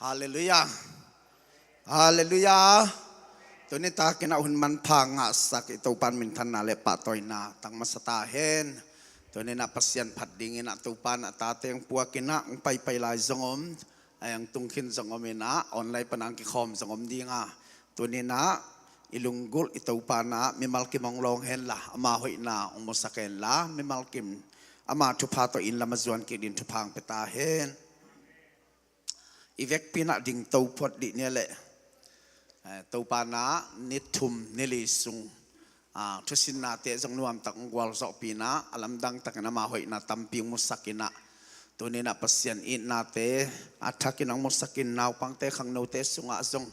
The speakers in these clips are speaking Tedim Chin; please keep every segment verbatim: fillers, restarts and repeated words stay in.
Halleluiah. Halleluiah. Tuni takin a hun manpha ngahsak i Topan minthanna le pahtawina tang masa ta hen. Tunin a Pasian phat dingin a Topan a tate ang puakin a ang paipai lai zong om, a ang tungkhin zong om in a online pan ang kikhawm zong om ding a, tunin a i lunggulh i Topan a mimal kim hong lawng henla ama hoihna hong musak henla mimal kim ama thupha tawh in lam a zuan kik din thupha ang pia ta hen. I vekpi in a ding to phot dih ni le, eh, Topan a ni thum ni li sung, ah, thusinnate zong nuamtak hong gualzawhpi in a lamdang takin ama hoihna tampi hong musak in a, tunin a Pasian itnate a thakin hong musak in naupangte khangnote sungah zong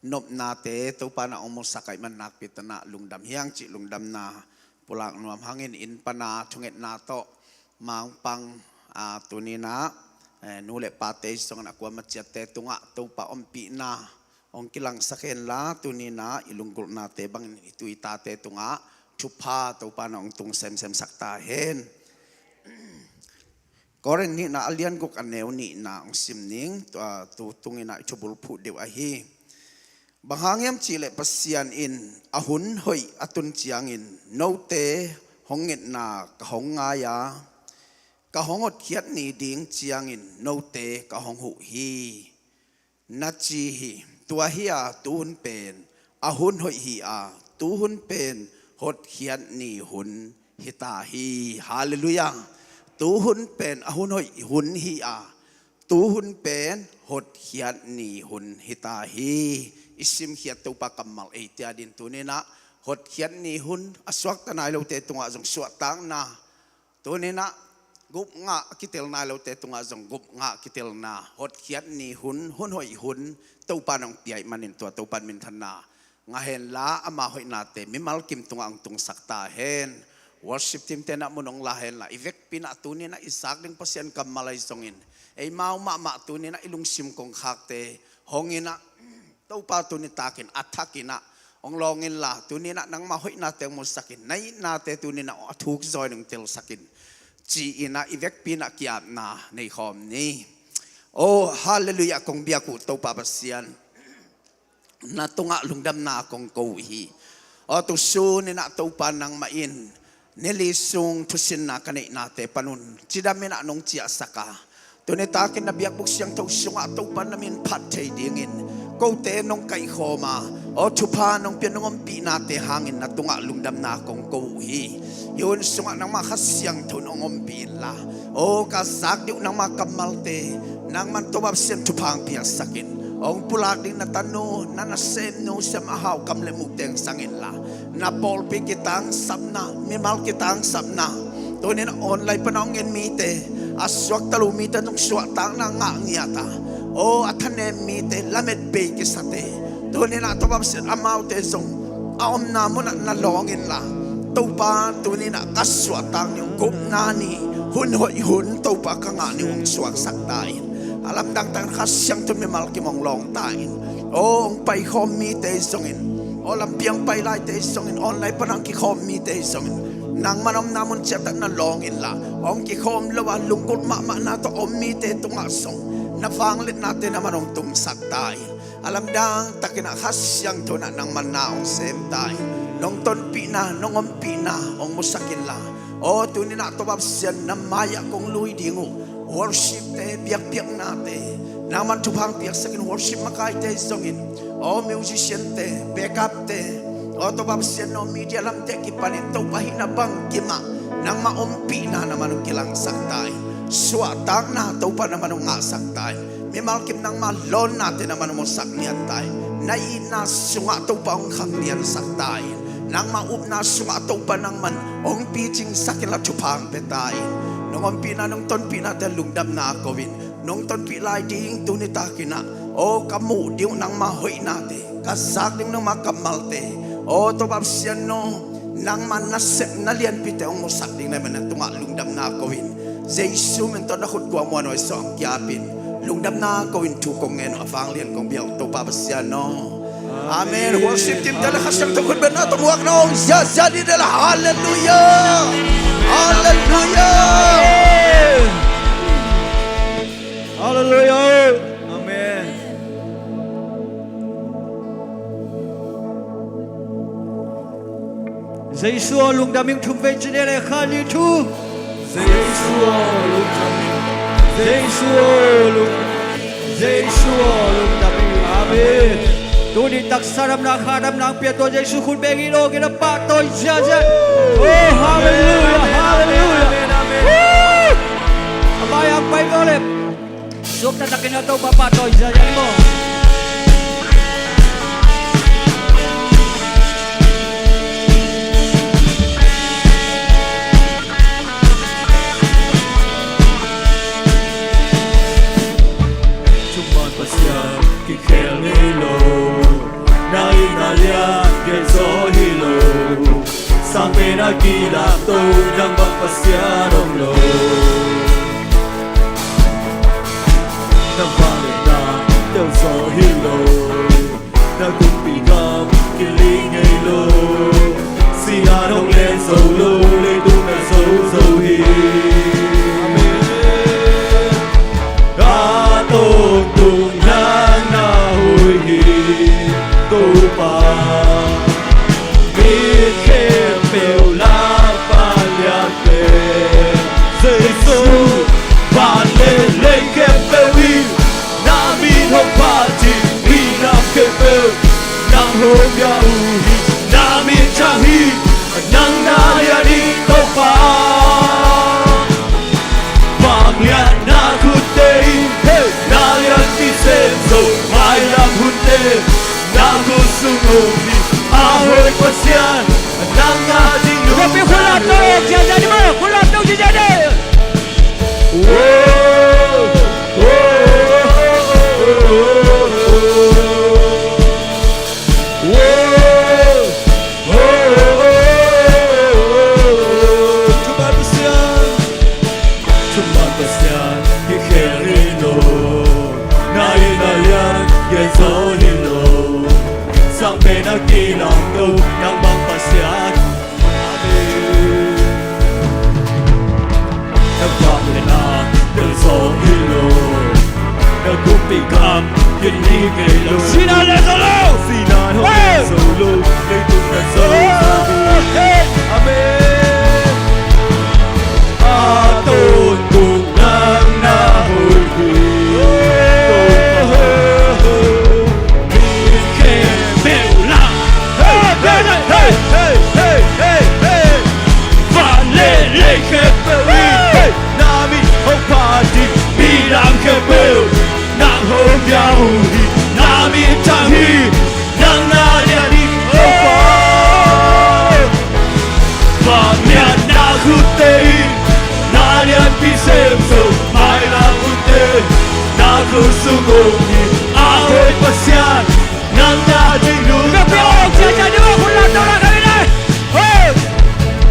nopnate Topan a hong musak ahih man nakpi takin a lungdam hi hang cih lungdamna pulak nuam hangin inn pan a thungetna tawh mangpang, ah, tunin a, eh, nu le pate zong in a kuama ciatte tungah Topa ompihna hong kilangsak henla tunin a i lunggulhnate bangin i tu i tate tungah thupha Topan a hong tung semsemsak ta hen. Korin nihna a lian guk a neu nihna hong sim ning, tua tu tungin a i thubul phuh deuh ahi. Bang hang hiam cih leh Pasian in a hun hoih a tun ciangin note hong ngetna ka hong ngai a, ka hong hotkhiat ni ding ciangin note ka hong huh hi, na ci hi. Tua hi a, tuhun pen a hun hoih hi a, tuhun pen hotkhiat ni hun hi ta hi. Halleluiah. Tuhun pen a hun hoih hun hi a, tuhun pen hotkhiat ni hun hi ta hi. I simkhiat Topa kammal eite a din tunin a hotkhiat ni hun, a suakta nai lote tungah zong suahtakna, tunin a gupngah a kitel nai lote tungah zong gupngah a kitelna, hotkhiat ni hun, hun hoih hun Topa in hong pia ahih manin tua Topa in minthanna ngah henla ama hoihnate mimal kim tungah hong tungsak ta hen. Worship team te in a mun hong la henla i vekpi in a tunin a i zak ding Pasian kammal ahi zongin, eimau mahmah tunin a i lungsim kongkhakte hong in a, Topa tuni takin a thakin a hong lawng inla, tunin a nangma hoihnate hong musak in, na itnate tunin a a thuk zaw in hong telsak in, ci-in a i vekpi in a ki-apna nei khawm ni. Oh, halleluiah, kong biak uh Topa Pasian, na tungah lungdamna kong ko uh hi. Oh, tu sun in a Topa nangmah in ni li sung thusinna ka neihnate panun cidam in a nong ciahsak a, tuni takin na biakbuk siangtho sungah Topa na min phat thei dingin kote nong kaihkhawm a, aw thupha nong pia nong ompihnate hangin na tungah lungdamna kong ko uh hi. Hih hun sungah nangmah Kha Siangtho nong ompih inla, aw ka zak deuh nangmah kammalte nangman Topa Pasian thupha hong piaksak in, hong pulak ding na tanu, na nasemnu sem a hau kam le muk teng sang inla, na pawlpi kitangsapna, mimal kitangsapna, tunin a online pana hong en mite, a suakta lo mite zong suahtakna ngah ngiat a, aw a thanem mite, lamet bei kisate, tunin a Topa Pasian amaute zong a omna munah na lawng inla, Topa tunin a ka suahtak ni uh gupna ni, hun hoih hun Topa ka ngah ni uh hong suaksak ta in. A lamdang takin Kha Siangtho mimal kim hong lawng ta in. Aw hong paikhawm mite zongin, aw lampi hong pai laite zongin, online pana hong kikhawm mite zongin, nangman omna mun ciatah na lawng inla, hong kikhawm lo a lunggulh mahmahna tawh om mite tungah zong na vangliatnate nangman hong tungsak ta in. A lamdang takin a Kha Siangtho in a nangman na hong sem ta in, nong tonpihna, nong ompihna hong musak inla, aw tunin a Topa Pasian na mai-ah kong lui ding uh. Worship te, biakpiaknate nangman thupha hong piaksak in, worship makaite zongin, aw musician te, backup te, aw Topa Pasian aw media lamte kipanin Topa hihna bangkim ah nangmah ompihna nangman hong kilangsak ta in. Suahtakna Topa nangman hong ngahsak ta in. Mimal kim nangmah lawnnate nangman hong musak ngiat ta in. Na itna sungah Topa hong khangliansak ta in. Nangmah upna sungah Topa nangman hong picingsak inla thupha hong pia ta in. Nong ompihna, nong tonpihnate lungdamna ko in, nong tonpih lai ding tuni takin a, aw ka muh ding uh nangmah hoihnate, ka zak ding uh nangmah kammalte, aw Topa Pasian aw, nangmah nasepna lianpite hong musak ding na hih manin na tungah lungdamna ko in. Jesu min tawh na khut guah muanhuai sawh hong kiapin, lungdamna ko in thu kong ngen uh, a vanglian kong biak uh Topa Pasian aw. Amen. Worship team te le Kha Siangtho khutbetna tawh muak na hong ziahziah dih te le. Halleluiah. Halleluiah. Halleluiah. Amen. Jesu aw lungdam ing. Thum vei ci ni le khat, nih, thum. Jesu aw lungdam ing. Jesu aw lungdam ing. Jesu aw lungdam ing. Amen. Tuni taksa damna, kha damna hong pia tua Jesu khut bek hi lo, kei na pahtawi ziahziah. Oh, halleluiah, halleluiah. A vai hong pai vua le. Suakta takin a Topa pahtawi ziahziah ni maw. Thuman Pasian kikhel ngei lo, na itna lian gen zaw hi lo. Sang pen a kilamto, nang bang Pasian om lo. Nang vangliatna tel zaw hi lo. Na kumpi gam kiling ngei lo. Sinan hong len zo lo, leitung na zo zo hi. Amen. A tawntung nang na hoih hi, Topa. Mi khempeuh lakpan lian pen Jesu, van le lei khempeuh in na min hong phat hi. Minam khempeuh nang hong biak uh hi. Na min thang hi, nang na lian hi, Topa. Vangliatna khutte in, hey, na lianpi sem zo, mailam hunte na khut sung om hi. A hoih Pasian, nang na ding lungdam. Khut lamto, khut lamto, khut lamto. Whoa, whoa, whoa, whoa, whoa. Thuman Pasian, thuman Pasian kikhel ngei lo. Na itna lian gen zaw hi lo. Sang pen a kilamto, nang bang Pasian. Amen. Na vangliatna tel zaw hi lo. Na kumpi gam kiling ngei lo. Sinan len zo lo. Sinan hong len zo lo. Leitung na zo zo hi. Amen. A tawntung nang na hoih hi. Mi khempeuh la. Hey, hey, hey. Van le lei khempeuh in, hey, na min hong phat hi. Minam khempeuh nang hong biak uh hi. Na min thang hi, nang na lian hi, Topa. Vangliatna khutte in na lianpi sem zo, mailam hunte na khut sung om hi. A hoih Pasian, nang na ding lungdam. Ka pia ong cia cia ni wa khut lamto la ka wi lai. Hey!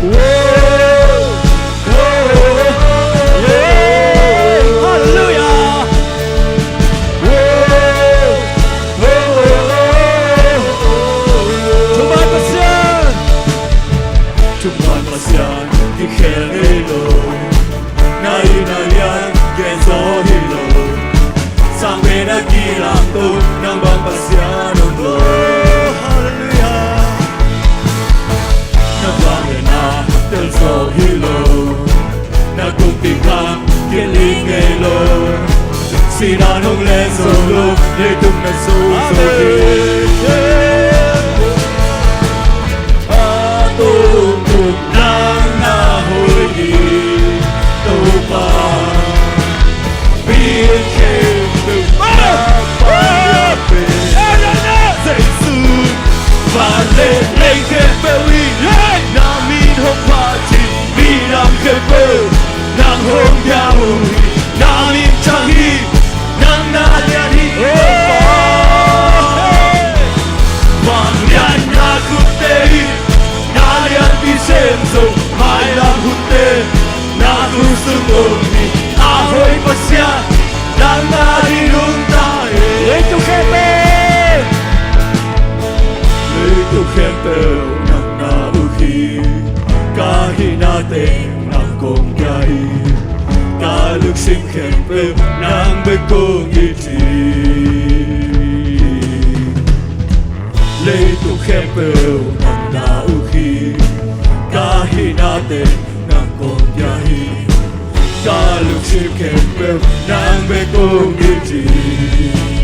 Whoa! Whoa! Hallelujah! Whoa! Whoa! Thuman Pasian, thuman Pasian kikhel ngei lo. Na itna lian gen zaw hi lo. Sang pen a kilamto, nang bang Pasian om lo. Hallelujah. Na vangliatna tel zaw hi lo. Na kumpi gam kiling ngei lo. Sinan hong len zo lo. Leitung na zo zo hi. Amen. A tawntung nang na hoih hi, Topa. Mi khempeuh lakpan lian pen Jesu. Van le lei khempeuh in na min hong phat hi. Minam khempeuh nang hong biak uh hi. Na min thang hi, nang na lian hi, Topa.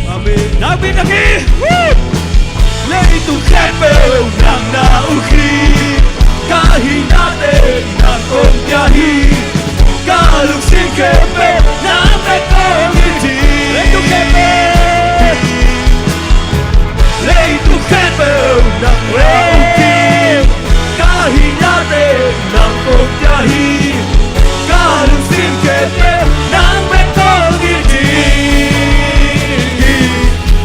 Amen. Nakpi takin, woo! Leitung khempeuh nang na uh hi. Ka hihnate nang kong pia hi. Ka lungsim khempeuh nang bek kong it hi. Leitung khempeuh, leitung khempeuh nang na uh hi. Ka hihnate nang kong pia hi. Ka lungsim khempeuh nang bek kong it hi.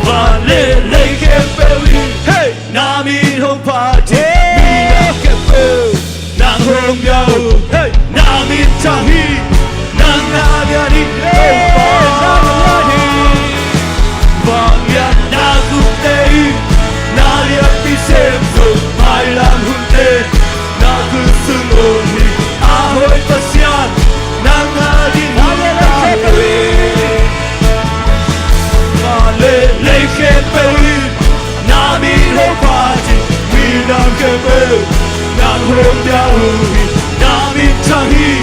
Van le lei khempeuh in, hey, na min hong phat hi. Minam khempeuh nang hong pia uh, hey, na min thang hi. Nang na lian hi, Topa, na lian hi. Vangliatna khupte in na lianpi sem zo. Mailam hunte na khut sung om hi. A hoih Pasian, nang ading hun ta hi. Van le lei khempeuh in na min hong phat hi. Minam khempeuh nang hong pia uh hi. Na min thang hi.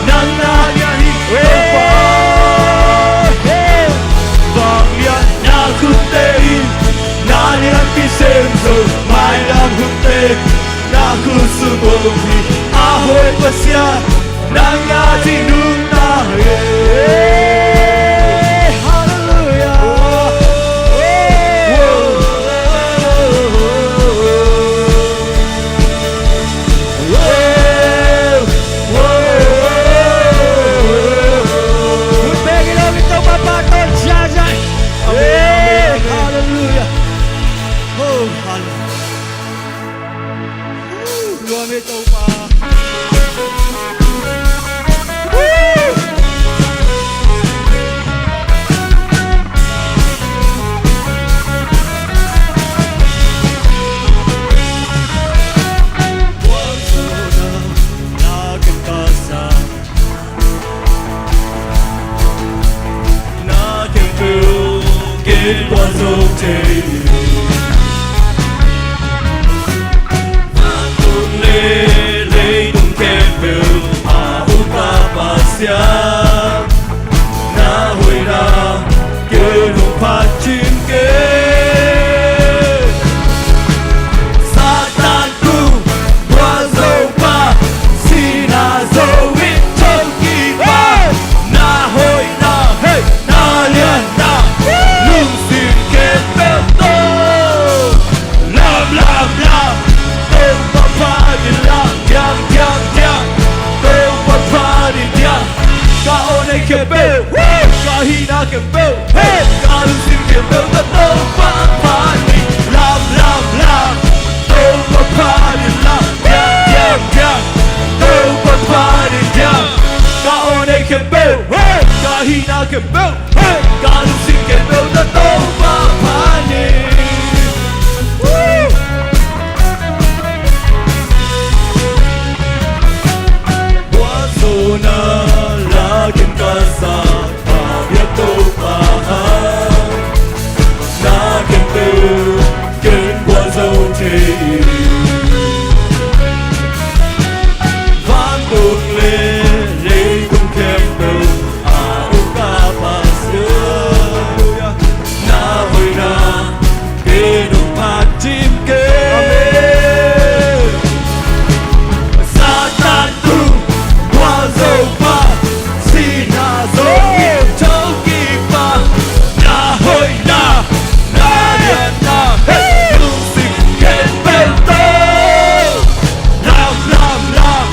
Nang na lian hi, Topa. Vangliatna khupte in na lianpi sem zo. Mailam hunte na khut sung om hi. A hoih Pasian, nang ading hun ta hi. Halleluia. Halleluia. Woo! Nuam hi Topa. Woo! Na khempeuh ken gualzo thei. Vantung le leitung khempeuh a ukpa Pasian, na hoihna ken hong phat kim ken. Satan tung gualzopa, sihna zo in thokikpa, na hoihna, hey, na lianna, lungsim khempeuh tawh lam, lam, lam, Topa phat in lam, diang, diang, diang, Topa phat in diang. Ka aw nei khempeuh, woo! Ka hihna khempeuh, hey! Ka lungsim khempeuh tawh Topa phat in lam, lam, lam, Topa phat in lam, diang, diang, diang, Topa phat in diang. Ka aw nei khempeuh, hey! Ka hihna khempeuh, hey! Ka lungsim khempeuh tawh Topa phat in. Woo! Gualzawhna la ken ka sa, ka biak Topa, na khempeuh ken gualzo thei. Vantung le leitung khempeuh a ukpa Pasian, na hoihna ken hong phat kim ken. Amen. Satan tung gualzopa, sihna zo in thokikpa, na hoihna, na lianna, hey, lungsim khempeuh tawh lam, lam, lam,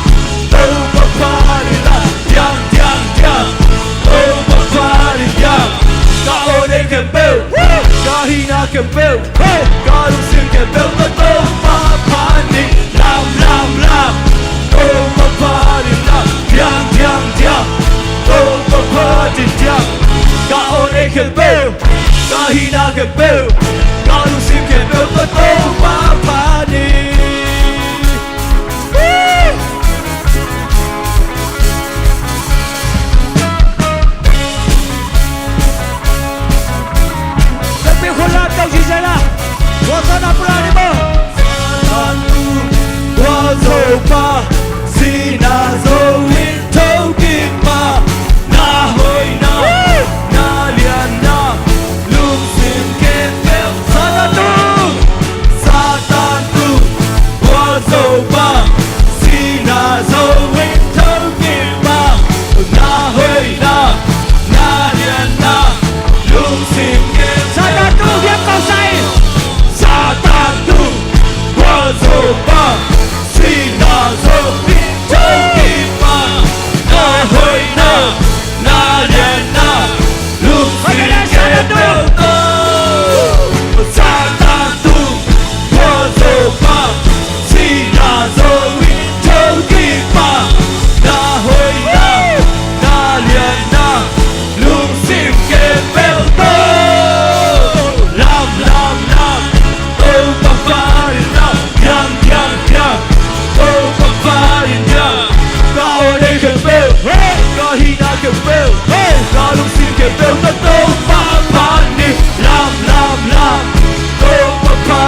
Topa phat in lam, diang, diang, diang, Topa phat in diang. Ka aw nei khempeuh, ka hihna khempeuh, hey, ka lungsim khempeuh tawh Topa phat in lam, lam, lam, Topa phat in lam, diang, diang, diang, Topa phat in diang. Ka aw nei khempeuh, ka hihna khempeuh, ka lungsim khempeuh tawh Topa phat in. Woo! Let's be whole lot of Jesus. What's on the plan, bro? Satan tung gualzopa, sihna zo in thokikpa, na hoihna, na lianna,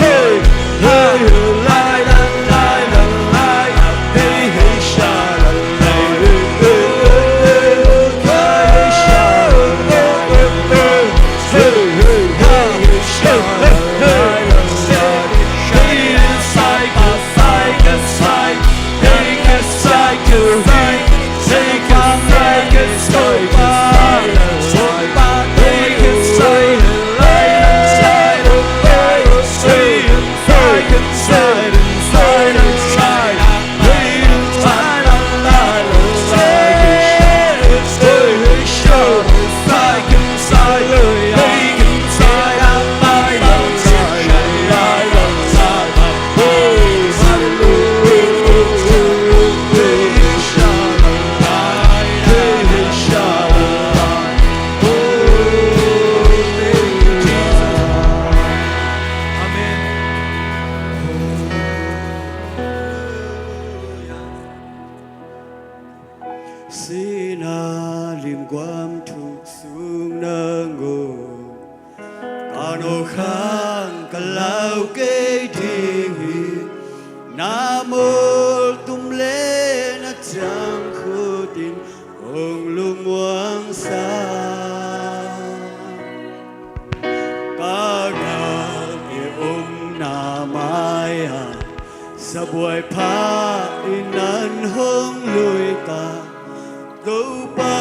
Hey, Sihna limguam thuk sung nangawn ka nawh khang ka lau kei ding hi. Na mual tum le na ciangkhut in hong lungmuangsak. Ka gah i omna mai-ah sabuai pha in an hong lui ta. Topa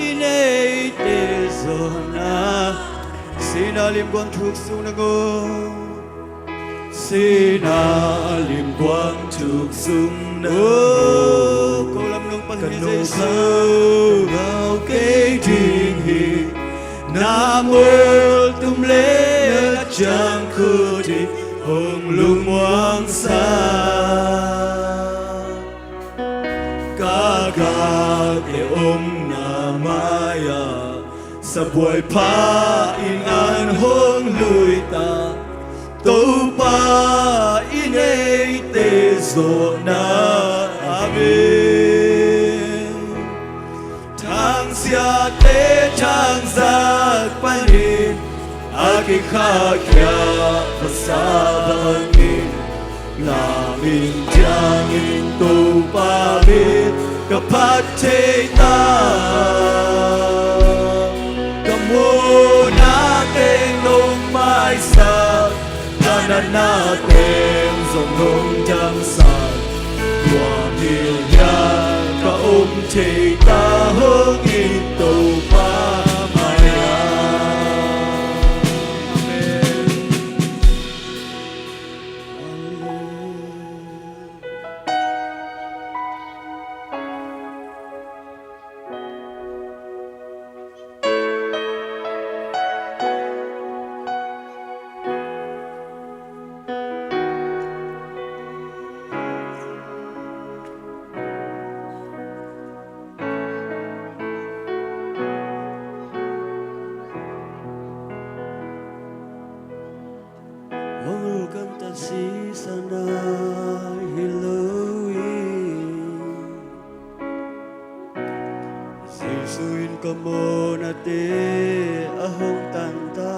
in eite zawhna. Sihna limguam thuk sung nangawn. Sihna limguam thuk sung nangawn. Oh, ko lam nong pan hi Jesu. Ka nawh khang ka lau kei ding hi. Na mual tum le na ciangkhut in hong lungmuangsak. Ka gah i omna mai-ah sabuai pha in an hong lui ta. Topa in eite zawhna. Amen. Thangsiate thangzak panin a kikhahkhia pasal bangin, na min ciangin Topa min ka phat thei ta. Ka muhna teng nong maisak, ka natna teng zong nong damsak. Tua hilh hial ka om thei ta hong in Topa mai-ah. Amen. Hong lungkam ta sisan a hi lo hi. Jesu in ka mawhnate a hong tan ta.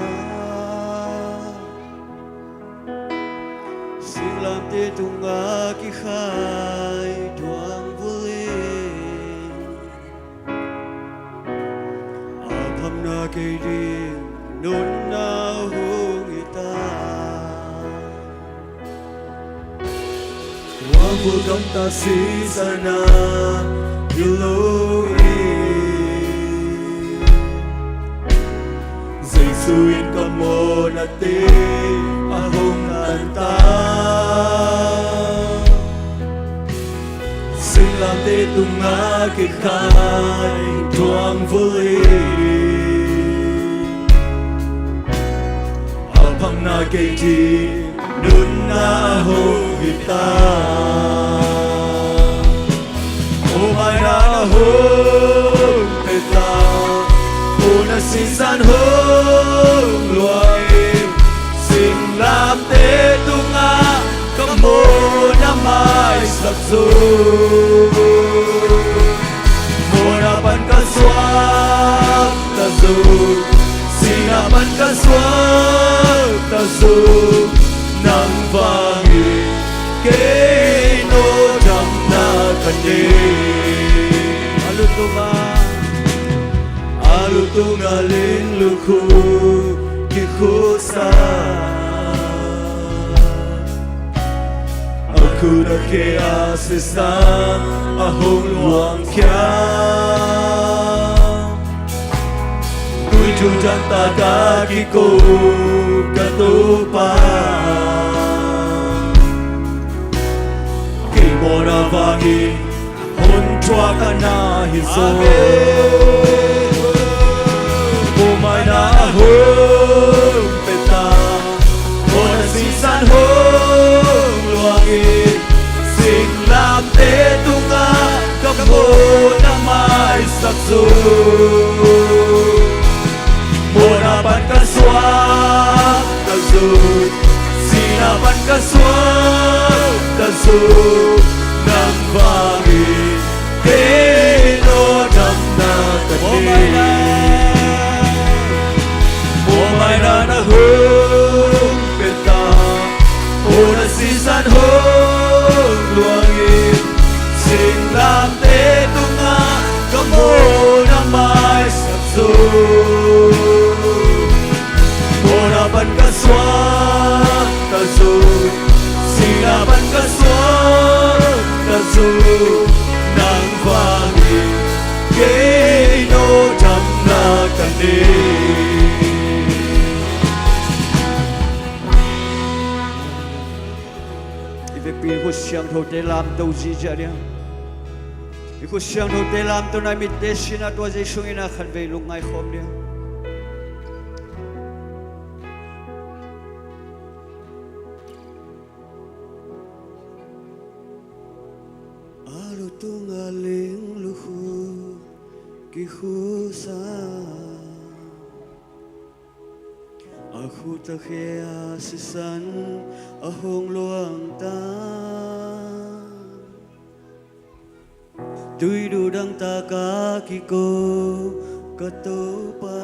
Singlamteh tungah kikhai thuangvul in a phamna kei ding nunna hong hi ta. Thuangvul gamta sisan a hi lo hi. Jesu in ka mawhnate a hong tan ta. Singlamteh tungah kikhai thuangvul in a phamna kei ding nunna hong hi ta. Aw, maina na hong pia ta. Aw, na sisan hong luang in singlamteh tungah ka mawhna maisak zo. Mawhna pan ka suak ta zo, sihna pan ka suak ta zo. Nang vangin kei no damna ka nei. A lu tungah, a lu tungah ling lukhu kikhusa. A khut a khe a sisan a hong luang khia. Tui thu dan taka kiko ka Topa. Kei mawhna vangin hong thuak a na hi zaw. Amen. Aw, maina a hong pia ta. Aw, na sisan hong luang in singlamteh tungah ka mawhna maisak zo. Mawhna pan ka suak ta zo, sihna pan ka suak ta zo. Nang vangin kei Mawhna pan ka suakta zo, sihna pan ka suakta zo, nang vangin kei no damna ka nei. I vekpi khut siangthote lamto ziahziah ding. I khut siangthote lamto na, i mitte sin a, tua Jesu in a khatvei lungngai khawm ding. A lutung a ling lukhu kikhusa, a khut a khe a sisan a hong luang ta, tuidu dang tak a kiko ka Topa.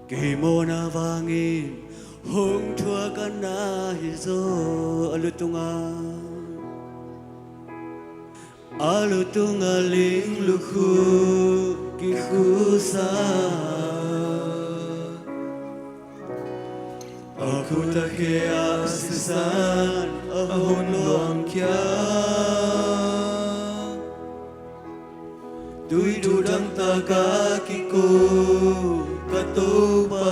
Kei mawhna vangin hong thuak a na hi zaw, a lutung a, a lutung a ling lukhu kikhusa, a khut a khe a sisan a hong luangkhia, tuidu dang tak a kiko ka Topa.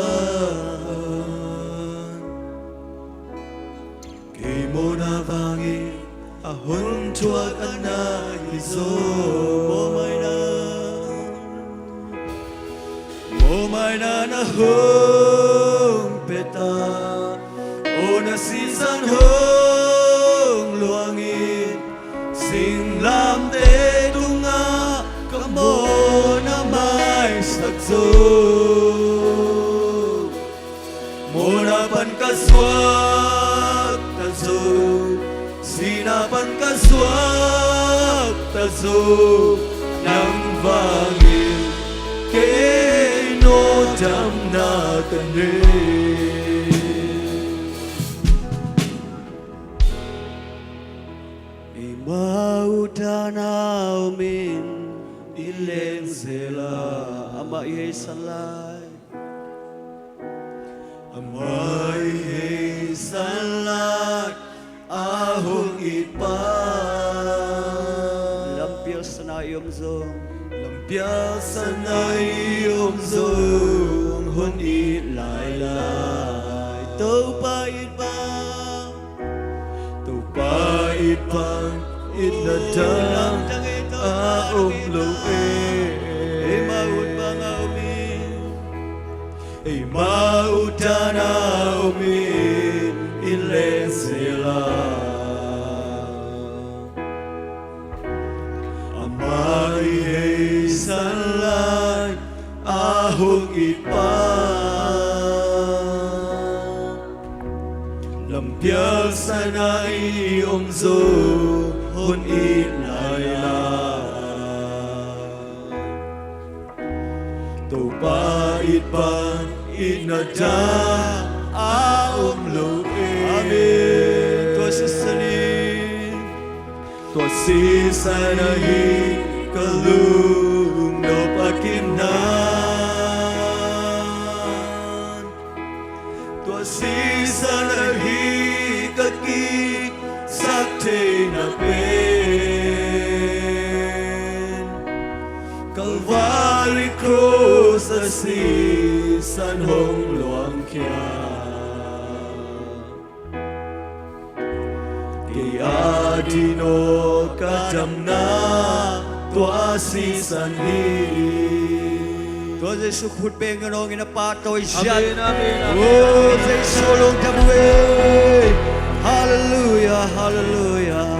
Kei mawhna vangin a hong thuak a na hi zaw. Mawhmaina, mawhmaina na hong pia ta, aw na sisan hong luangin, singlamteh tungah ka mawhna maisak zo. Mawhna pan ka suakta zo, sihna pan ka suakta zo, nang vangin kei no damna ka nei. Eima utdan a om in i leng zel a, amah i heisan lai, amah i heisan lai a hong it pa. Lampial sana i om zong, lampial sana i om zong, hong it lailai. Topa it pa, Topa it pan itna dang a om lo e. Eima ut bang a om in, eima utdan a om in i leng zel a, amah i heisan lai a hong it pa. Lampial sana i om zong, hong it lailai. Topa it pan itna dang a om lo e. Amen. Tua sisan in, tua sisan ahi ka lungnop a kinang, tua sisan ahi ka kiksak theihna pen, Calvary cross a sisan hong luangkhia. Kei a ding aw ka damna tua sisan hi. Tua Jesu khut beng in hong in a pahtawi ziat. Amen, amen, amen. Oh, Jesu lungdam uh e. Halleluiah, halleluiah.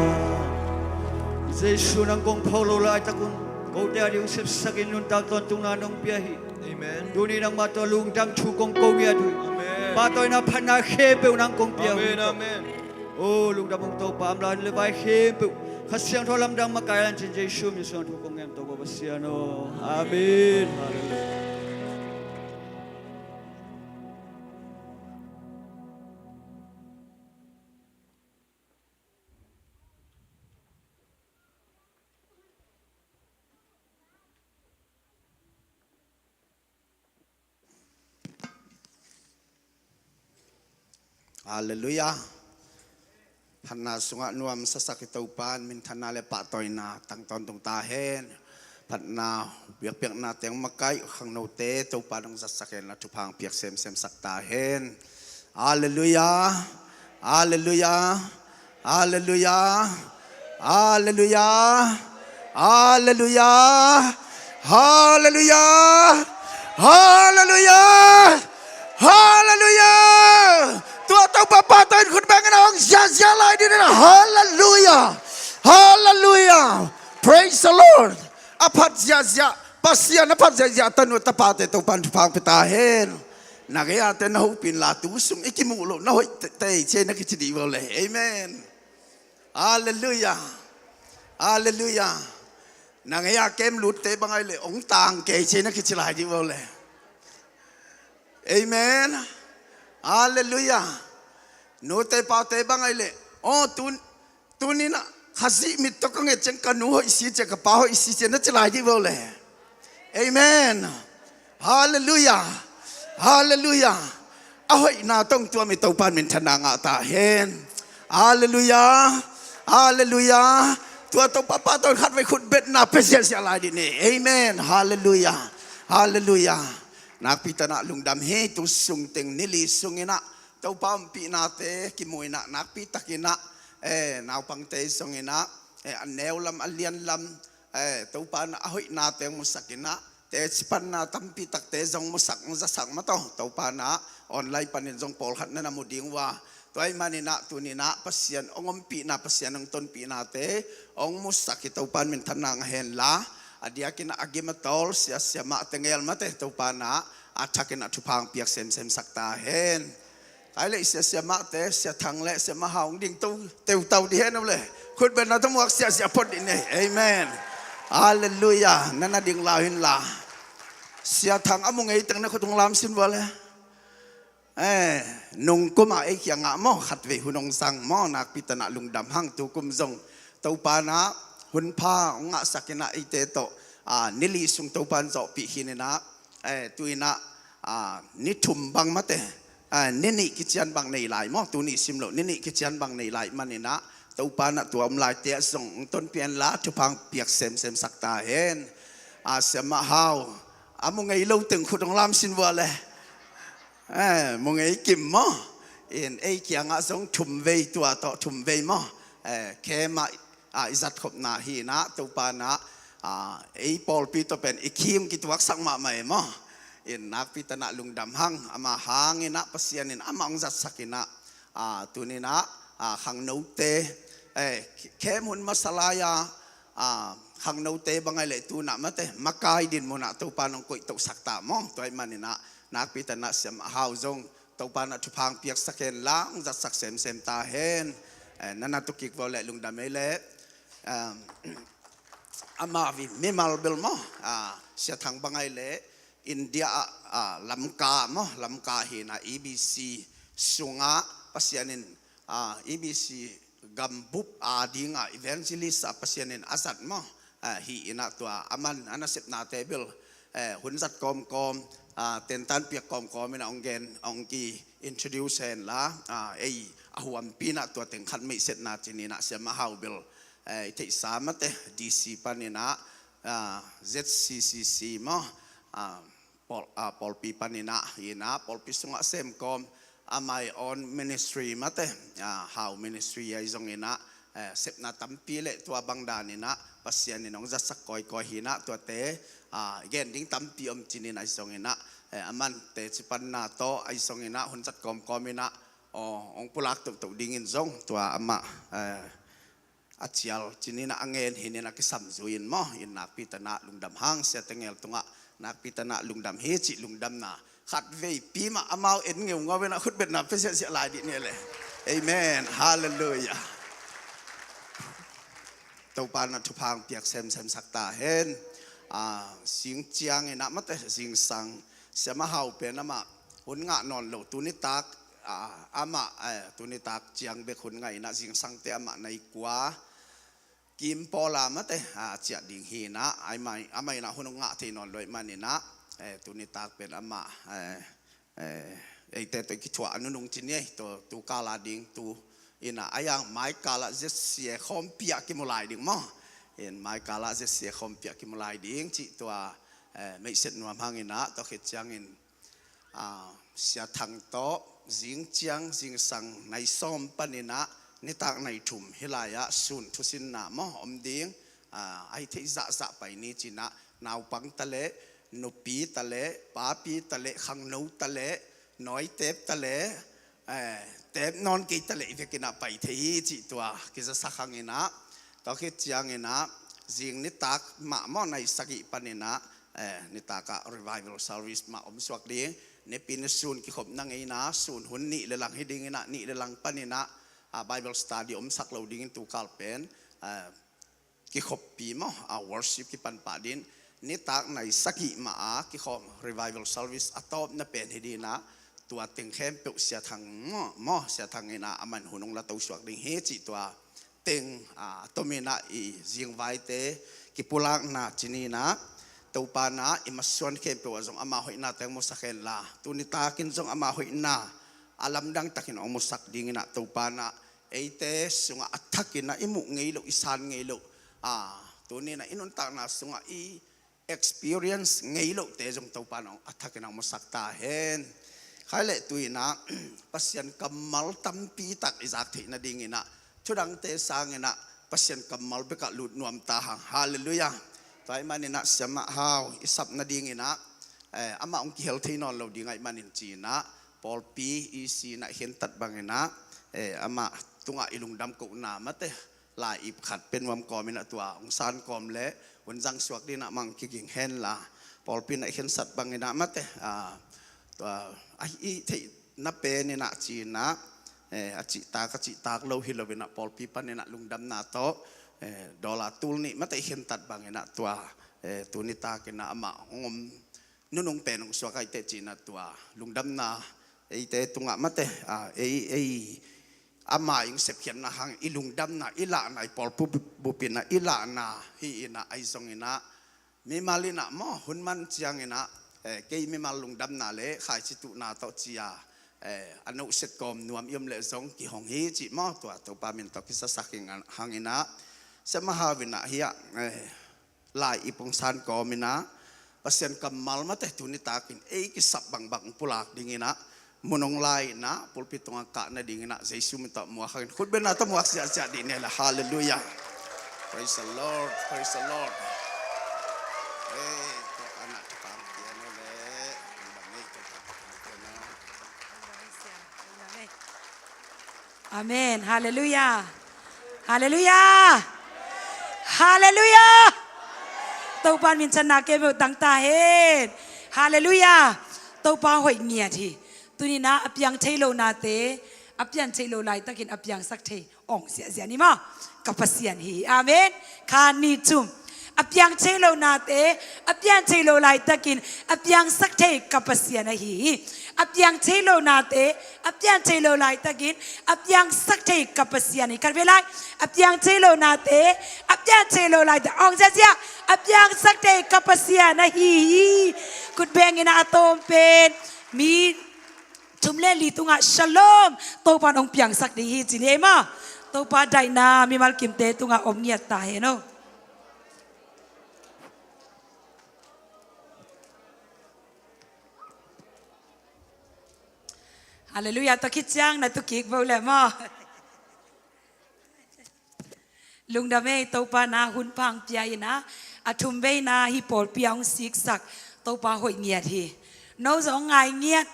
Jesu nang kong pho lo laitak un, kote a ding sepsak in nuntak tawntungna nong pia hi. Amen. Tuni nangmah tawh lungdam thu kong ko ngiat uh hi. Amen. Pahtawina phatna khempeuh nang kong pia uh hi. Amen, amen. Oh, lungdam ung Topa, a om lai le vai khempeuh Kha Siangtho lamdang makai a, cin Jesu min suang thu kong ngen, Topa Pasian aw. Amen. Halleluiah. Halleluiah. Phatna sungah nuam sasak i Topa in minthanna le pahtawina tang tawntung ta hen. Phatna biakpiakna teng makaih khangnote Topa nong zatsak hen la thupha piak semsem sak ta hen. Halleluiah. Halleluiah. Halleluiah. Halleluiah. Halleluiah. Halleluiah. Halleluiah. Halleluiah. Tua Topa pahtawi in khut bengin a hong ziahziah lai ding in. Halleluiah. Halleluiah. Praise the Lord. A phat ziahziah, Pasian a phat ziahziah tanu tapate Topa in thupha pia ta hen. Na gei-ate na hopih inla tu sung i kimuh loh na hoih te, te, ci na kici dih vua le. Amen. Halleluiah. Halleluiah. Na gei-a kem lutte bang ai le ong tang kei ci na kici lai dih vua le. Amen. Halleluiah. Nute pate bang ai le, oh, tun, tuninah Khazih mit tawh ka nget ciang ka nu hoih si cia, ka pa hoih si cia na ci lai dih vua le. Amen. Halleluiah. Halleluiah. A hoihna tawh tuam i Topa in minthanna ngah ta hen. Halleluiah. Halleluiah. Tua Topa pahtawi in khatvei khut betna pia ziahziah lai dih ni. Amen. Halleluiah. Halleluiah. Nakpi tanah lungdam hi. Tu sung teng ni li sunginah Topa ompihnate kimu inah nakpi takinah, eh, naupangte zong inah, eh, a neu lam a lian lam, eh, Topa inah a hoihna teng musak inah, teci panna tampi takte zong musak, musak zasak mah tawh Topa inah online panin zong pawlkhat na na mu ding uh a. Tua ahih maninah tuninah Pasian hong ompihna, Pasian hong tonpihnate hong musak hi. Topa in minthanna ngah hen la, a diakin a gim a tawl sia siamah tengel mate Topa inah a thakin a thupha hong piak semsem sak ta hen. Kai leh sia siamahte, Sia Thang le Sia Mah Hau hong ding to, teutau dih hen uh le. Khut betna tawh muak ziahziah phot dih ni. Amen. Halleluiah. Na na ding lau hin la. Sia Thang a mu ngei teng na khut hong lam sin vua le. Eh, nungkum a ei kiangah maw, khatvei hun hong zang maw, nakpi tanah lungdam hang. Tu kum zong Topa inah hun pha hong ngahsak inah eite tawh, ah, ni li sung Topa in zawhpih khin inah, eh, tu inah, ah, ni thum bang mate, ah, ni nih kician bang nei lai maw, tu nih sim loh, ni nih kician bang nei lai maninah Topa inah tua om laite ah zong hong tonpih hen la thupha hong piak semsem sak ta hen. Ah, Sia Mah Hau a mu ngei lo teng khut hong lam sin vua le. Eh, mu ngei kim maw. In ei kiangah zong thum vei, tua tawh thum vei maw. Eh, kemah, ah, i zatkhopna hi inah Topa inah, ah, ei pawlpi tawh pen i khim kituaksak mahmah e maw. In nakpi tanah lungdam hang, amah hang inah Pasian in amah hong zatsak inah, ah, tuninah, ah, khangnote, eh, khem hun masa lai-a, ah, khangnote bang ai leh tunah mate makai din munah Topa in hong koih tohsak ta maw. Tua ahih maninah nakpi tanah Sia Mah Hau zong Topa inah thupha hong piaksak hen la hong zatsak semsem ta hen. Eh, na na tukik vua le lungdam ei le. Um, amah vin mimal bel maw, ah, Sia Thang bang ai le India ah, ah, Lamka maw, Lamka hi inah E B C sungah Pasian in, ah, E B C gambup a dingah evangelist ah Pasian in a zat maw, ah, hi inah tua aman a nasepnate bel, eh, hun zat kawmkawm, ah, tentan piak kawmkawm inah hong gen, hong ki introduce hen la, ah, ei a huampi inah tua teng khat meihsetna ci ni inah Sia Mah Hau bel, eh, i theihsa mate D C paninah, ah, Z C C C maw, ah, pawl, ah, pawlpi paninah hi inah pawlpi sungah semkawm, ah, my own ministry mate, ah, Hau ministry ahi zong inah, eh, sepna tampi le tua bang dan inah Pasian in hong zatsak kawikawi hi inah tuate, ah, gen ding tampi om ci ni inah ahi zong inah, eh, aman teci panna tawh ahi zong inah hun zat kawmkawm inah, aw, hong pulak tohtoh dingin zong tua amah, eh, a cial ci ni inah a ngen hi inah kisam zui in maw. In nakpi tanah lungdam hang, sia tengel tungah nakpi tanah lungdam hi cih lungdamna khatveipi mah amau en ngeungau inah khut betna pia ziahziah lai dih ni le. Amen. Halleluiah. Topa inah thupha hong piak semsem sak ta hen. Ah, zing ciang inah mate zingsang Sia Mah Hau pen amah hun ngah nawn lo, tuni tak, ah, amah, eh, tuni tak ciang bek hun ngah inah zingsangte amah nai kua kim pawla mate, ah, ciah ding hi inah, amah, amah inah hun hong ngah thei nawn lo ahih maninah, eh, tuni tak pen amah, eh, eh, eite tawh i kithuah a nunung ci ni ei, tu, tu kal a ding tu in ah, a iang mai kal ah Z C A khawmpi ah kimu lai ding maw. In mai kal ah Z C A khawmpi ah kimu lai ding cih tua, eh, meihset nuam hang in ah, tua khit ciangin, ah, Sia Thang tawh zing ciang zingsang nai sawm panin ah nitak nai thum hih lai ah sun thusinna maw om ding, ah, a hi theih zahzah pai ni ci in ah, naupang ta leh, nupi ta leh, papi ta leh, khangno ta leh, nawitep ta leh, eh, tep nawn kei ta leh i vekin ah pai thei hi cih tua kizasak hang in ah, tua khit ciangin ah zing nitak mah maw nai sagih panin ah, eh, nitak ah revival service mah om suak ding. Nipi ni sun kikhopna ngeina, sun hun nih le lang hi ding in ah, nih le lang panin ah, ah, Bible study omsak lo dingin tu kal pen, eh, kikhoppi maw, a worship kipan pah ding. Nitak nai sagih mah a kikhawm revival service a tawpna pen hi ding in ah, tua teng khempeuh Sia Thang maw, maw, Sia Thang in ah a man hun hong la to suak ding hi cih tua teng, ah, a tom in ah i zingvaite kipulakna ci ni in ah, Topa in ah i masuan khempeuh ah zong ama hoihna teng musak hen la, tu nitakin zong ama hoihna a lamdang takin hong musak ding in ah, Topa in ah eite sungah a thakin ah i muh ngei loh, i san ngei loh, ah, tuni in ah i nuntakna sungah i experience ngei lohte zong Topa in ah a thakin ah hong musak ta hen. Khai leh tu in ah Pasian kammal tampi tak i zak theih nading in ah, thudangte sang in ah Pasian kammal bek ah lut nuam ta hang. Halleluiah. Tua ahih manin ah Siamah Hau i sap nading in ah, eh, amah hong kihel thei nawn lo ding ahih manin ci in ah, pawlpi E C in ah i khentat bang in ah, eh, amah tungah i lungdam kohna mate, lai-ip khat pia nuam kawm in ah tua hong san kawm leh hun zang suak ding in ah mah hong kiging hen la, pawlpi in ah i khensat bang in ah mate, ah, tua, ah, i theihna pen in ah ci in ah, eh, a cihtak, a cihtak lo hi lo in ah pawlpi panin ah lungdamna tawh, eh, dollar tul nih mate i khentat bang in ah tua, eh, tu nitak in ah amah hong om nunung pen hong suak ahih teh ci in ah tua lungdamna eite tungah mate, ah, ei, ei, ama i sepkhiatna hang i lungdamna i lahna, i pawlpi bup in ah i lahna hi in ah, ahi zong in ah mimal in ah maw, hun man ciang in ah, eh, kei mimal lungdamna leh khaici tuhna tawh ci a, eh, a nohset kawm nuam i om leh zong kihong hi cih maw, tua Topa min tawh kizasak hang in ah, Siamah Hau in ah hi ah, eh, lai-ip hong san kawm in ah, Pasian kammal mate tu nitakin ei kisap bangbang hong pulak ding in ah, mun hong la in ah, pulpit tungah kah nading in ah Jesu min tawh muak hang in, khutbetna tawh muak siahsiah dih ni la. Halleluiah. Praise the Lord. Praise the Lord. Eh, tua ka na thupha pian uh leh. Amen. Halleluiah. Halleluiah. Halleluiah. Topa min thanna kei beuh tang ta hen. Halleluiah. Topa hoih ngiat hi. Tuni in ah a piang thei lo nate, a pian thei lo laitakin a piangsak thei. Ong siahsiah ni maw. Ka Pasian hi. Amen. Kha ni tum. A piang thei lo nate, a pian thei lo laitakin a piangsak thei ka Pasian ahi hi. A piang thei lo nate, a pian thei lo laitakin a piangsak thei ka Pasian hi. Khat vei lai. A piang thei lo nate, a pian thei lo laitakin, ong siahsiah, a piangsak thei ka Pasian ahi hi. Khut beng in ah a tawm pen mi thum le li tungah Shalom, Topa in hong piangsak ding hi ci ni ei maw. Topa daihna mimal kimte tungah om ngiat ta hen aw. Halleluiah. Tua khit ciang na tu kik vo leh maw. Lungdam ei, Topa in ah hun pha hong pia in ah, a thum veina hih pawlpi ah hong siksak Topa hoih ngiat hi. No zong hong ngai ngiat,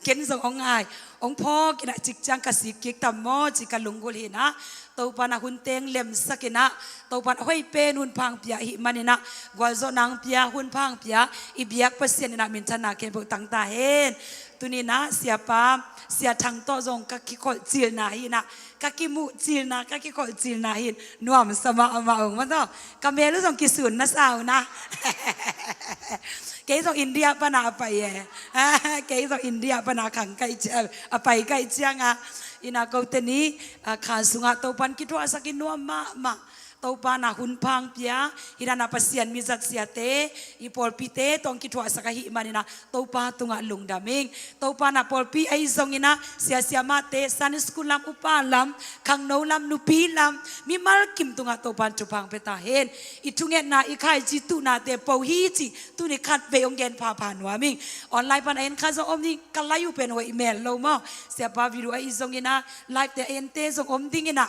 ken zong hong ngai. Hong phawk in ah cik ciang ka sik kik tam maw ci ka lunggulh hi in ah, Topa in ah hun teng lemsak in ah, Topa in ah hoih pen hun pha hong pia ahih manin ah, gualzawhna hong pia, hun pha hong pia i biak Pasian in ah minthanna khempeuh tang ta hen. Tuni in ah Siapa, Sia Thang tawh zong ka kikholh cilna hi in ah, ka kimuh cilna, ka kikholh cilna hi in, nuamsa mahmah ung maw taw. Ka mel uh zong kisun na sa uh na. Kei zong India pan a pai e. Kei zong India pan a khang ka hih ciang, a pai ka hih ciang a, in ah kote ni, ah, kha sungah Topa in kithuahsak in nuam mahmah. Topa na hun phang pia, hi na na Pasian mizat siate, i pawlpite tawh kithuahsak ahih manin ah Topa tungah lungdam ing. Topa na pawlpi ahi zongin ah, sia siamahte, Sunday school lam, upa lam, khangno lam, nupi lam, mimal kim tungah Topa in thupha pia ta hen. I thungetna, i khaici tuhnate po hi cih tuni khatvei hong gen phapha nuam ing. Online pan a en kha zong om ding, ka live uh pen hoih mel lo maw. Siapa video ahi zongin ah, live te a ente zong om dingin ah,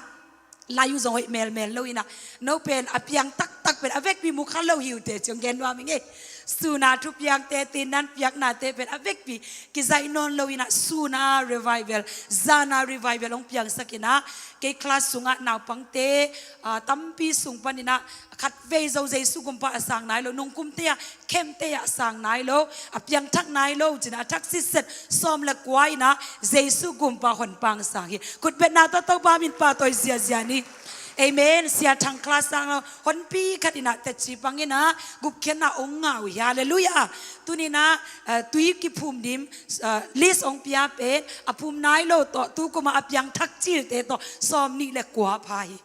live uh zong hoih melmel lo in ah, no pen a piang taktak pen a vekpi mu kha lo hi uh teh ci hong gen nuam ing ei. Sun a thupiakte, tindan piaknate pen a vekpi kizaih nawn lo in ah, sun a revival, zan a revival hong piangsak in ah, kei class sungah naupangte, ah, tampi sung panin ah, khatvei zo Jesu gumpa a sang nai lo, nungkumte ah, kempte ah sang nai lo, a piangthak nai lo, ci-in ah a thak sitset sawm le kua in ah Jesu gumpa honpa hong sang hi. Khutbetna tawh Topa min pahtawi ziazia ni. Amen. Sia Thang Kla sang lo, honpi khat in ah teci pang in ah gupkhiatna hong ngah uh hi. Halleluiah. Tuni in ah, eh, tui kiphum ding, eh, list hong pia pen, a phum nai lo tawh, tu kum a a piangthak cilte tawh sawmnih le kua pha hi.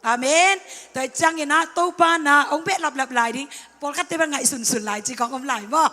Amen. Tua ciangin ah Topa na hong behlap lap lai ding. Pawlkhatte bel ngaihsunsun lai ci kong om lai maw.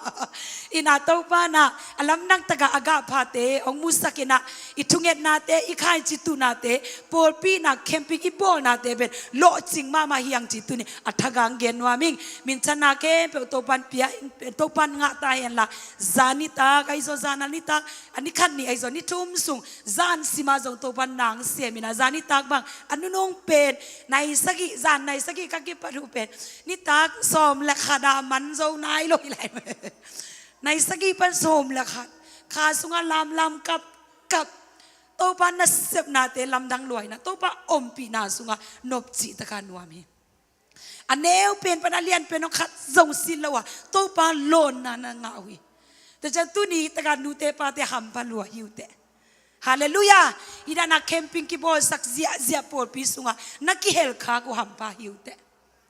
In ah Topa na a lamdang takin a gah phate hong musak in ah, i thungetnate, i khaici tuhnate, pawlpi na camping i bawlnate pen lawhcing mahmah hi hang ci tuni a thakin gen nuam ing. Minthanna khempeuh Topa in pia, Topa in ngah ta hen la, zan nitak ahi zong, zan a nitak, a ni khat ni ahi zong, ni thum sung, zan sim a zong Topa in na sem in ah, zan nitak bang a nunung pen, nai sagih, zan nai sagih ka kipat uh pen, nitak sawm le khat a man zo nai lo hi lai. Nai sagih pan sawm le khat, kha sungah lamlam kapkap, Topa nasepnate lamdang lua in ah, Topa ompihna sungah nopci takin nuam hi. A neu pen pan a lian pen hong khat zong sin lo a, Topa lawnna na ngah uh hi. Tua ciang tuni takin nute pate hampha lua hi uh teh. Halleluiah. Hi na na camping kibawlsak ziahziah pawlpi sungah na kihel khak uh hampha hi uh teh.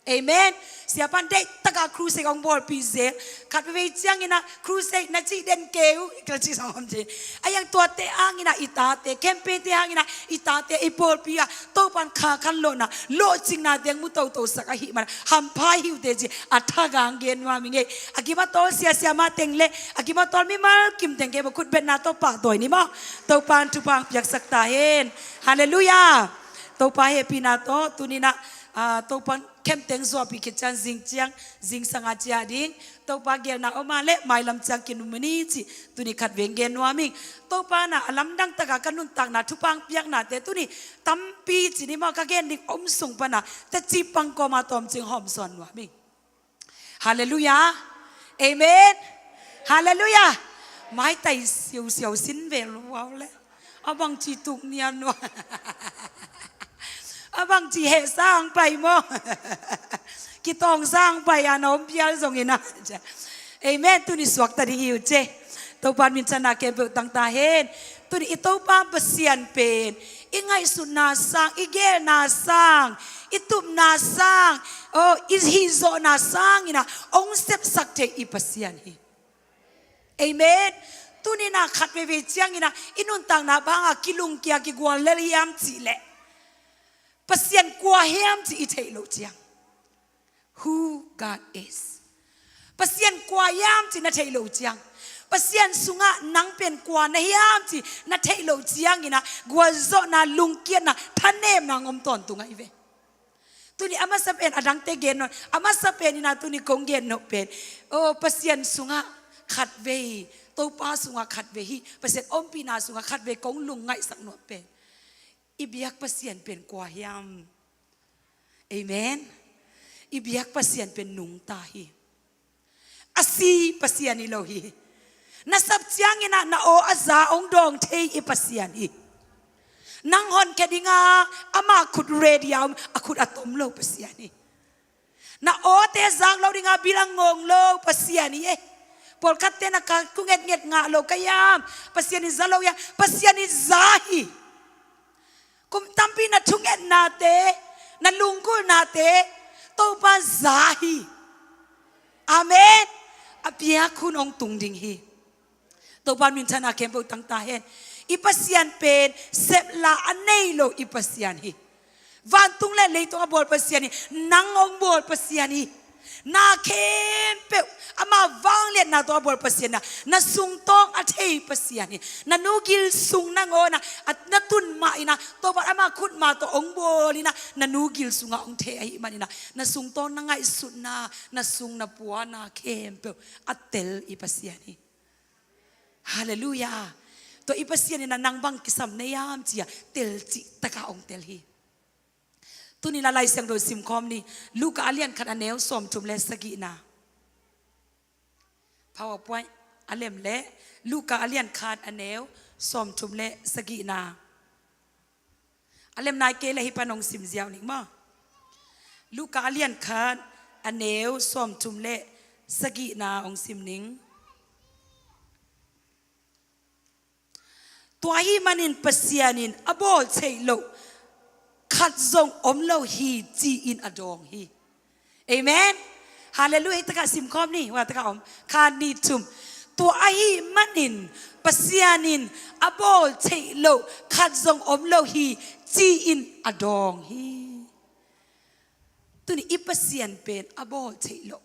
Amen. Siapa in deih takin crusade hong bawlpih zel. Khatvei ciangin ah crusade na cih den kei uh, ka cih sawm ci. A yang tuate hangin ah i tate, camping te hangin ah i tate, i pawlpi ah Topa in kha khan lawhna, lawhcingnate hong mu totosak ahih manin hampha hi uh teh ci a thakin gen nuam ing ei. A gim a tawl sia siamah teng le a gim a tawl mimal kim teng khempeuh khutbetna tawh pahtawi ni maw. Topa in thupha hong piaksak ta hen. Halleluiah. Topa hehpihna tawh tuni in ah, ah, Topa in camp teng zuahpih khit ciang, zing ciang, zingsang a ciah ding, Topa geelna om a leh mailam ciang kinum ni ci tuni khatvei gen nuam ing. Topa na a lamdang takin ka nuntakna thupha hong piaknate tuni tampi ci ni maw, ka gen ding om sung pan ah teci pang kawm a tawmcing hawmsawn nuam ing. Halleluiah. Amen. Halleluiah. Maitai siausiau sin ve lua uh leh. A bangci tuk nian uh. A bangci hehsa hong pai maw. Kitawngsa hong pai a na om phial zongin ah. Amen. Tuni suakta ding hi uh teh. Topa in minthanna khempeuh tang ta hen. Tuni i Topa Pasian pen i ngaihsutna sang, i geelna sang, i tupna sang, oh, i hihzawhna sangin ah hong sepsak thei i Pasian hi. Amen. Tuni in ah khat veivei ciangin ah i nuntakna bang hang a kilungkia, kiguallel hiam cih leh, Pasian kua hiam cih i theih loh ciang, who God is. Pasian kua hiam cih na theih loh ciang, Pasian sungah nang pen kua na hiam cih na theih loh ciangin ah gualzawhna, lungkiatna, thanemna hong om tawntung ahi ve. Tuni a masa pen a dangte gen nawn, a masa pen in ah tuni kong gen nop pen, oh, Pasian sungah khatvei, Topa sungah khatvei hih, Pasian ompihna sungah khatvei kong lungngaihsak nop pen, i biak Pasian pen kua hiam? Amen. I biak Pasian pen nungta hi. A si Pasian hi lo hi. Na sap ciangin ah na aw a za hong dawng thei i Pasian hi. Nang honkhia ding a, amah khut ready a om, a khut a tom lo Pasian hi. Na awte zak loh ding a bil a ngawng lo Pasian hi e. Pawlkhatte na ka ku ngetnget ngah lo ka hiam? Pasian in za lo hiam? Pasian in za hi. Kum tampi na thungetnate, na lunggulhnate Topa in za hi. Amen. A biak hun hong tung ding hi. Topa in minthanna khempeuh tang ta hen. I Pasian pen sepla a nei lo i Pasian hi. Vantung le leitung a bawl Pasian hi. Nang hong bawl Pasian hi. Na khempeuh ama vangliatna tawh a bawl Pasian hi. Na sungtawng a thei Pasian hi. Na nu gil sung nangawn ah na tun mah in ah, Topa ama khutma tawh hong bawl in ah, na nu gil sungah hong thei ahih manin ah, na sungtawng na ngaihsutna, na sung na pua na khempeuh a tel i Pasian hi. Halleluiah. Tua i Pasian in ah nang bang kisam na hiam ci-a tel cihtakah hong tel hi. Tuni-in ah Lai Siangtho simkhawm ni. Luka a lian khat a neu sawmthum le sagihna. PowerPoint a lem leh Luka a lian khat a neu sawmthum le sagihna. A lem nai kei leh hih pan hong sim ziau ning maw. Luka a lian khat a neu sawmthum le sagihna hong sim ning. Tua ahih manin Pasian in a bawl theih loh khat zong om lo hi, ci-in a dawng hi. Amen. Halleluiah. Hih takah simkhawm ni, hua takah om. Khat, nih, thum. Tua ahih manin Pasian in a bawl theih loh khat zong om lo hi, ci-in a dawng hi. Tuni i Pasian pen a bawl theih loh,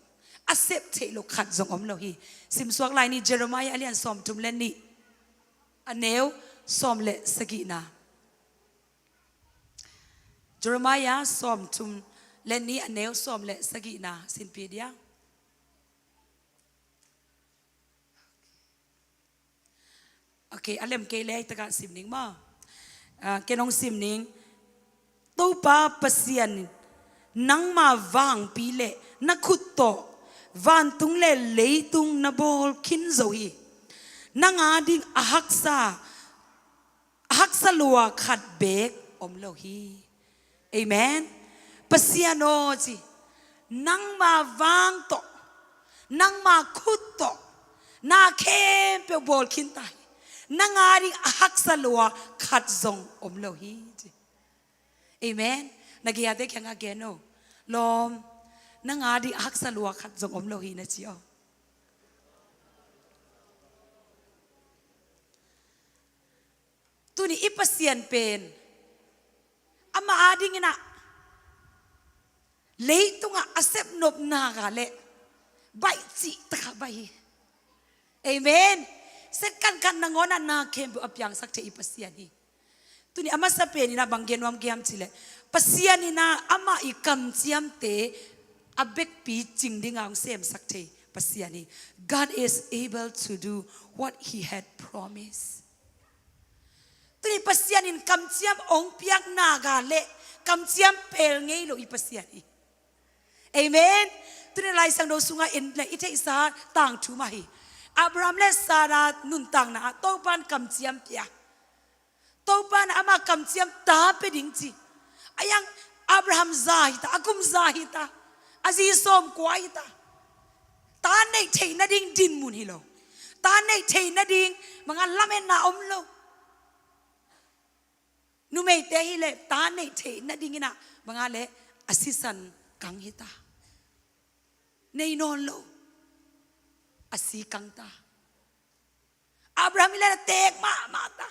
a sep theih loh khat zong om lo hi. Simsuak lai ni, Jeremiah a lian sawmthum le nih, a neu sawm le sagihna. Jeremiah sawmthum le nih a neu sawm le sagihna. Sinpi dia. Ok, a lem kei leh hih takah sim ning maw. Ah, ken hong sim ning. Topa Pasian, nangma vangpi le na khut tawh vantung le leitung na bawl khin zo hi. Nang ading a haksa, a haksa lua khat beek om lo hi. Amen. Pasian aw ci, nangma vang tawh, nangma khut tawh na khempeuh bawl khin ta hi. Nang ading a haksa lua khat zong om lo hi ci. Amen. Na gei-ate kiangah gen o. Lawm, nang ading a haksa lua khat zong om lo hi na ci o. Tuni i Pasian pen ama adingin ah leitungah a sep nop na ga leh baih cihtakah baih hi. Amen. Set kankan nangawn ah na khempeuh a piangsak thei i Pasian hi. Tuni a masa pen in ah bang gen nuam ka hiam cih leh, Pasian in ah amah i kamciamte a bekpi cing dingin hong semsak thei Pasian hi. God is able to do what he had promised. Tuni Pasian in kamciam hong piak na ga leh kamciam pel ngei lo i Pasian hi. Amen. Tuni Lai Siangtho sungah en leh i theihsa tangthu mah hi. Abraham le Sarah nuntakna ah Topa'n kamciam pia. Topa'n amah kamciam ta pia ding ci. A hiang Abraham za hi ta, a kum za hi ta, a zi sawmkua hi ta. Ta neih theih nading dinmun hi lo. Ta neih theih nading bang a lametna om lo. Numeite hi leh ta neih theih nadingin ah bang a leh a sisan kang hi ta. Nei nawn lo. A si kang ta. Abraham hi leh teek mahmah ta.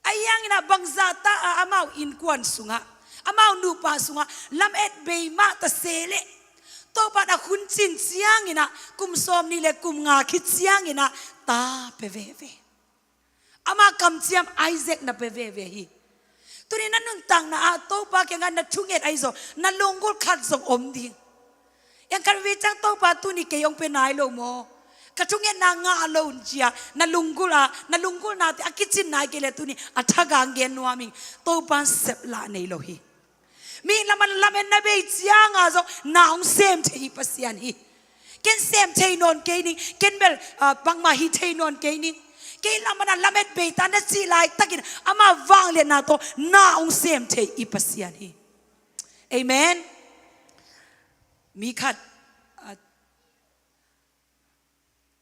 A hiangin ah bangzah ta a amau innkuan sungah, amau nupa sungah lamet bei mah ta se leh, Topa'n a hun cin ciangin ah kum sawmnih le kum nga khit ciangin ah ta pia veve. Ama kamciam Isaac na pia veve hi. Tuni na nuntakna ah Topa kiangah na thunget ahi zong na lunggulh khat zong om ding. Hiang khat veve ciang Topa tuni kei hong pia nai lo maw, ka thungetna ngah lo un ci-a na lunggulh a, na lunggulhnate a kicin nai kei leh tuni a thak hong gen nuam ing. Topa'n sep lah nei lo hi. Mihing lamah lametna bei ciangah zong na hong sem thei i Pasian hi. Ken sem thei nawn kei ning, ken bel, ah, bangmah hi thei nawn kei ning. Kei lamah na lamet bei ta na cih laitakin ama vangliatna tawh na hong sem thei i Pasian hi. Amen. Mi khat, ah,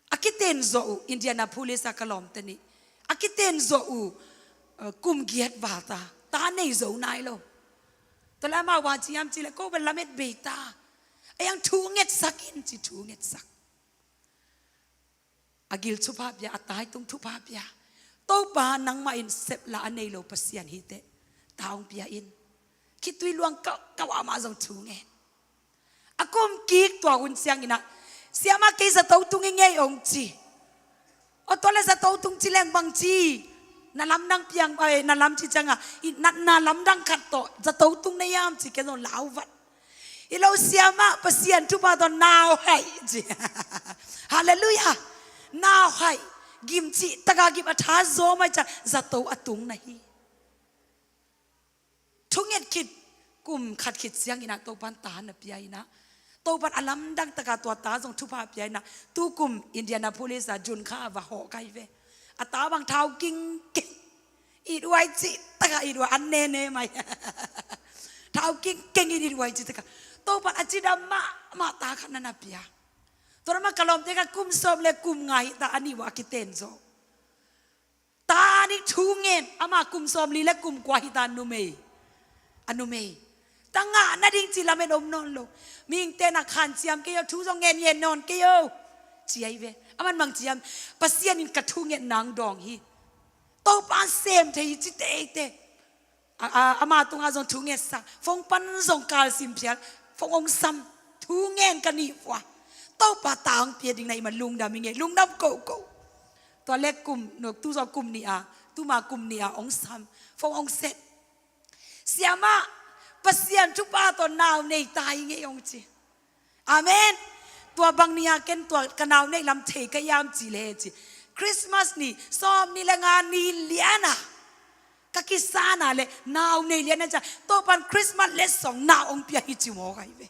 a kiten zawh uh, Indianapolis ah ka lawmte nih. A kiten zawh uh, uh, kum giat val ta, ta nei zo nai lo. Tua leh amah bang ci hiam cih leh, ko bel lamet bei ta. A hiang thu ngetsak in ci, thu ngetsak. A gil thupha pia, a taitung thupha pia. Topa nangmah in sep lah a nei lo Pasian hi teh, ta hong pia in. Khitui luang kauhkauh ah amah zong thu ngen. A kum kik tua hun ciangin ah, "Siamah, kei zato tung ing ei," hong ci. "Aw, tua leh zato tung ci leng bang ci? Na lamdang piang, ai, na lam ci ciangah, i, na, na lamdang khat tawh zato tung na hiam?" ci, ken zong lau vat. "Hi lo siamah, Pasian thupha tawh nau haih," ci. Halleluiah. "Nau haih. Gim cih takah gim, a tha zawm ahih ciang zato a tung na hi." Thunget khit, kum khat khit ciangin ah Topan ta na pia in ah, Topan a lamdang takah tua ta zong thupha pia in ah, tu kum Indianapolis ah June kha ah va hawh ka hi ve. A ta bang thau kingkeng, it huai cih takah it huai, an nene mai. Thau kingkeng, it huai cih takah. Topan a cidam mahmah ta khat na na pia. Tua mah ka lawmte kha kum sawm le kum nga hi ta, a nih uah a kiten zaw. Ta nih thu ngen, amah kum sawmli le kum kua hi ta, numei. A numei. Ta ngah nading cih lamen om nawn lo. Mihingte na khanciam kei o, thu zong ngen ngen nawn kei o, ci ahi ve. Aman bang ci hiam? "Pasian in ka thungetna hong dawng hi. Topan sem thei hi," ci teitei. A, a, ama tungah zong thu ngetsak, phone pan zong kalsim phial, phone hong sam, thu ngen ka nih vua. Topa ta hong pia ding na hih man lungdam ing ei, lungdam koko. Tua leh kum, no, tu zong kum nih ah, tuma kum nih ah hong sam, phone hong set. "Siamah, Pasian thupha tawh nau nei ta ing ei," hong ci. Amen. "Tua bang ni-a ken tua ka nau neih lam thei ka hiam?" ci leh ci, "Christmas ni sawmnih le nga ni lian a ka kisan a leh nau nei lian a," ci a, Topan Christmas letsong nau hong pia hi ci mawk ahi ve.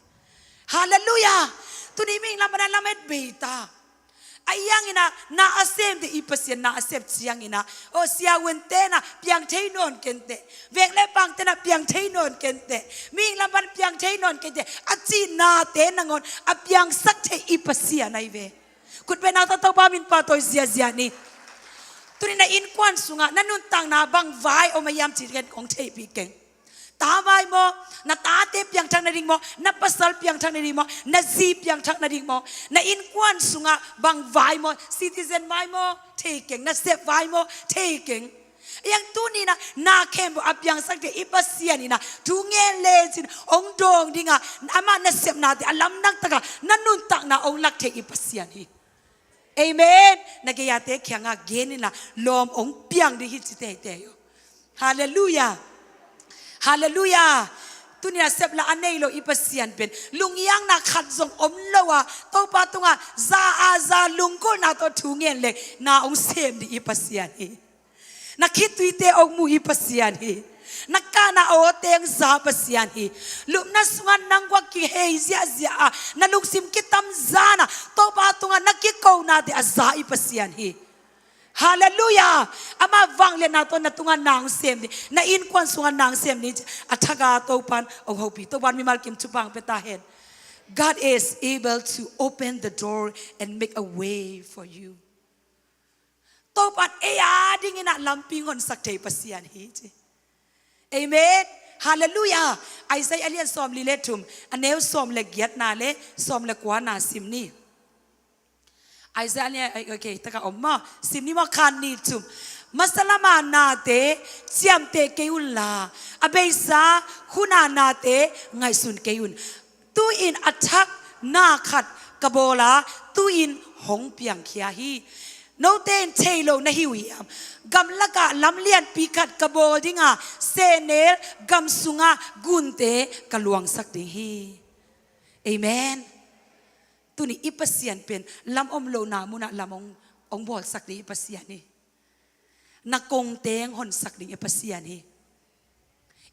Halleluiah. Tuni mihing lam pan a lamet bei ta. Ahi hangin ah na a semte i Pasian na a sep ciangin ah, aw, siavuante na piang thei nawn kenteh, veng le pangte na piang thei nawn kenteh, mihing lam pan piang thei nawn kenteh, a cihnate nangawn a piangsak thei i Pasian ahi ve. Khut beng nang tawh Topa min pahtawi ziahziah ni. Tuni na innkuan sungah na nuntakna bang vai om a hiam cih ken kong theihpih keng. Ta vai maw? Na tate piangthak nading maw? Na pasal piangthak nading maw? Na zi piangthak nading maw? Na innkuan sungah bang vai maw? Citizen vai maw? Thei keng. Nasep vai maw? Thei keng. Ahi hang tuni na, na khempeuh a piangsak thei i Pasian in ah thu ngen lecin hong dawng ding a, amah nasepnate a lamdang takah na nuntakna hong lak thei i Pasian hi. Amen. Na gei-ate kiangah gen in la, lawm hong piang ding hi ci teitei o. Halleluiah. Halleluiah. Tuni a sep la a nei lo i Pasian pen lunghiangna khat zong om lo a, Topa tungah za a za lunggulhna tawh thu ngen leng na hong sem ding i Pasian hi. Na khittuite hong mu i Pasian hi. Na kahna a awteng za Pasian hi. Lupna sungah nang guak kihei ziahziah a, na lungsim kitamzan a, Topa tungah na kikonate a za i Pasian hi. Halleluiah. Ama vangliatna tawh na tungah na hong sem ding, na innkuan sungah na hong sem ding, a thak a Topan hong hopih. Topan mimal kim thupha hong pia ta hen. God is able to open the door and make a way for you. Topan ei a dingin ah lampi honsak thei Pasian hi ci. Amen. Halleluiah. Isaiah a lian sawmli le thum, a neu sawm le giatna le sawm le kuana sim ni. Isaiah a lian, ai, okay, taka om maw? Sim ni maw? Khan ni thum. Masa lama nate ciamteh kei unla, a beisa huna nate ngaihsun kei un. Tu-in a thak na khat ka bawl a, tu-in hong piangkhia hi. Note in thei lo na hi uh hiam? Gamlakah lam lianpi khat ka bawl ding a, sehnel gam sungah gunte ka luangsak ding hi. Amen. Tuni i Pasian pen lam om lohna munah lam hong, hong bawlsak ding i Pasian hi. Na kongteng honsak ding i Pasian hi.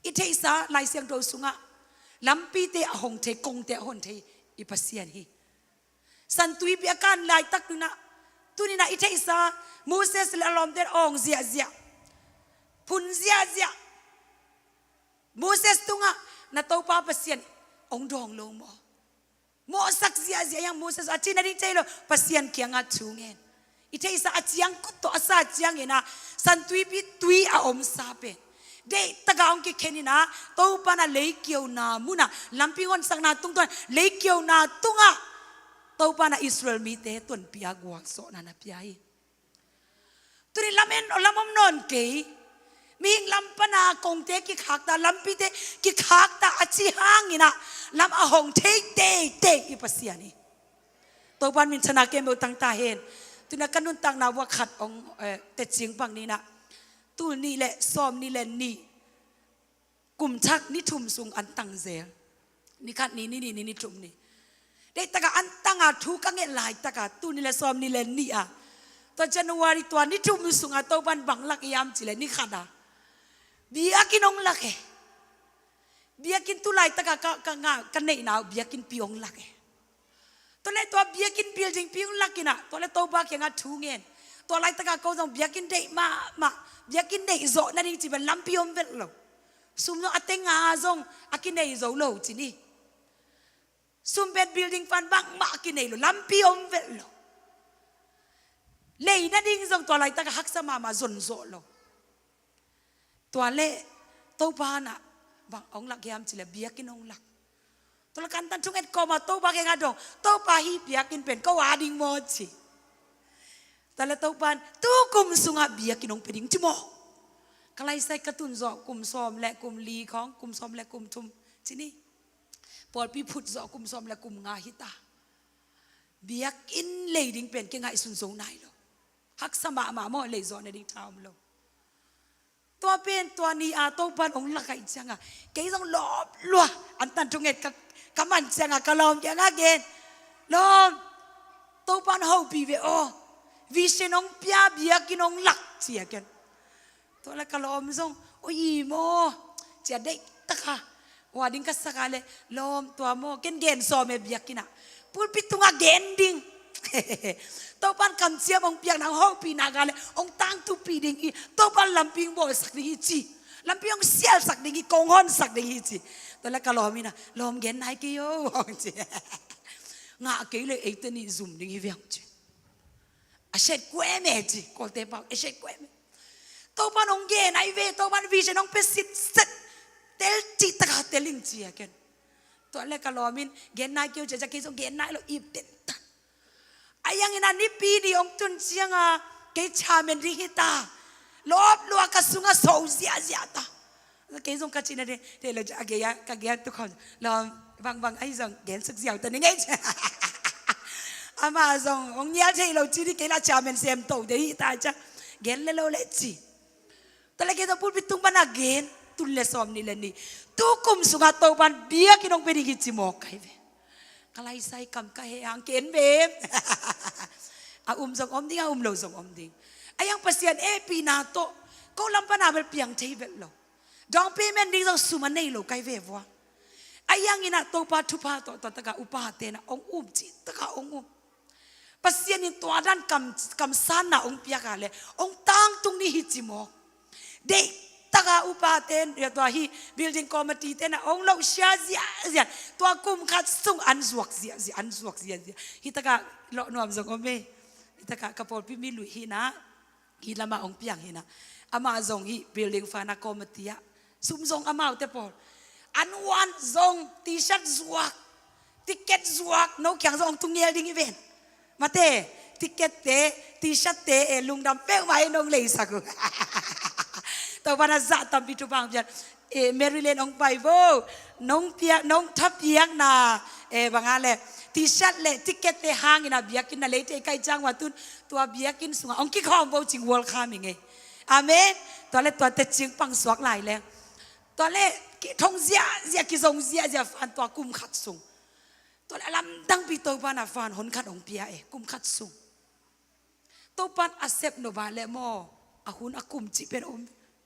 I theihsa Lai Siangtho sungah lampite a hong thei, kongte a hon thei i Pasian hi. San Tuipi a kan laitak tuni-in ah, tuni-in ah i theihsa Moses le a lawmte awng ziahziah, phun ziahziah. Moses tungah na Topa Pasian hong dawng lo maw? Mawhsak ziahziah hiang Moses, a cih nading thei lo, Pasian kiangah thu ngen. I theihsa a ciangkhut tawh a sa ciangin ah, San Tuipi tui a omsa pen deihtakah hong kikhen in ah, Topa in ah leikiona munah, lampi honsakna tungtawn, leikiona tungah Topa in ah Israel mite tonpih a gualzawhna na pia hi. Tuni lamen, lam om nawn kei. Mihing lam pana kongte kikhakta, lampite kikhakta a ci hangin ah lam a hong thei teitei i Pasian hi. Topan minthanna kembo tangta hen. Tuna ka nuntakna vua khat hong, eh, tecing bang ni nah. Tul nih le sawm nih le nih. Kum thak ni thum sung an tang zel. Ni khat ni, ni nih ni, ni thum ni. Deih taka an tanga thu ka nget lai taka, tul nih le sawm nih le nih a. Tua January tua ni thum sunga Topan bang lak hiam cih le ni khat a. Biakinn hong lak e. Biakinn tu laitaka ka, ka ngah, ka neihna uh biakinnpi hong lak e. Tua le tua biakinn buildingpi hong lak in ah, tua le Topa kiangah thu ngen. Tua laitaka ko zong biakinn deih mahmah, biakinn neih zawh nading ci pen lampi om vet lo. Sum zong a teng a zong a kinei zo lo ci ni. Sum pen building fund bangmah a kinei lo, lampi om vet lo. Lei nading zong tua laitaka haksa mahmah zon zawh lo. Tua le Topa nah bang hong lak hiam cih le biakinn hong lak. Tua le ka antan thunget kawma Topa kiangah dong, Topa hih biakinn pen ko a ding maw ci. Tua le Topan tu kum sungah biakinn hong pia ding ci maw. Ka laisai ka tun zawh kum sawm le kum li khawng, kum sawm le kum thum ci ni. Pawlpi phut zawh kum sawm le kum nga hita. Biakinn lei ding pen kingaihsun zo nai lo. Haksa mahmah maw, lei zawh nading tha om lo. Tua pen tua ni a Topan hong lak ahih cianga kei zong lawp lua, antan thunget ka, ka man cianga ka lawm kiangah gen, lawm, Topan hopih ve aw, vision hong pia, biakinn hong lak ci a ken. Tua le ka lawm zong, oi i maw, cia deih taka. Ua ding ka saka le, lawm tua maw, ken gen sawm e biakinn ah. Pulpit tungah gen ding. Topan kamciam hong piak nang hopih nak a le, hong tangtupih ding hi. Topan lampi hong bawlsak ding hi ci. Lampi hong sialsak ding hi, kong honsak ding hi ci. Tua le ka lawm in ah, lawm gen nai kei o, hong ci. Ngah kei le eite nih zum ding hi ve hong ci. A set kueme ci, Kawlte pau, a set kueme. Topan hong gen ai ve, Topan vision hong pia sitset. Tel cih taka tel ing ci a ken. Tua le ka lawm in, gen nai kei o cia cia kei zong gen nai lo ip den tan. A yang in a nipi ni hong tun cianga, kei chairman ding hita. Lawp lua ka sungah so ziahziah ta. Kei zong ka cihna ding, thei lo cia, a gei a, ka gei a tukhawm. Lawm, bangbang ahi zong, gen suk ziau ta ni ngei cia. Amah zong, hong nial thei lo ci ding kei la chairman sem to ding hita cia. Gen le lo le ci. Tua le kei zong pulpit tung pana gen, tul le sawm nih le nih. Tu kum sungah Topan biakinn hong pia ding hi ci mawk kai ve. Ka laisai kam ka he hang ken ve. A um zong om ding, a um lo zong om ding. A yang Pasian e pina tawh, ko lam pana bel piang thei vet lo. Down payment ding zong sum a nei lo kai ve vua. A yang in ah Topa thupha tawh, tua taka upa te na hong um cih taka hong um. Pasian in tua dan kam, kamsanna hong piak a le, hong tangtung ni hi ci mawk. Deih taka upa ten, ya tua hi building committee ten a hong lo sia ziahziah. Tua kum khat sung an zuak ziahziah, an zuak ziahziah. Hi taka lawh nuam zong om e. Hi taka ka pawlpi mi luih hi na. Hi lama hong piang hi na. Amah zong hi building fund a committee ah. Sum zong amaute pawl. An wan zong T-shirt zuak. Ticket zuak. No kiang zong hong tung ngel ding hi ven. Mate, ticket te, T-shirt te, e lungdam peuhmah e nong leisak uh. Topan a zah tampi thupha hong pian. E, Maryland hong pai vo. Nong piak, nong thapiakna. E, bang a le. T-shirt le, ticket te hangin a biakinn na leite kai ciang ua tun. Tua biakinn sungah hong kikhawm vo cing welcome ing e. Amen. Tua le tua tecing pang suak lai leng. Tua le ki thong ziahziah, kizong ziahziah fan tua kum khat sung. Tua le a lamdangpi Topan a fan hon khat hong pia e, kum khat sung. Topan a sep nop a le maw, a hun a kum cih pen om,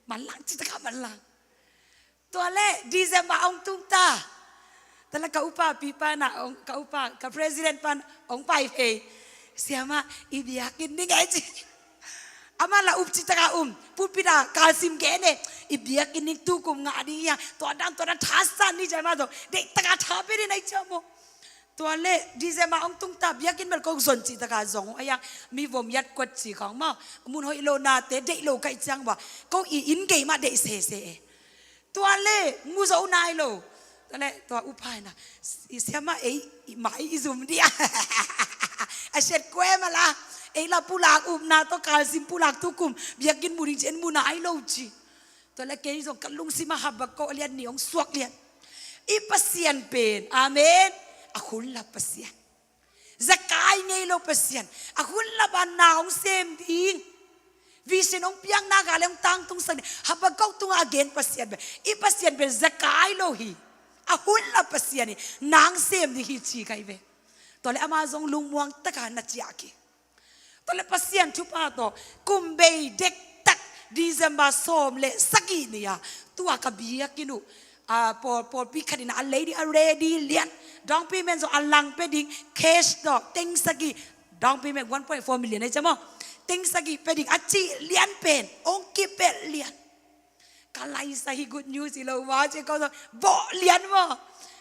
manlang cih taka manlang. Tua le December hong tung ta. Tua le ka upa pipa na hong, ka upa, ka president pan hong pai phei. Siama, i biakinn ni ngai ci. Ama la up cih taka um, pulpit a kalsim gen e. I biakinn ni tu kum ngah ding ia. Tua dan, tua dan thasan ni jai ma zong. Deih taka tha pe ni nai cia maw. Tua le December hong tung ta, biakinn bel ko zon cih taka zong. Aya, mi vom yat kuat cih khawng maw. Mun hoih lo nate, deih lo kaih ciang ba. Ko i inn gei mah deih sese e. Tua le, mu zo nai lo. Tua le, tua upa ina. I siama ei, i mai i zum dia. A set kue mala. Ei la pulak upna to kalsim pulak tukum. Biakinn mu ding cih en mu nai lo ci. Tua le kei zong ka lungsim ah Habakkuk a lian nih hong suak lian. I Pasian pen, amen, a hun lap Pasian. Zekai ngei lo Pasian. A hun lap a na hong sem ding, vision hong piakna ka le hong tangtungsak ding, Habakkuk tungah a gen Pasian pen, i Pasian pen zekai lo hi. A hun lap Pasian hi. Na hong sem ding hi ci ka hi ve. Tua le ama zong lungmuang taka na ciah kik. Tua le Pasian thupha tawh kum bei dektak December sawm le sagih ni-a tua ka biakinn uh, a, pawl, pawlpi khat in a lei ding a ready lian. Down payment zong a lang pia ding, cash tawh teng sagih, down payment one point four million ei cam aw. Teng sagih pia ding a cih lian pen hong kipelh lian. Ka laisa hi good news hi lo ma ci ko, bawh lian maw.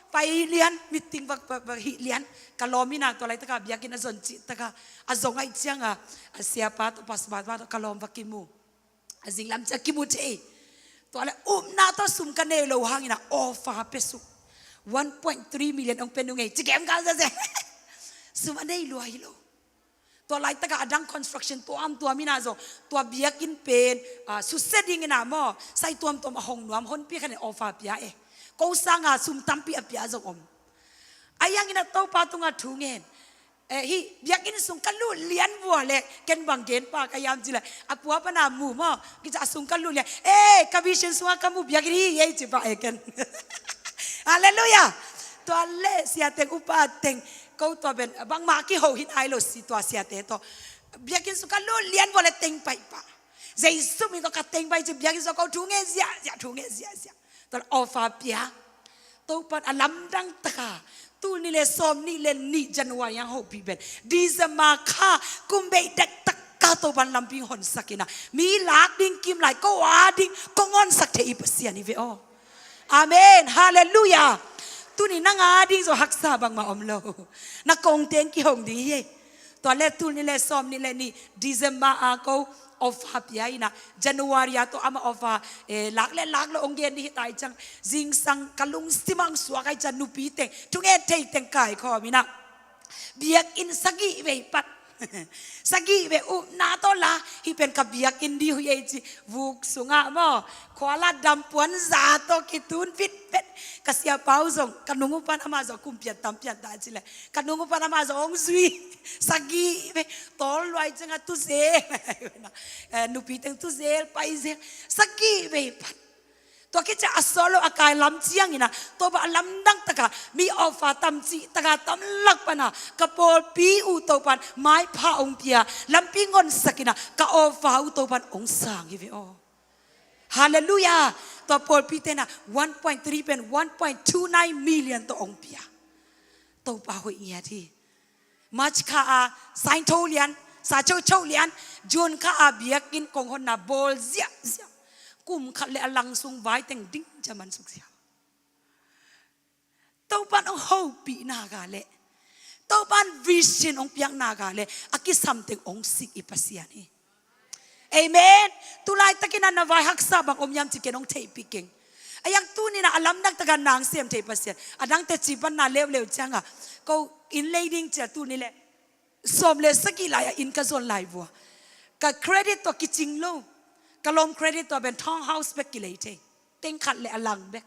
Pai lian, meeting va, va, va hih lian. Ka lawm ina tua laitaka biakinn a zon cihtaka a zong ahih cianga, a siapa tawh pastor pa tawh ka lawm va kimu. A zinglam ciah kimu thei. Tua le upna tawh sum ka nei lo hangina offer pia suk. One point three million hong pia nung ei ci kem ka zia zia. Sum a nei lua hi lo. Tua laitaka a dang construction tuamtuam ina zong tua biakinn pen, ah, susia dingina maw, sai tuamtuam a hong nuam honpi khanin offer pia e. Ko sanga sum tampi a pia zong om. A iangina Topa tunga thu ngen. Eh, hih biakinn sung ka lut lian vua le ken bang gen pa ka hiam ci le, a pua pana mu maw, kici a sung ka lut lian. Eh, ka vision sunga ka mu biakinn hi ei ci pa e ken. Halleluiah. Tua le siateng upa teng ko tua pen bangmah kiho hi nai lo si tua siate tawh. Biakinn sung ka lut lian vua le teng pai pa. Jesu min tawh ka teng pai ci biakinn sung ko thu nge ziahziah, thu nge ziahziah. Tua le offer pia. Topan a lamdang taka tul nih le sawm nih le nih January ang hopih pen December kha kum bei dektak ka Topan lampi honsak ina mi lak ding kim lai ko a ding kong honsak thei i Pasian hi ve aw. Amen. Halleluiah. Tuni nang a ding zong haksa bangmah om lo. Na kongteng kihong ding hi ei. Tua le tul nih le sawm nih le nih December a ko offer pia ina January a tawh ama offer, eh, lak le lak lo hong gen ding hi ta ahih ciang zingsang ka lungsim ah hong suak ahih ciang nupi teng thungen thei teng kaikhawm ina biakinn sagih vei pat. Sagih vei upna tawh la, hih pen ka biakinn ding hi ei ci. Vuk sungah maw, khualat dampuan za tawh kitun vitvet. Ka siapa uh zong, ka nung uh pan amah zong kum pian tam pian ta ci le, ka nung uh pan amah zong hong zui. Sagih vei, tawl luai ciangah tu zel. Eh, nupi teng tu zel, pai zel. Sagih vei pat. Tua khit ciang a solo a kai lam ciangina Topa a lamdang taka mi offer tam cih taka tam lak pana ka pawlpi uh Topan maipha hong pia, lampi ngonsakina ka offer uh Topan hong sang hi ve aw. Halleluiah. Tua pawlpi tena one point three pen one point two nine million tawh hong pia. Topa hoih ngiat hi. March kha a saintho lian, sa chocho lian, June kha a biakinn kong honna bawl ziahziah. Kum khat le a lang sung vai teng ding ciaman suk ziah. Topan hong hopihna ka le, Topan vision hong piakna ka le, a kisam teng hong sik i Pasian hi. Amen. Tulaitakin a na vai haksa bang om hiam ci ken hong theihpih keng. A iang tunina a lamdang taka nang sem thei Pasian. A dangte ci panna leuleu cianga ko inn lei ding cia tuni le sawm le sagih lai-a inn ka zon lai vua. Ka credit tawh kicing lo. Ka lawm credit tawh pen townhouse bek kilei thei. Teng khat le a lang bek.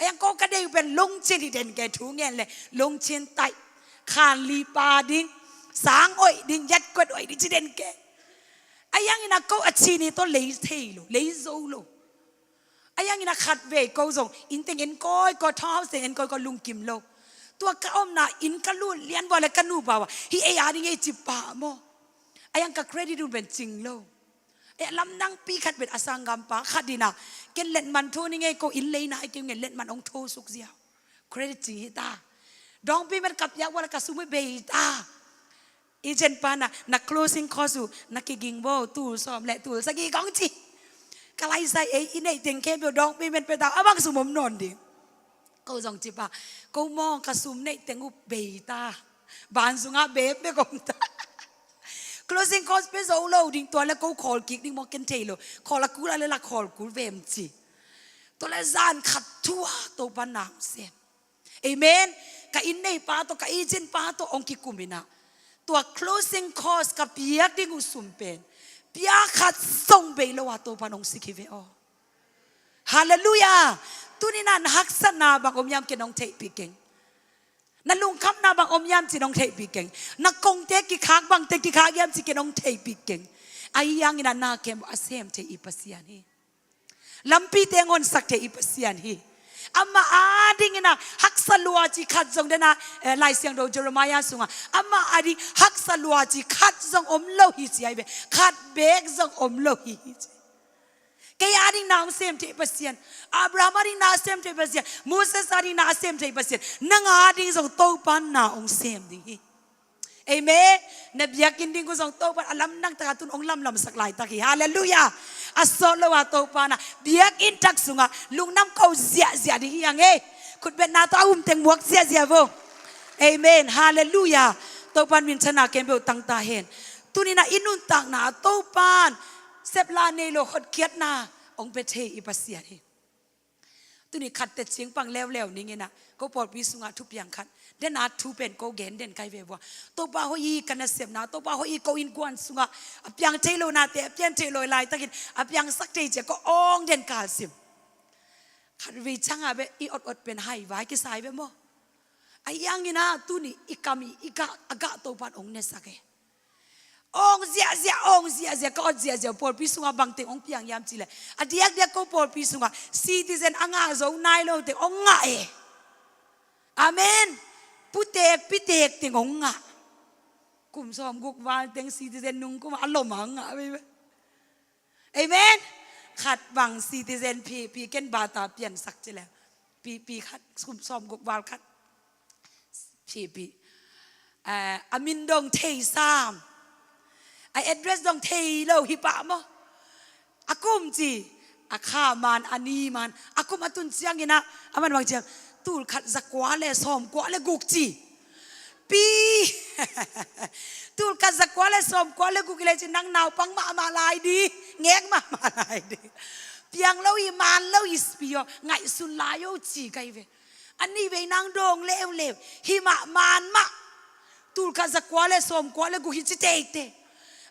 A iang ko ka dei pen lungcin hi den ke thu ngen le lungcin taih. Khan li pa ding, sang oih ding, yat kuat oih ding ci den ke. A iang ina ko a cini tawh lei thei lo, lei zo lo. A iang ina khat vei ko zong inn teng en kawikawi, townhouse teng en kawikawi lungkim lo. Tua ka omna inn ka lut lian vua le ka nupa vua hi ei a ding ei ci pa maw. A iang ka credit un pen cing lo. E, lamdangpi khat pen a sanggampa khat ina ken letman tho ni ngei ko inn leina ai keu ngen letman hong tho suk ziau. Credit cing hi ta. Down payment ka piak vua le ka sum hi bei ta. Agent pa na, na closing cost uh na kiging bo, tul sawm le tul sagih kong ci. Ka laisai ei i neih teng khempeuh down payment pia ta, a bang sum om nawn ding. Ko zong ci pa, ko maw ka sum neih teng uh bei ta. Ban sungah bep bek om ta. Closing cost pe zo lo ding tua le ko khawl kik ding maw ken thei lo. Khawl a kul a le la khawl kul vem ci. Tua le zan khat thua Topa nang sem. Amen. Ka inn nei pa tawh, ka agent pa tawh hong kikum ina tua closing cost ka piak ding uh sum pen pia khat zong bei lo a Topa nong sik hi ve aw. Halleluiah. Tuni-in ah na haksatna bang om hiam, ken hong theihpih keng. Na lungkhamna bang om hiam cih hong theihpih keng. Na kongte kikhak bangte kikhak hiam cih ken hong theihpih keng. Ahi hangin ah na khempeuh a sem thei i Pasian hi. Lampite hong honsak thei i Pasian hi. Amah adingin ah haksa lua cih khat zong, den ah, eh, Lai Siangtho Jeremiah sungah amah ading haksa lua cih khat zong om lo hi ci ahi ve. Khat beek zong om lo hi ci. Kei ading na hong sem thei Pasian. Abraham ading na sem thei Pasian. Moses ading na sem thei Pasian. Nang ading zong Topa'n na hong sem ding hi. Amen. Na biakinn ding uh zong Topa'n a lamdang takin tu-in hong lamlamsak laitak hi. Halleluiah. A sawt lo-a Topa'n ah biakinn thak sungah lungdam ko ziahziah ding hi hang e. Khutbetna tawh a um teng muak ziahziah vo. Amen. Halleluiah. Topa'n minthanna khempeuh tang ta hen. Tuni-in ah i nuntakna ah Topa'n sep la nei lo hotkhiatna hong pia thei i Pasian hi. Tuni khat teci-in pang leuleu ning in ah, ko pawlpi sungah thupiang khat, den a thu pen ko gen den ka hi ve ua. Topa hoih hi, ka nasepna, Topa hoih hi, ko innkuan sungah a piang thei lonate a piang thei lo hi laitakin a piangsak thei ci-a ko awng den kalsim. Khatvei ciangah beh i otot pen haivai kisa hi ve maw. Ahi hangin ah tuni i kam i, i gah, a gah Topa'n hong nesak e. Awng ziahziah, awng ziahziah, ka ot ziahziah, pawlpi sungah bangteng hong piang hiam cih leh, a diakdiak ko pawlpi sungah citizen a ngah zo nai lo teng hong ngah e. Amen. Putek pitek teng hong ngah. Kum sawmguk val teng citizen nung kum a lom a ngah veve. Amen. Khat bang citizen pi, pi ken bata piansak ci leh, pi, pi khat kum sawmguk val khat. Pi, pi. Eh, a min dong thei sam. A address dong thei lo hi pah maw. A kum ci, a kha man, a ni man, a kum a tun ciangin ah, aman bang ci hiam, tul khat za kua le sawm kua le guk ci. Pi. Tul khat za kua le sawm kua le guk hi leh ci, nang naupang mahmah lai ding, ngek mahmah lai ding. Piang lo hi, man lo hi, pi aw, ngaihsun lai o ci ka hi ve. A nih vei nang dawng leuleu, hi mah, man mah. Tul khat za kua le sawm kua le guk hi ci teitei.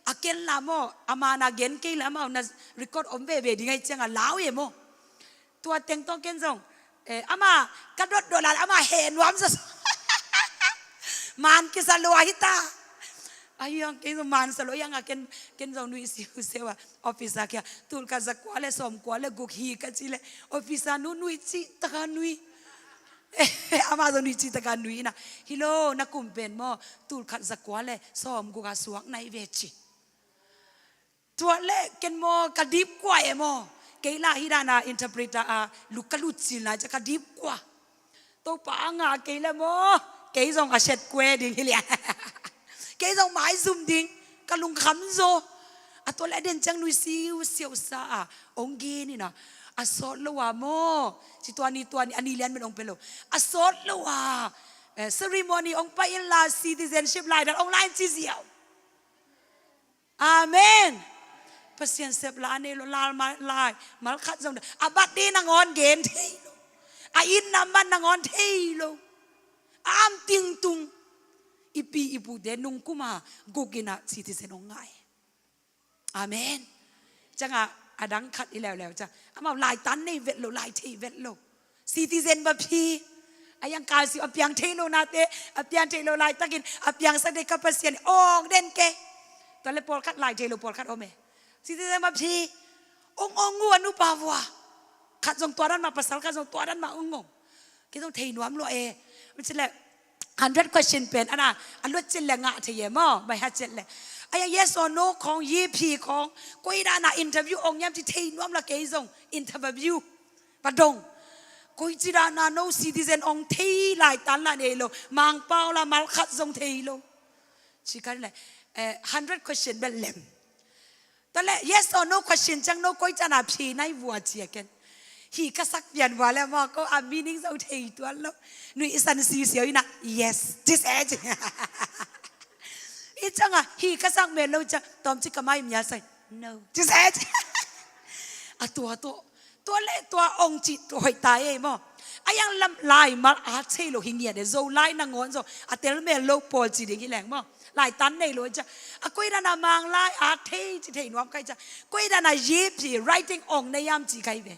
A ken la maw, a man a gen kei la maw, na record om veve ding ahih ciangah lau e maw. Tua teng tawh ken zong, eh, ama ka dotdot lai, ama heh nuam zaw. Man kisa lua hi ta. Ahi hang ken zong man sa lua, ahi hang a ken, ken zong nuih siusiu a. Office a kia, tul khat za kua le sawm kua le guk hi ka ci leh, office a nu nuih cih taka nuih. Ama zong nuih cih taka nuih in ah, hi lo, na kum pen maw, tul khat za kua le sawm guk a suak nai ve ci. Tua leh ken maw ka dip kua e maw. Kei lah hi dan a interpreter a luk ka lut cil nai ciah ka dip kua. Topa a ngah kei leh maw, kei zong a set kue ding hi lian. Kei zong maizum ding, ka lungkham zaw. A tua leh a den ciang nuih siusiu sa a, hong gen in ah, a sawt lo a maw, ci tua ni tua ni, a ni lian men hong pia lo. A sawt lo a, eh, ceremony hong pai in la citizenship lai dan hong la in ci ziau. Amen. Pasian sep la a nei lo, lai mal, lai mal khat zong, a birthday nangawn gen thei lo. A inn nambat nangawn thei lo. A am tingtung. I pi i pute nung kum a guk in ah citizen hong ngah e. Amen. Ciangah a dang khat i leuleu ciah, amau laitan nei vet lo, lai thei vet lo. Citizen va phi. A iang kalsi a piang thei lo nate, a piang thei lo laitakin a piangsak dei ka Pasian, awng den ke. Tua leh pawlkhat lai thei lo pawlkhat om e. Citizen va phi. Ong ong uh a nupa vua. Khat zong tua dan mah, pasal khat zong tua dan mah ong ong. Kei zong thei nuam lua e. Mah ci leh hundred question pen ana a luat ciat leh ngah thei e maw, mai ha ciat leh. A iang yes or no khawng, yi phi khawng, koi dan a interview ong hiam ci thei nuam lua kei zong interview. Va dong. Koici dan a no citizen ong thei laitan lah nei lo. Mangpau lah mal khat zong thei lo. Ci ka leh, eh, hundred question bel lem. Tua leh yes or no question ciang no koi ciang a phi nai vua ci a ken. Hi ka sak pian vua leh maw ko a meaning zong thei tuan lo. Nuihsan siusiau in ah yes. Ci se ci. Hi ciang a hi ka sak mel lo ciang tawmcik ka mai mia sai. No. Ci se ci. A tua tua. Tua leh tua ong cih tua hoih ta ei maw. A iang lam lai mal a thei lo hi ngiat e, Zolai nangawn zaw a tel mel lo pawl ci ding hi leng maw. Laitan nei lo ciah. A koi dan a Manglai a thei ci thei nuam kai ciah. Koi dan a yi phi writing ong nei hiam ci kai ve.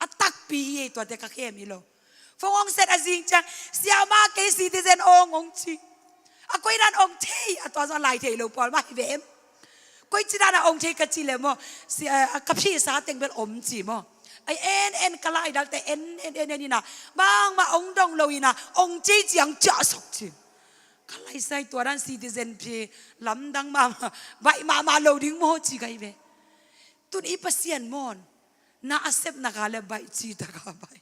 A takpi hi ei, tuate ka khem hi lo. Phone hong set a zing ciang, siama kei citizen ong ong ci. A koi dan ong thei, a tua zong a lai thei lo pawl mah hi ve em. Koi ci dan a ong thei ka ci le maw, si, a, a ka phisa teng bel om ci maw. Ai en en ka lai dalte en en en en ina. Bangmah ong dong lo ina, ong thei ciang ciah sok ci. Ka lai sai tua dan citizen phi lamdang mahmah, baih mahmah lo ding maw ci ka hi ve. Tun i Pasian mawn, na a sepna ka le baih ci taka baih.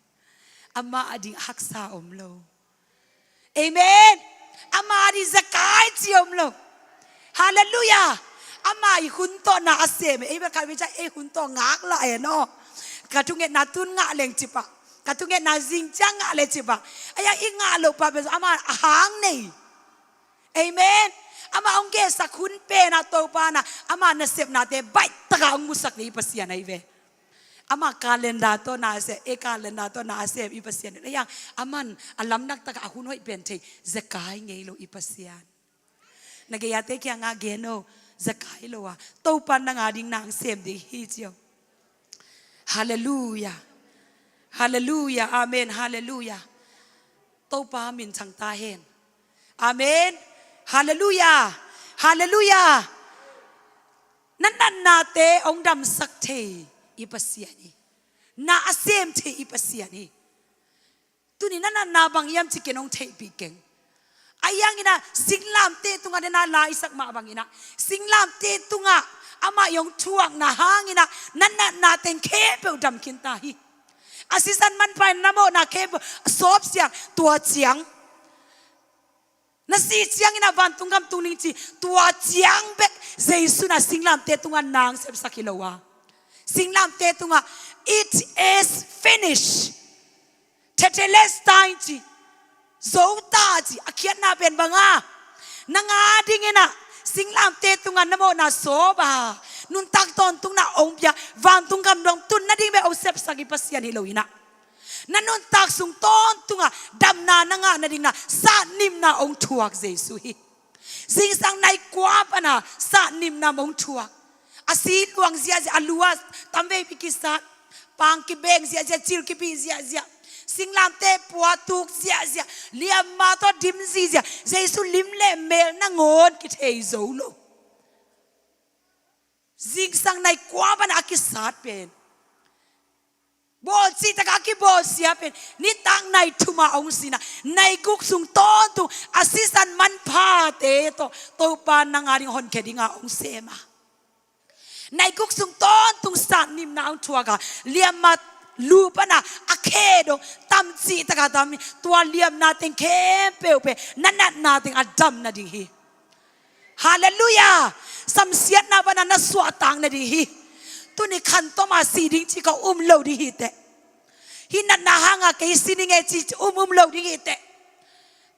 Ama a ding haksa om lo. Amen. Ama a ding zekai ci om lo. Halleluiah. Ama i hun tawh na a sem. Amen. Ka mi ca ei hun tawh ngak la e no. Ka thungetna tun ngah leng ci pah. Ka thungetna zing ciang ngah le ci pah. Aya i ngah lo pah pen ama a hang nei. Amen. Ama ong gelsak hun pen a Topa na, ama nasepnate baih taka ong musak ni i Pasian ahi ve. Ama calendar tawh na a sem, e calendar tawh na a sem i Pasian. Ayan, aman a lamnak taka a hun hoih pen thei, zekai ngei lo i Pasian. Na gei ate kianga gen o, zekai lo a, Topa nang a ding nang sem ding hi ci o. Halleluiah. Halleluiah. Amen. Halleluiah. Topa min thang ta hen. Amen. Halleluiah. Halleluiah. Na natnate ong damsak thei i Pasian hi. Na a sem thei i Pasian hi. Tuni na natna bang hiam ci ken ong theihpih keng. Ahi hangin a singlamteh tungah, den a la i sak mah bangin a singlamteh tungah amah i ong thuakna hangin a na natna teng khempeuh dam khin ta hi. A sisan manpha in na mawhna khempeuh a sawp siang, tua ciang na sih ciangin a vantung gam tung ding ci, tua ciang bek Jesu na singlamteh tungah nang sepsak hi lo a. Singlamteh tungah, "It is finished." Tetelestai ci, zo ta ci, a khiatna pen bang a, nang a dingin a singlamteh tungah na mawhna sawp a, nuntak tawntungna ong pia, vantung gam dong tun nading bek ong sepsak i Pasian hi lo in a, na nuntak sung tawntungah damna na ngah nading na satnimna ong thuak Jesu hi. Zingsang nai kua pan a satnimna ong thuak. A si luang ziahziah, a lu a tamveipi kisat, pang kibeng ziahziah, cil kipi ziahziah, singlamteh pua tuk ziahziah, liamma tawh dim ziahziah, Jesu lim le mel nangawn kithei zo lo. Zingsang nai kua pan a kisat pen, bawl cih takah a kibawlsia pen nitak nai thum a ong sin a, nai guk sung tawntung a sisan manphate tawh Topa nang a ding honkhia ding a ong sem a, nai guk sung tawntung satnimna ong thuak a, liamma lu pan a a khe dong tam cih takah tam, tua liamna teng khempeuh pen na natna teng a dam nading hi. Halleluiah. Samsiatna pan a na suahtak nading hi. Tuni khantom a si ding ci ka um lo ding hi teh. Hih natna hanga kei si ding e ci um um lo ding hi teh.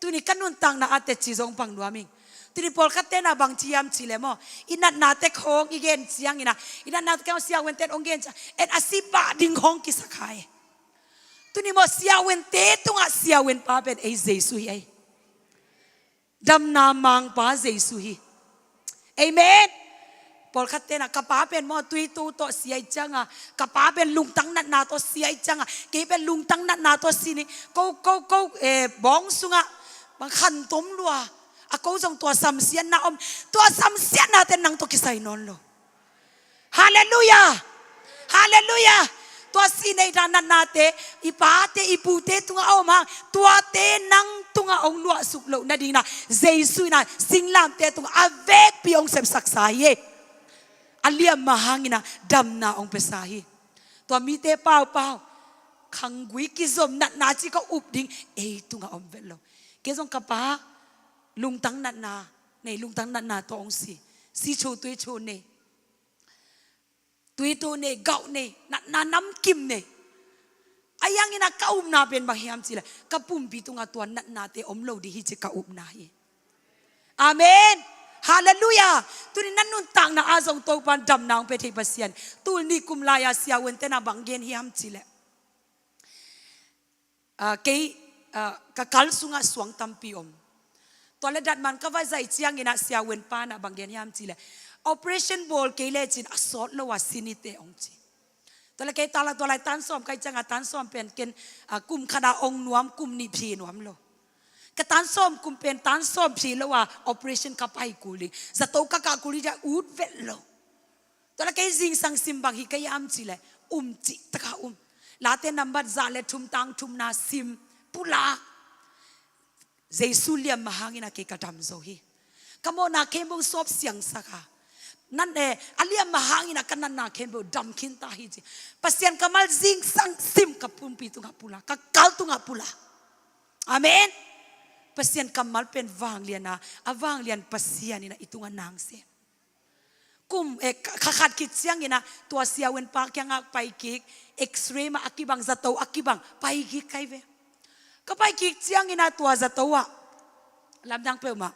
Tuni ka nuntakna a teci zong pang nuam ing. Tuni pawlkhatte na bang ci hiam ci le maw, i natnate khawng i gen ciangin a, i natnate khawng siavuante ong gen ciang en a si pah ding khawng kisakha e. Tuni maw siavuante tungah siavun pa pen ei Jesu hi ei. Damna mangpa Jesu hi. Amen. Pawlkhat tenah ka pa pen maw tuitu tawh si ahih cianga, ka pa pen lungtang natna tawh si ahih cianga, kei pen lungtang natna tawh si ni, ko ko ko eh, bawng sungah bang khantom lua. A ko zong tua samsiatna om. Tua samsiatna ten nang tawh kisai nawn lo. Halleluiah. Halleluiah. Tua si neih dan natnate i pate i pute tungah a om hang, tuate nang tungah hong luahsuk loh nadingin ah Jesu in ah singlamteh tungah a vekpi hong sepsaksa hi. A liam mah hangin ah damna hong piasa hi. Tua mite paupau, khanggui kizom natna ci ka up ding ei tungah om vet lo. Kei zong ka pa lungtang natna nei, lungtang natna tawh hong si. Si cho tui cho nei, tuitu nei, gauh nei, natna namkim nei. Ahi hangin ah ka upna pen bang hiam cih leh ka pumpi tungah tua natnate om lo ding hi ci ka upna hi. Amen. Halleluiah. Tuni na nuntakna ah zong Topa'n damna hong pia thei Pasian. Tul nih kum lai-a siavuante na bang gen hiam cih leh, ah, kei, ah, ka kal sungah suang tampi om. Tua leh datman ka va zaih ciangin ah siavun pa na bang gen hiam cih leh, operation bawl kei lecin a sawt lo a si ni teh hong ci. Tua leh kei tua lai tan sawm ka hih ciangah tan sawm pen ken, ah, kum khat a ong nuam, kum nih phi nuam lo. Ka tan sawm kum pen tan sawm phi lo a operation ka pai kul ding, zato ka kah kul ding a ut vet lo. Tua leh kei zingsang sim bang hi ka hiam cih leh um cih taka um. Late nambat za leh thum tang thumna sim pulak. Jesu liam mah hangin ah kei ka dam zo hi. Ka mawhna khempeuh sawp siangsak a, nan eh, a liam mah hangin ah ka natna khempeuh dam khinta hi ci. Pasian kammal zingsang sim ka pumpi tungah pulak, ka kal tungah pulak. Amen. Pasian kammal pen vanglian a, a vanglian Pasian in ah i tungah na sem. Kum, eh, kha, kha khat khit ciangin ah tua siavun pa kiangah pai kik, X-ray mah a kibang, zato a kibang, pai kik kai ve. Ka pai kik ciangin ah tua zato ah lamdang peuhmah.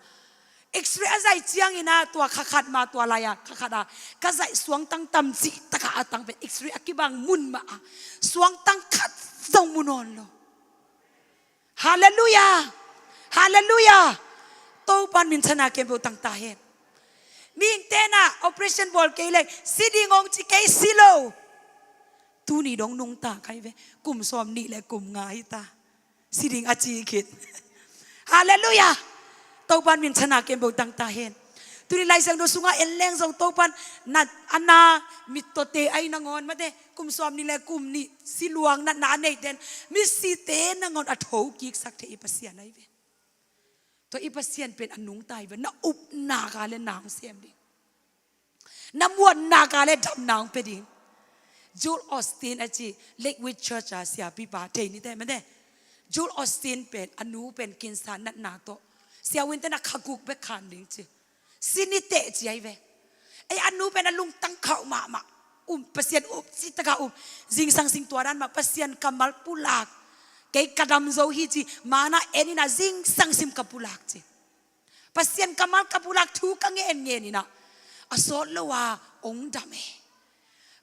X-ray a zaih ciangin ah tua kha khat mah tua lai-a kha khat ah ka zaih suangtang tam cih takah a tang pen X-ray a kibang mun mah ah suangtang khat zong mu nawn lo. Halleluiah. Halleluiah. Topa'n minthanna khempeuh tang ta hen. Mihingte na operation bawl kei leh si ding hong ci, kei si lo. Tuni dong nungta kai ve. Kum sawm nih leh kum nga hi ta. Si ding a ci khit. Halleluiah. Topa'n minthanna khempeuh tang ta hen. Tuni Lai Siangtho sungah en leng zong Topa'n na, a na mittawte ahi nangawn, mate, kum sawm nih leh kum nih siluang natna a neiten, misite nangawn a thokiksak thei i Pasian ahi ve. Tua i Pasian pen a nungta hi ve, na upna ka leh na hong sem ding. Na muanna ka leh damna hong pia ding. Joel Osteen a ci, Lakewood Church a siapipa, thei ni teh, mate. Joel Osteen pen, a nu pen kinsa natna tawh siavunte na kha guk bek khan ding ci. Si ni teh ci ahi ve. Ei, a nu pen a lungtang khauh mahmah. Um, Pasian up cih takah um. Zingsang sing tua dan mah, Pasian kammal pulak. Kei ka dam zo hi ci, mana en in ah zingsang sim ka pulak ci. Pasian kammal ka pulak, thu ka ngen ngen in ah a sawt lo a ong dam e.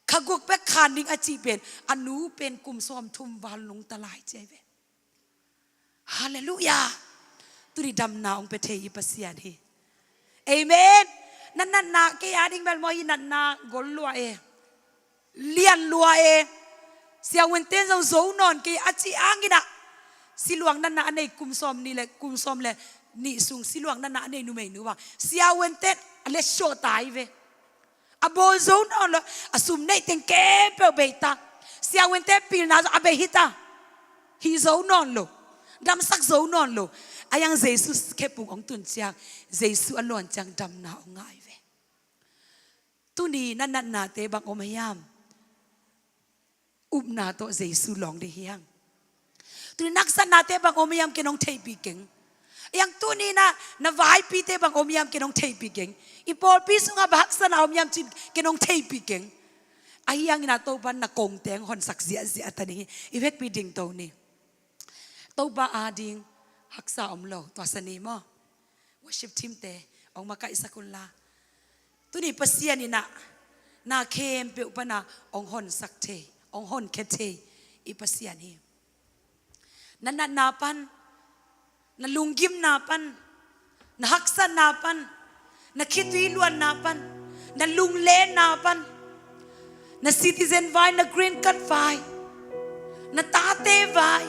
Kha guk bek khan ding a cih pen, a nu pen kum sawm thum val nungta lai ci ahi ve. Halleluiah. Tuni damna hong pia thei i Pasian hi. Amen. Na natna kei a ding bel maw hi, natna gol lua e. Lian lua e. Siavunte zong zo nawn kei a cih hangin ah siluang natna a nei kum sawm nih leh, kum sawm leh nih sung siluang natna a nei numeinu bang siavunte a letsawh ta hi ve. A bawl zo nawn lo, a sum neih teng khempeuh bei ta. Siavunte pilna zong a bei hi ta. Hih zo nawn lo. Damsak zo nawn lo. Ahi hang Jesu khepung hong tun ciang, Jesu a lawn ciang damna hong ngah hi ve. Tuni na natnate bang om hiam? Upna tawh Jesu lawng ding hi hang. Tuni na haksatnate bang om hiam, ken hong theihpih keng. Ahi hang tuni na, na vaipite bang om hiam, ken hong theihpih keng. I pawlpi sungah bang haksatna om hiam cih ken hong theihpih keng. Ahi hangin ah Topa'n na kongte hong honsak ziahziah ta ding hi. I vekpi dingto ni. Topa ading haksa om lo, tua sa ni maw. Worship team te hong makaihsak un la. Tuni Pasian in ah na khempeuh pan ah hong honsak thei, hong honkhia thei i Pasian hi. Na natna pan, na lunggimna pan, na haksatna pan, na khitui luanna pan, Na lunglenna pan, na citizen vai, na green card vai, na tate vai,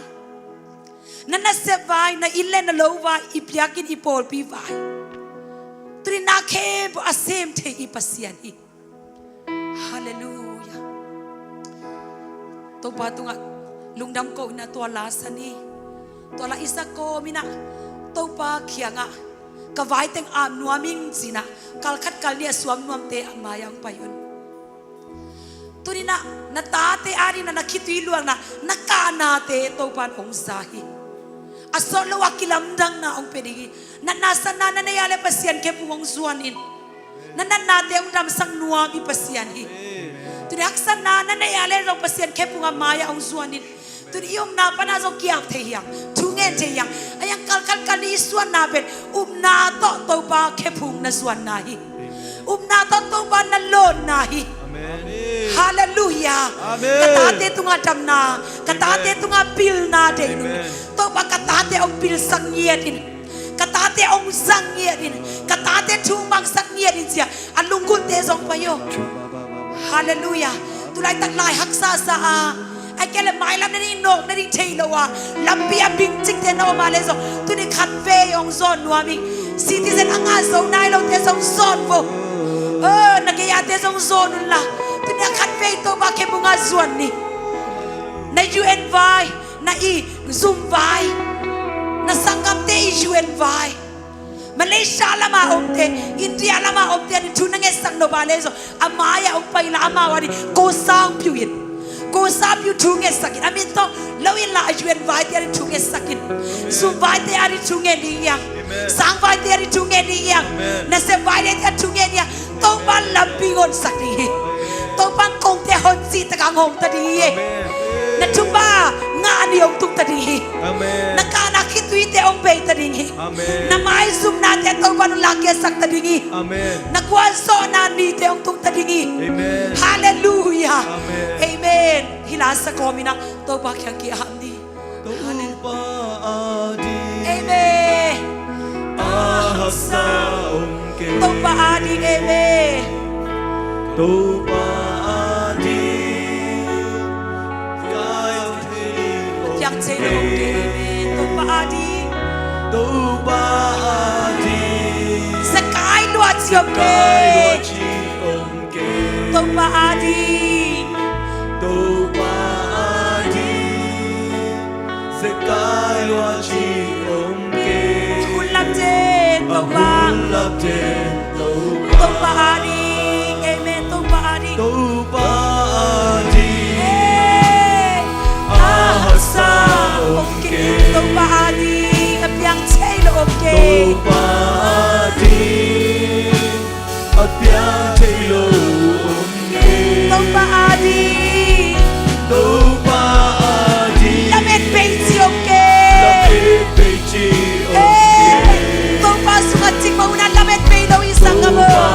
na nasep vai, na inn le na lo vai, i biakinn, i pawlpi vai. Tuni na khempeuh a sem thei i Pasian hi. Halleluiah. Topa tungah lungdam ko in ah tua la sa ni. Tua la i sa kawm in ah Topa kiangah ka vai teng ap nuam ing ci-in ah kal khat kal nih a suam nuamte a mai-ah hong pai un. Tuni in ah na tate adingin ah na khitui luanna, na kahnate Topa in hong za hi. A sawt lo a kilamdanna hong pia ding hi. Natna satna na neih a leh Pasian khephung hong zuan in. Na natnate hong damsak nuam i Pasian hi. Tuni haksatna na neih a leh zong Pasian khephung a mai-ah hong zuan in. Tuni i upna pan ah zong ki-ap thei hi hang, thu ngen thei hi hang. Ahi hang kal khat kal nih i suanna pen upna tawh Topa khephung na zuanna hi. Upna tawh Topa na lawnna hi. Amen. Halleluiah. Amen. Ka tate tungah damna, ka tate tungah pilna deih ning. Amen. Topa ka tate hong pilsak ngiat in, ka tate hong zang ngiat in, ka tate thu hong mangsak ngiat in ci-a a lunggulhte zong pai aw. Halleluiah. Tulaitak lai haksa sa a, ahih kei leh mailam na ding nawk na ding thei lo a, lampi a bingcingte na om a leh zong tuni khatvei hong zawn nuam ing. Citizen a ngah zo nai lote zong zawn vo. Oh, na gei-ate zong zawn unla, tuni a khatvei Topa khephung ah zuan ni. Na U N vai, na i zum vai, na sanggamte i U N vai, Malaysia lam a omte, India lam a omte ading thu na ngetsak nop a leh zong a mai-ah hong pai inla amau ading ko sang piu in. Ko sang piu, thu ngetsak in. A min tawh lo inla a U N vaite ading thu ngetsak in. Zum vaite ading thu ngen ding hi hang. Amen. Sang vaite ading thu ngen ding hi hang. Amen. Nasep vaite ading thu ngen ding hi hang. Topa in lampi hong honsak ding hi. Topa in kongte hong cih tak a hong hong ta ding hi. Amen. Na thupha ngah ni hong tung ta ding hi. Amen. Na kahna khituite hong bei ta ding hi. Amen. Na maizumnate Topa in hong lakhiatsak ta ding hi. Amen. Na gualzawhna nite hong tung ta ding hi. Amen. Halleluiah. Amen. Amen. Hih la sa kawm in ah Topa kiang ki-ap ni. Topa ading. Amen. A haksa om kei. Topa ading, amen. Topa ading. Piang thei lo om kei, amen. Topa ading. Topa ading. Sakai lua ci om kei. Sakai lua ci om kei. Topa ading. Topa ading. Sakai lua ci om kei. Hun lamte Topa. Hun lamte Topa. Topa ading. Amen. Topa ading. Topa ading. Hey. A haksa om kei. Topa ading. A piang thei lo om kei. Topa ading. A piang thei lo om kei. Topa ading. Topa ading. Lamet bei ci om kei. Lamet bei ci om kei. Eh, Topa sungah cingmah un ah lamet bei lo i sanggam aw. Topa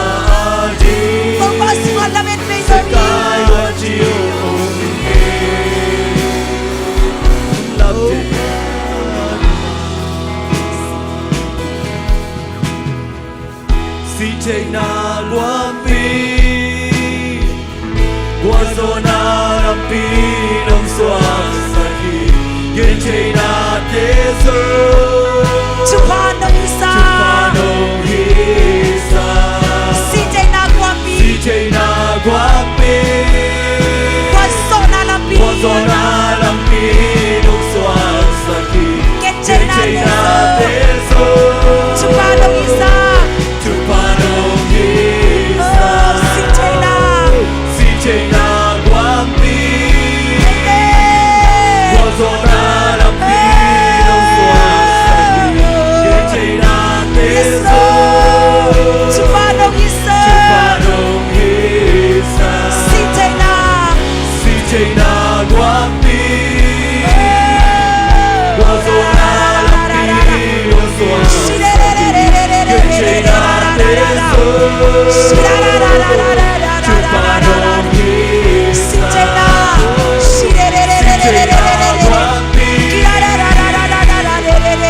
ading. Topa sungah lamet bei lo i. Sakai lua ci om kei. Lamet. Sihtheihna guahpi, gualzawhna lampi nong suaksak hi. Gentheihnate zong thupha nong hihsa. Thupha nong hihsa. Sihtheihna guahpi. Sihtheihna guahpi. Gualzawhna lampi. Gualzawhna lampi nong suaksak hi. Gentheihnate zong thupha nong hihsa. Thupha nong hihsa. Oh, sihtheihna. Sihtheihna guahpi. Amen. Gualzawhna lampi nong suaksak hi. Gentheihnate zong thupha nong hihsa. Thupha nong hihsa. Sihtheihna. Sihtheihna guahpi. Gualzawhna lampi nong suaksak hi. Gentheihnate zong thupha nong hihsa. Sihtheihna. Sihtheihna guahpi.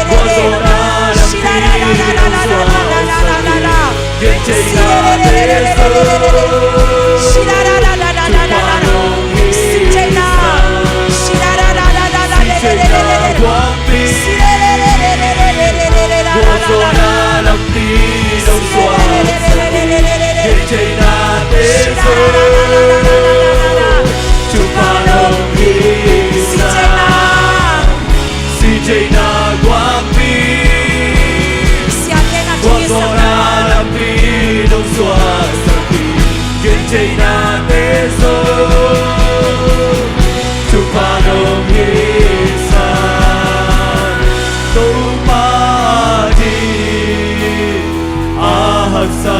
Gualzawhna lampi nong suaksak hi. Gentheihnate zong hi sa, Topa adingin a haksa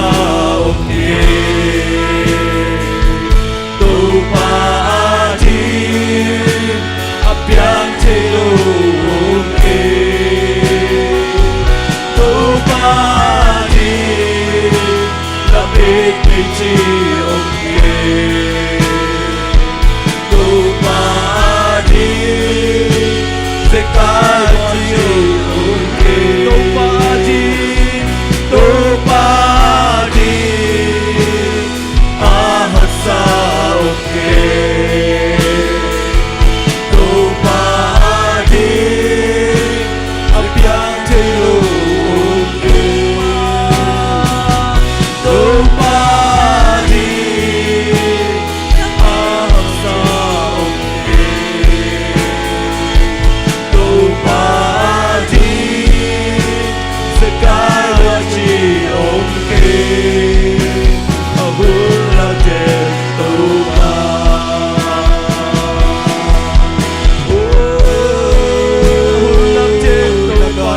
om kei. Topa adingin a piang thei lo om kei. Topa adingin na pek kei ci om kei. Topa adingin zekai ci om kei. Topa adingin, Topa adingin a haksa om kei. Topa adingin a piang thei lo om kei. Topa adingin a haksa om kei. Topa adingin zekai lo ci om kei. A hun lamte Topa. Oh, a hun lamte Topa.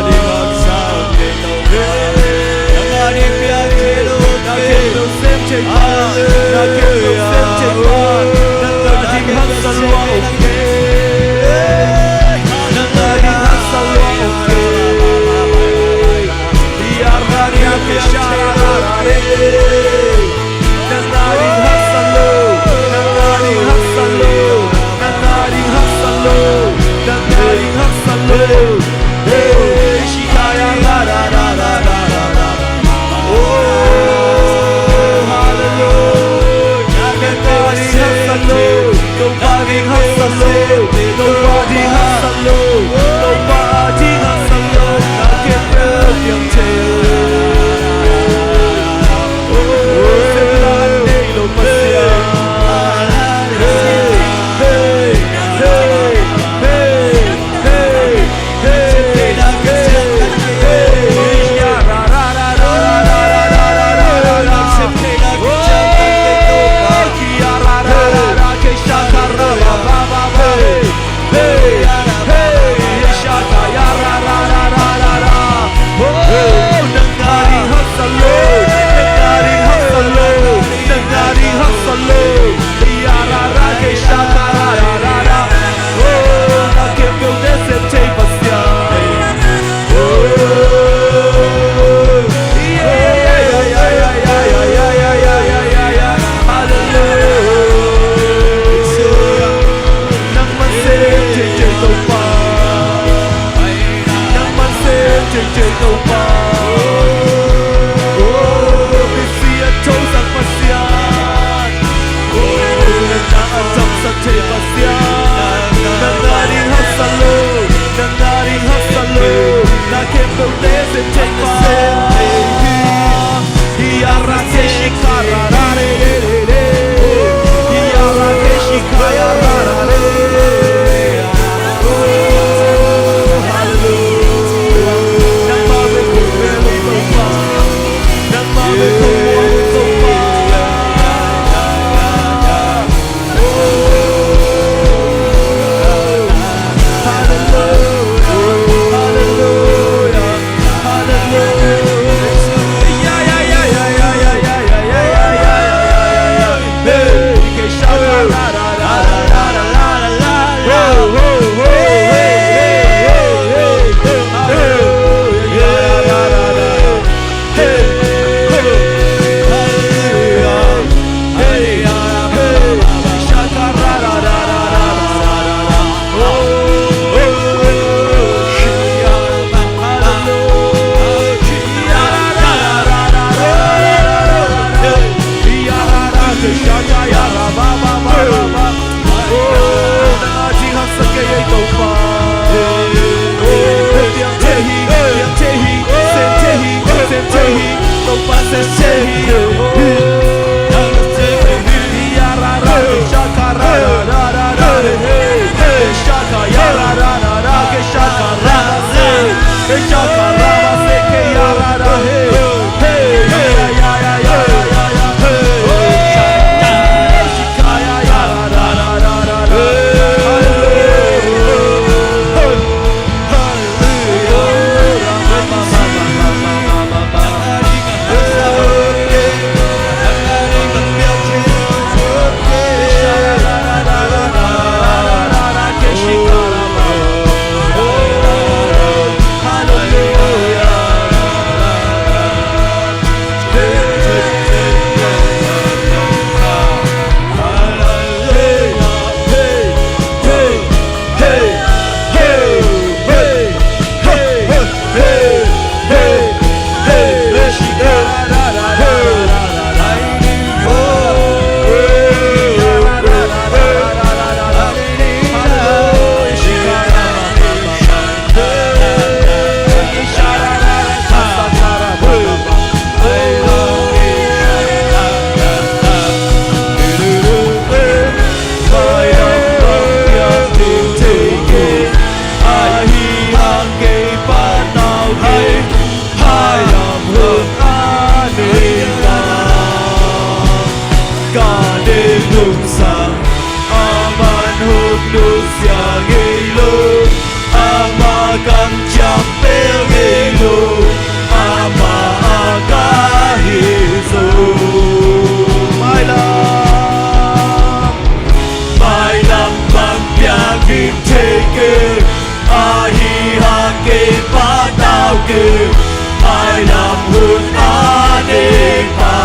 Mailam hun a nei pa,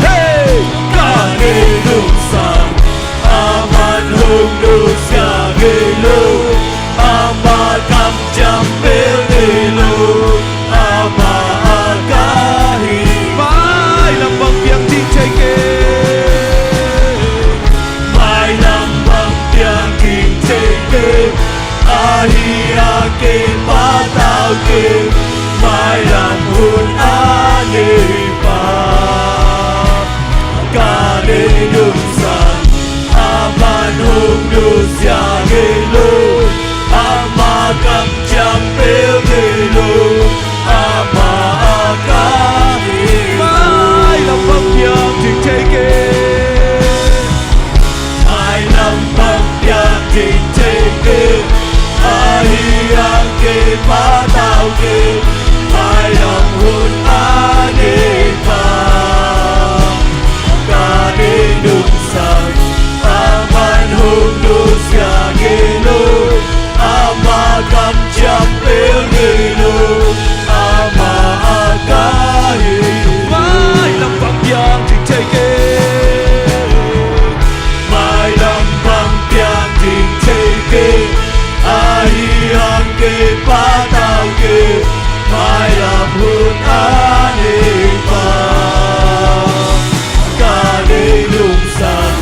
hei, ka nei lungsang, aman hong nusia ngei lo, ama kamciam pel ngei lo, ama a ka hi. Mailam bang piang ding thei kei. Mailam bang piang ding thei kei. Ahi hang kei patau kei. Mailam hun a nei pa, ka nei lungsang, aman hong nusia ngei lo, ama kamciam pel ngei lo, ama a ka hi. Mailam bang piang ding thei kei. Mailam bang piang ding thei kei. Ahi hang kei patau kei. Mailam hun a nei pa, ka nei lungsang, aman hong nusia ngei lo, ama kamciam pel ngei lo, ama a ka hi. Mailam bang piang ding thei kei. Mailam bang piang ding thei kei. Ahi hang kei patau kei. Mailam hun a nei pa, ka nei lungsang,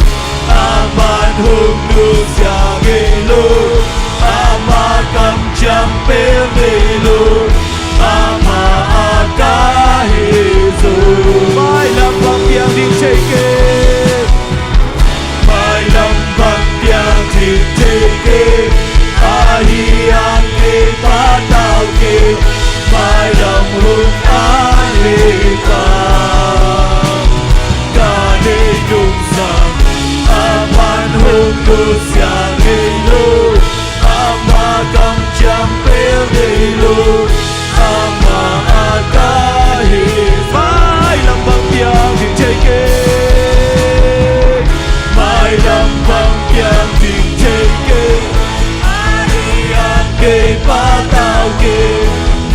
aman hong nusia ngei lo, ama kamciam pel ngei lo, ama a ka hi zo. Mailam bang piang ding thei kei. Mailam bang piang ding thei kei. Ahi hang kei patau kei. Mailam hun a nei pa, ka nei lungsang, aman hong nusia ngei lo, ama kamciam pel ngei lo, ama a ka hi. Mailam bang piang ding thei kei. Mailam bang piang ding thei kei. Ahi hang kei patau kei.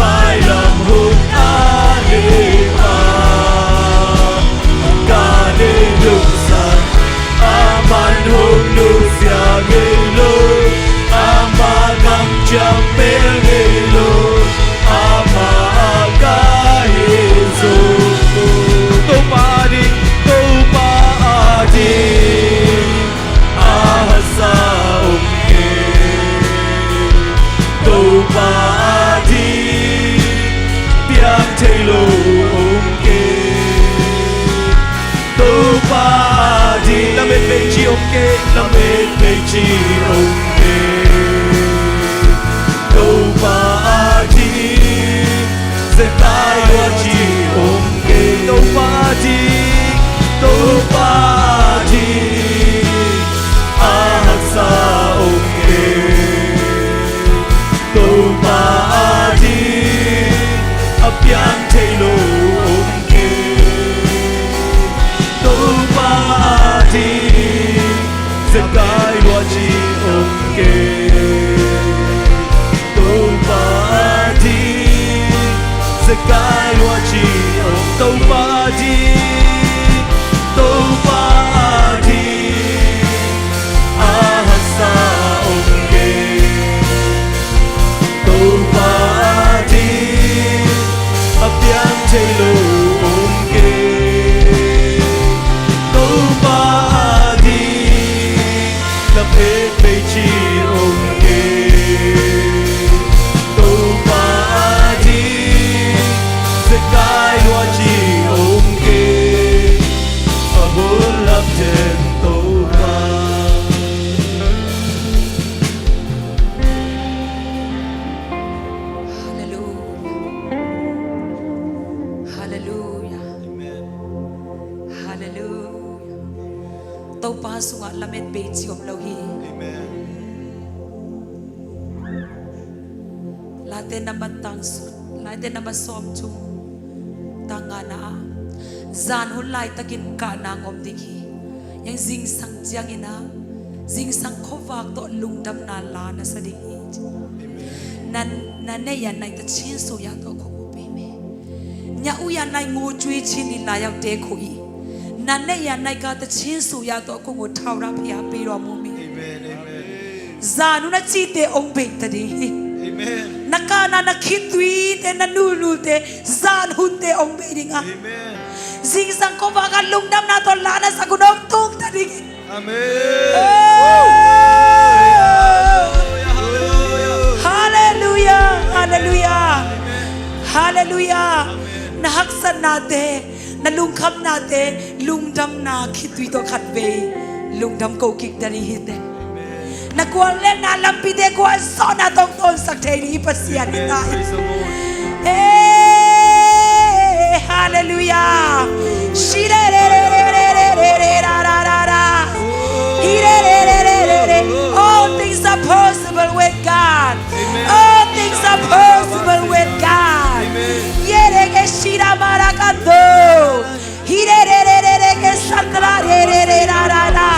Mailam hun a nei pa, ka nei lungsang, aman hong nusia ngei lo, ama kamciam pel ngei lo, ama a ka hi zo. Topa ading, Topa ading, a haksa om kei. Topa ading, piang thei lo om kei. Topa ading, lamet vei ci om kei, lamet vei ci om kei. Topa ading, zekai lua ci om kei. Topa ading, Topa ading, a haksa om kei. Topa ading, a piang thei lo om kei. Topa ading, zekai lua ci om kei. Topa ading, zekai lua ci om. Topa ading, Topa ading, a haksa om kei. Topa ading, a piang thei lo om kei. Topa ading, lamet vei ci om kei. Topa ading, zekai lua ci om kei. A bul lam ten Topa. Halleluia. Halleluia. Amen. Halleluia. Topa sungah lamet bei ci om lo hi. Amen. Late nambat tang sut, Late nambat sawm thum, tang ngana ah, zan hun laitakin kahna ngom ding hi. Yang zingsang ciangin ah, zingsang khuavak tawh lungdamna la na sa ding hi. န နနဲ့ရန်၌သီချင်းဆိုရသော ကိုယ်ကိုပေးမယ်။ ညဦးရန်၌ငိုကြွေးခြင်းသည် လာရောက်တည်းခိုး၏။ နနဲ့ရန်၌က သီချင်းဆိုရသော ကိုယ်ကို ထာဝရဘုရားပေးတော်မူမည်။ Amen, amen. Zan hun a cihte hong bei ta ding hi. Amen. Na kahna, na khitui te, na nulnul te, zan hunte hong bei ding a. Amen. Zingsang khuavak a lungdamna tawh la na sak hun hong tung ta ding hi. Amen. Oh. Hallelujah, hallelujah. Hallelujah. Na haksatnate, na lungkhamnate, lungdamna khitui tawh khatvei lungdam ko kik ta ding hi teh. Na guallelhna lampite gualzawhna tawh hong tawnsak thei ding i Pasian hi ta hi. Amen. Praise the Lord. Hey, hallelujah. Shi-re-re-re-re-re-re-re-ra-ra-ra-ra. Hi-re-re-re-re-re-re. All things are possible with God. Amen. All things are possible with God. Amen. Ye-re-ge-shi-ra-ma-ra-ka-do. Hi-re-re-re-re-re-ke-san-ra-re-re-re-ra-ra-ra.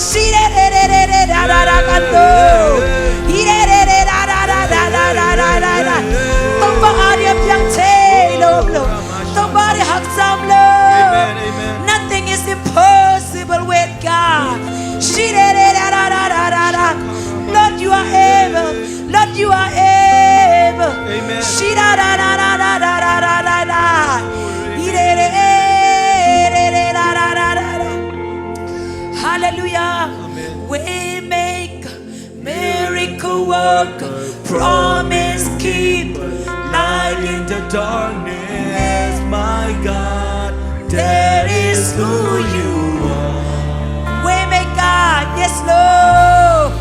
Shi-re-re-re-re-re-ra-ra-ra-ka-do. Hi-re-re-re-ra-ra-ra-ra-ra-ra-ra. Topa ading a piang thei lo om lo. Topa ading haksat om lo. Amen, amen. Nothing is impossible with God. Shi-re-re-ra-ra-ra-ra-ra. Lord, you are able. Lord, you are able. Amen. Shi-ra-ra-ra-ra-ra-ra-ra-ra-ra. Hi-re-re-re-re-ra-ra-ra-ra. Hallelujah. Amen. Waymaker, miracle worker, promise keeper, light in the darkness, my God, that is who you are. Waymaker, yes, Lord.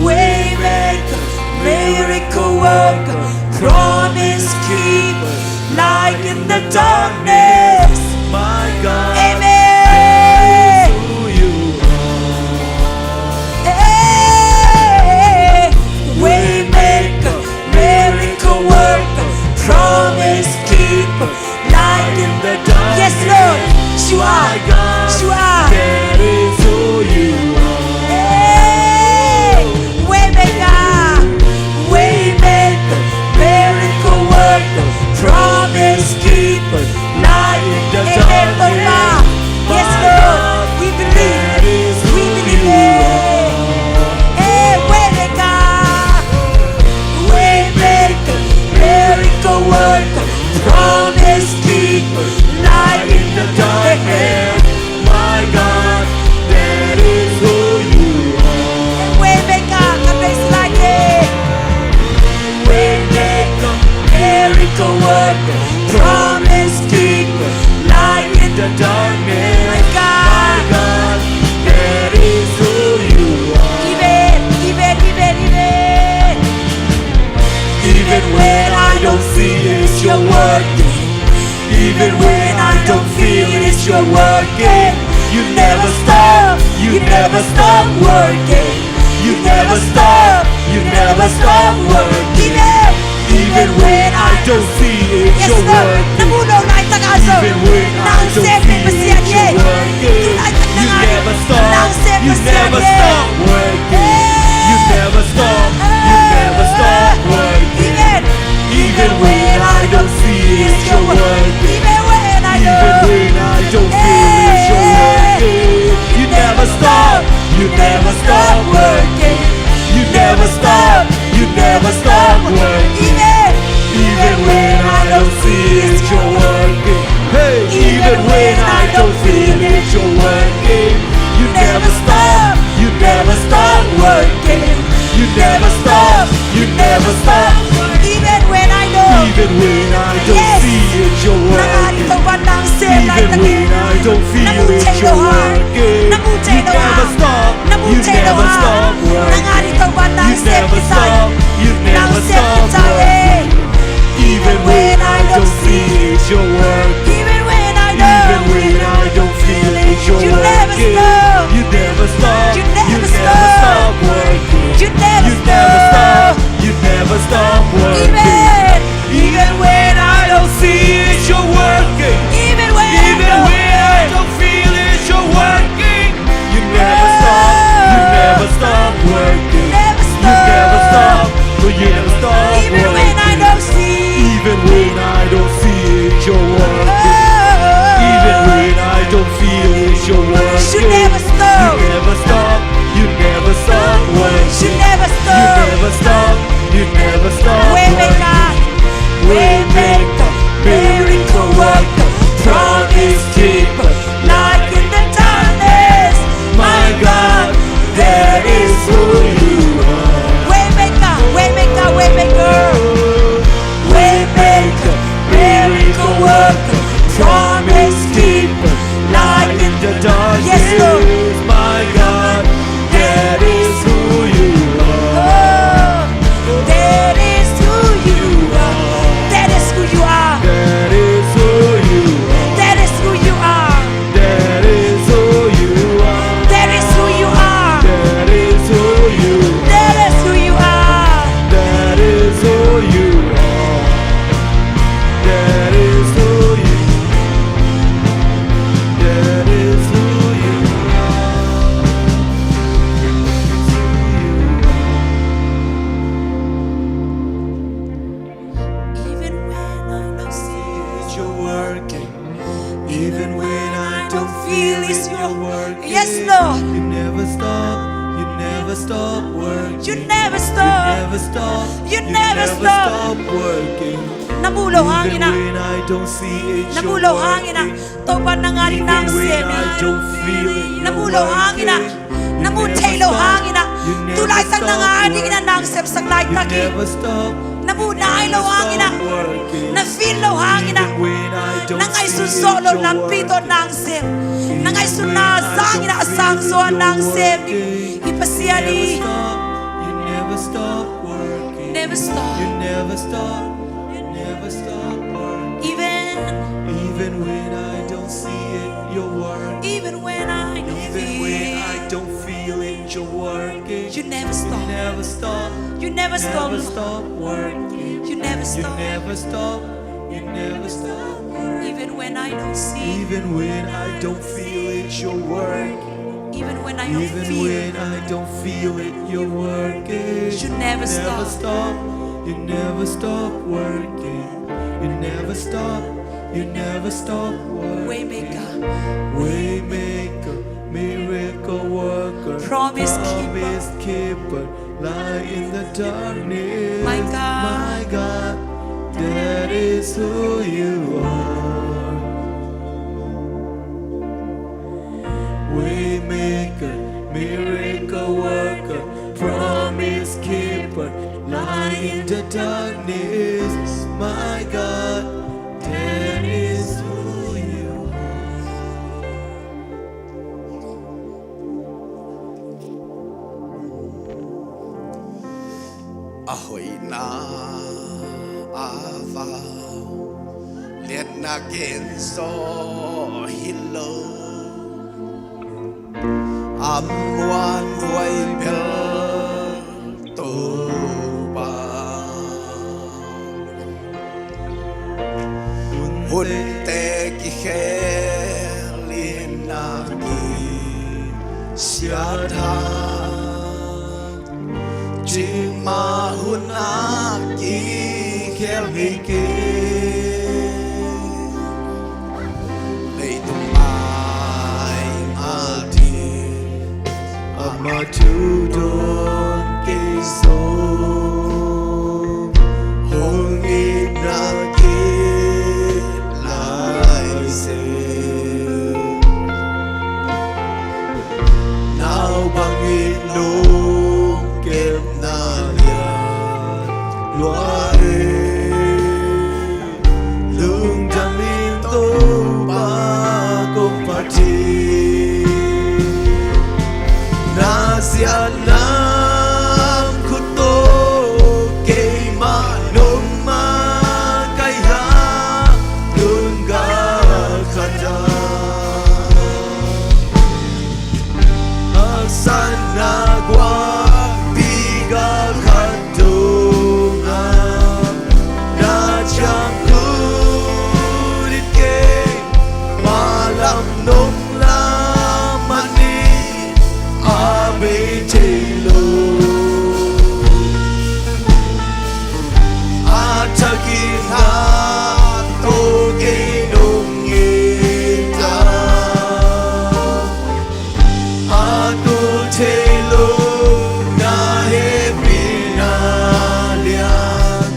Waymaker, miracle worker, promise keeper, light in the darkness. My God, amen, that is who you are. Hey, waymaker, miracle worker, promise keeper, light in the darkness. Yes, Lord. You are. My God, you are. That is who you are. Hey, waymaker, waymaker, miracle worker, promise keeper, light in the darkness. Amen, Lord. Yes, Lord. We believe. We believe. Hey, waymaker, waymaker, miracle worker, promise keeper, light in the darkness. My God, that is who you are. Waymaker, ka praise like it. Waymaker, miracle worker, promise keeper, light in the darkness. My God. My God, that is who you are. Even, even, even, even. Even when I don't see it, you're working. Even when I don't feel it, you're working. You never stop, you never stop working. You never stop, you never stop working. Even when I don't see it, you're working. Even when I don't feel it, you're working. You never stop, you never stop working. You never stop, you never stop working. Even when I don't see it, you're working. Even when I don't feel it, you're working. You never stop, you never stop working. You never stop, you never stop working. Even when I don't see it, you're working. Hey, even when I don't feel it, you're working. You never stop, you never stop working. You never stop, you never stop. Even when I don't, even when I don't see it, you're working. Even when I don't feel it, you're working. You never stop, you never stop working. You never stop, you never stop working. Even when I don't see it, you're working. Even when I don't feel it, you're working. You never stop, you never stop working. You never stop, you never stop working. Even when I don't see it, you're working. Even when I don't feel it, you're working. You never stop, you never stop working. You stop working. You never stop. You never stop. You never stop working. Na muh loh hangin ah. Even when I don't see it, you're working. Na muh loh hangin ah. Topa nang adingin ah sem hi. Even when I don't feel it, you're working. Na muh loh hangin ah. Na muh theih loh hangin ah. You never stop. You never stop working. Tulaitak nang adingin ah sem sak laitak hi. You never stop. Na muh nai loh hangin ah. You never stop working. Na feel loh hangin ah. Even when I don't see it, you're working. Na ngaihsun zawh loh lampi tawh nang sem. Na ngaihsutna sangin ah a sang zaw nang sem hi. Even when I don't feel it, you're working. Hih Pasian hi. You never stop. You never stop working. Never stop. You never stop. You never stop working. Even. Even when I don't see it, you're working. Even when I don't feel it. Even when I don't feel it, you're working. You never stop. You never stop. You never stop. Never stop working. You never stop. You never stop. You never stop working. Even when I don't see it. Even when I don't feel it, you're working. Even when I don't feel it. Even when I don't feel it, you're working. You never stop. Never stop. You never stop working. You never stop. You never stop working. Waymaker. Waymaker. Miracle worker. Promise keeper. Promise keeper. Light in the darkness. My God. My God. That is who you are. Waymaker, miracle worker, promise keeper, light in the darkness, my God, that is who you are. A hoihna a vau, liatna gen zaw hi lo, a muanhuai bel Topa. Hunte kikhel in a kisiat hang, cikmah hun a kikhel hi kei. Leitung mai a ding amah thu dawn kei zaw, hong itna kip lai se. Nau bangin nong kepna lian lua e. Lungdamin Topa kong phat hi. Na siatna khut tawh keimah nong makaih a, lungga khat a haksatna guahpi gal khat dong a, na ciang khut in keimah lam nong lam mah ni, a bei thei lo. A thak in a tawh kei nong it a, a tu thei lo na hehpihna lian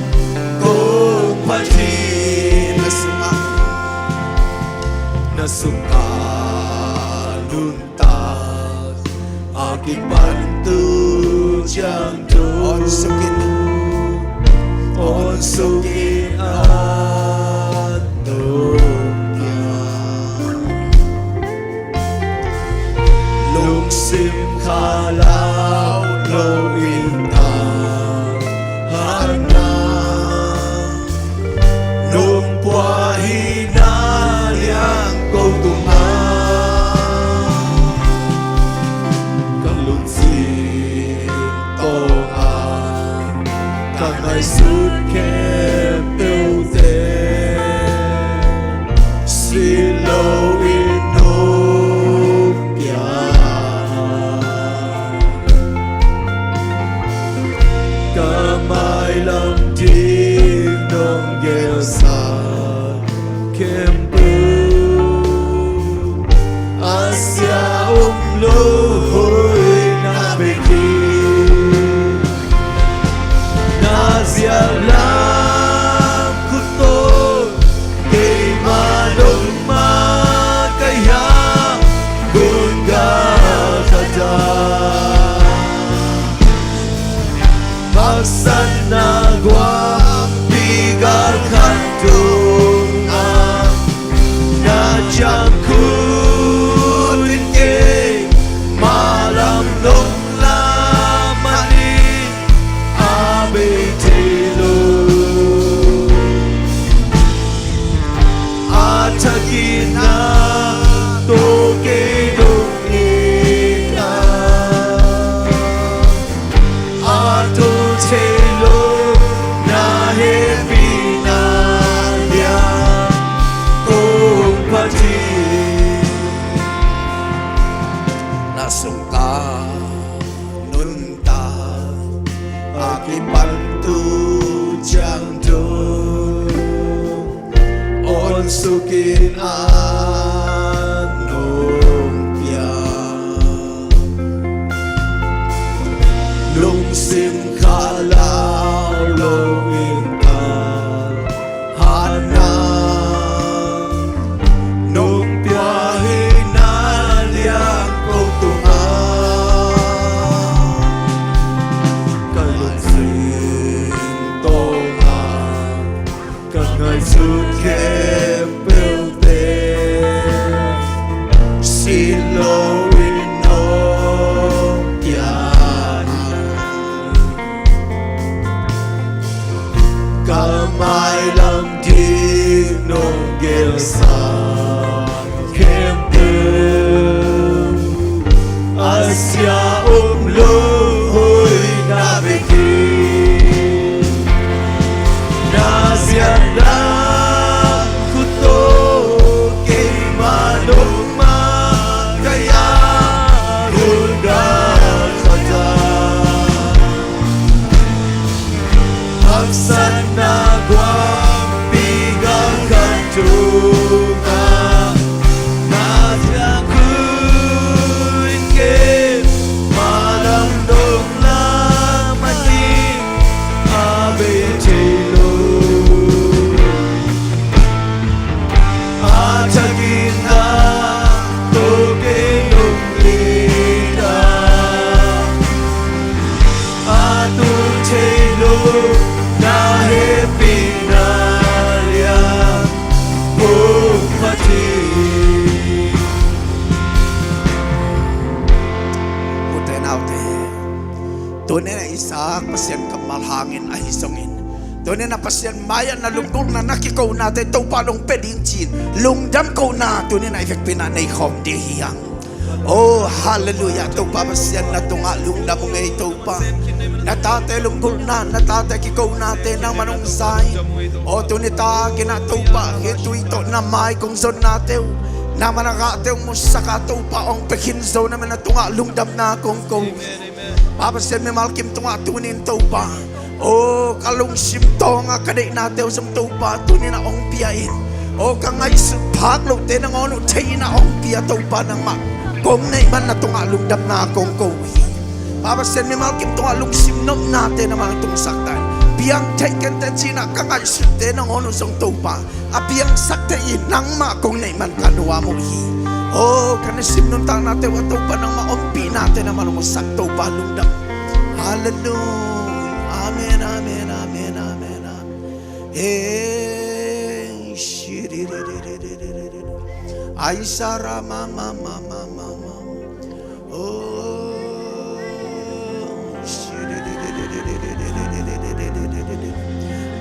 kong phat hi. Na sungah, na sungah nuntak a kipan tu ciang tu, awn suk in, awn suk in a nong piak. Lungsim khalau lo in ta hana, nong puah hi na liang ko tungah, ka lungsim tawh a ka ngaihsut khempeuhte si lo in nong piak. Ka mailam ding nong gelsa khempeuh a sia om lo hoihna bek hi. Satna guangpi galkhat tungah na ciangkhut in kei, mah lam nong lam manin a bei thei lo. A thakin na tawh kei dong in a, a tawh thei lo na hehpihna lian kong phat hi. Na sungah nuntak a kipan tu ciang dong awn sukin a nong piak lungsim khalau lo in ka hatna nong pia hi na liang ko tungah ka lungsim tawngah ka ngaihsut khempeuhte sin loin nong piak. Ka mailam ding nong gelsa khempeuh a sia om lo hoihna bek hi. Na siatna khut tawh keimah nong makaih a, khut galkhat a haksatna guangpi galkhat tungah na ciangkhut in kei, mah lam nong lam manin a bei thei lo. A thakin na tawh kei dong in a, a tawh thei lo na hehpihna lian kong phat hi. Ute naute, tuni-in a Isaac Pasian kammal hangin ahi zongin, tuni-in a Pasian mai-ah na lunggulhna, na kikona te Topa in hong pia ding ci-in lungdam kohna tuni-in a i vekpi-in a nei khawm ding hi hang. Oh, halleluiah. Topa Pasian, na tungah lungdam ung ei Topa. Na tate lunggulhna, na tate kikonate nangman hong za hi. Oh, tuni takin a Topa, hih tui tawh na mai kong zonnate uh, nangman a gahte uh musak a Topa, hong pia khin zo na manin na tungah lungdamna kong ko hi. Pa Pasian, mimal kim tungah tuni-in Topa, oh, ka lungsim tawngah ka deihnate uh zong Topa tuni-in a hong pia in, oh, ka ngaihsut phak lohte nangawn uh thei-in a hong pia Topa nangmah kong neih man na tungah lungdamna kong ko hi. Pa Pasian, mimal kim tungah lungsim nopnate nangmah hong tungsak ta in. Piang thei kei inteh ci-in a ka ngaihsutte nangawn uh zong Topa a piangsak thei-in nangmah kong neih man ka nuam uh hi. Oh, ka nisim nuntaknate uh a Topa nangmah ompihnate nangmah hong musak Topa lungdam. Halleluiah. Amen, amen, amen, amen, amen. Hey, shiri. Ai sara ma ma ma ma ma ma. Oh,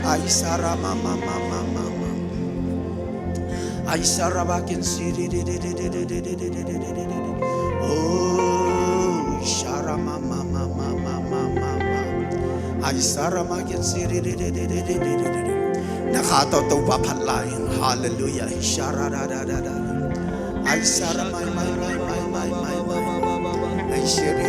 ai sara ma ma ma ma ma ma. Ai sara ba kin siri. Oh, sara ma ma ma ma ma ma ma ma. Ai sara ma kin siri. Na kha tawh Topa phat lai in. Halleluiah. Sara da da da da. Ai sara mai mai mai mai mai mai mai. Ai siri.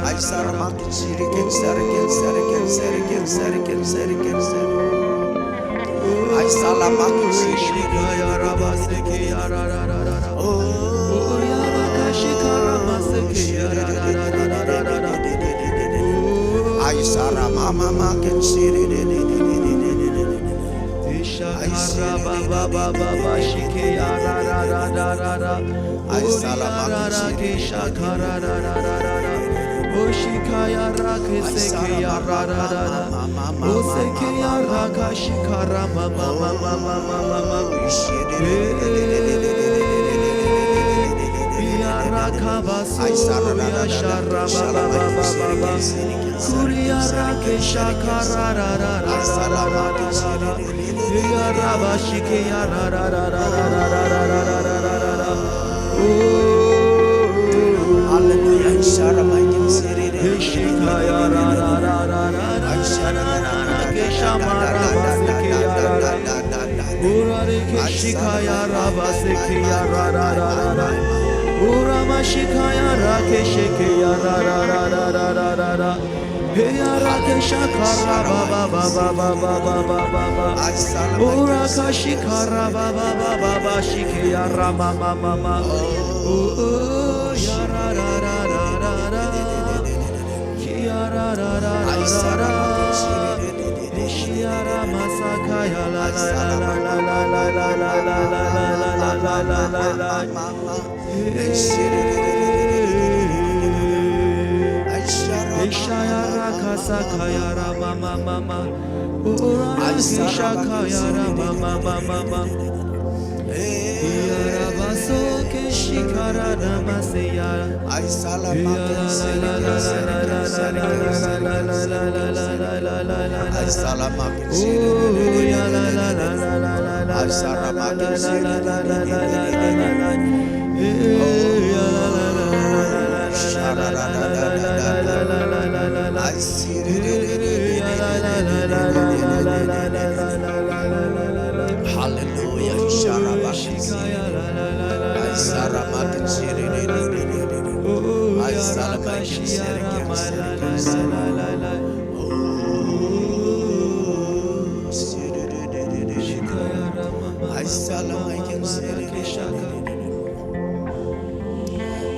Ai sara ma kin siri kin sara kin sara kin sara kin sara kin sara kin sara. Ai sara ma kin siri. Oh. Ai sara ma ma ma kin siri. Ai sara ba ba ba ba ba shiki ya ra ra ra ra ra ra. Ai sara ma kin siri. Shikaya rake sekeya rarara. O sekeya raka shikara mama mama mama mama. Iya raka baso ya shara baba baba baba. Kuriya rake shakara rarara. Iya raba shikeya rarara. Hallelujah. Ishara maikin siriri. Ishikaya rarara. Ishara rarara. Keshamara basekeya rarara. Urare keshikaya raba sekeya rarara. Urama shikaya rake shekeya rarara. Heya rake shakara baba baba baba baba baba. Ora kashikara baba baba baba shikeya rama mama mama. Oh, oh, ya rarara. Kiya rarara. Shiara masakaya la la la la la la la la la la la la la la la la la la la. Ishaya raka sakaya rama mama mama. Ora shakaya rama mama mama. Iya raba soke shikara rama seya. Hallelujah. Aisara makin siri. Aisara makin siri. Aisara makin siri.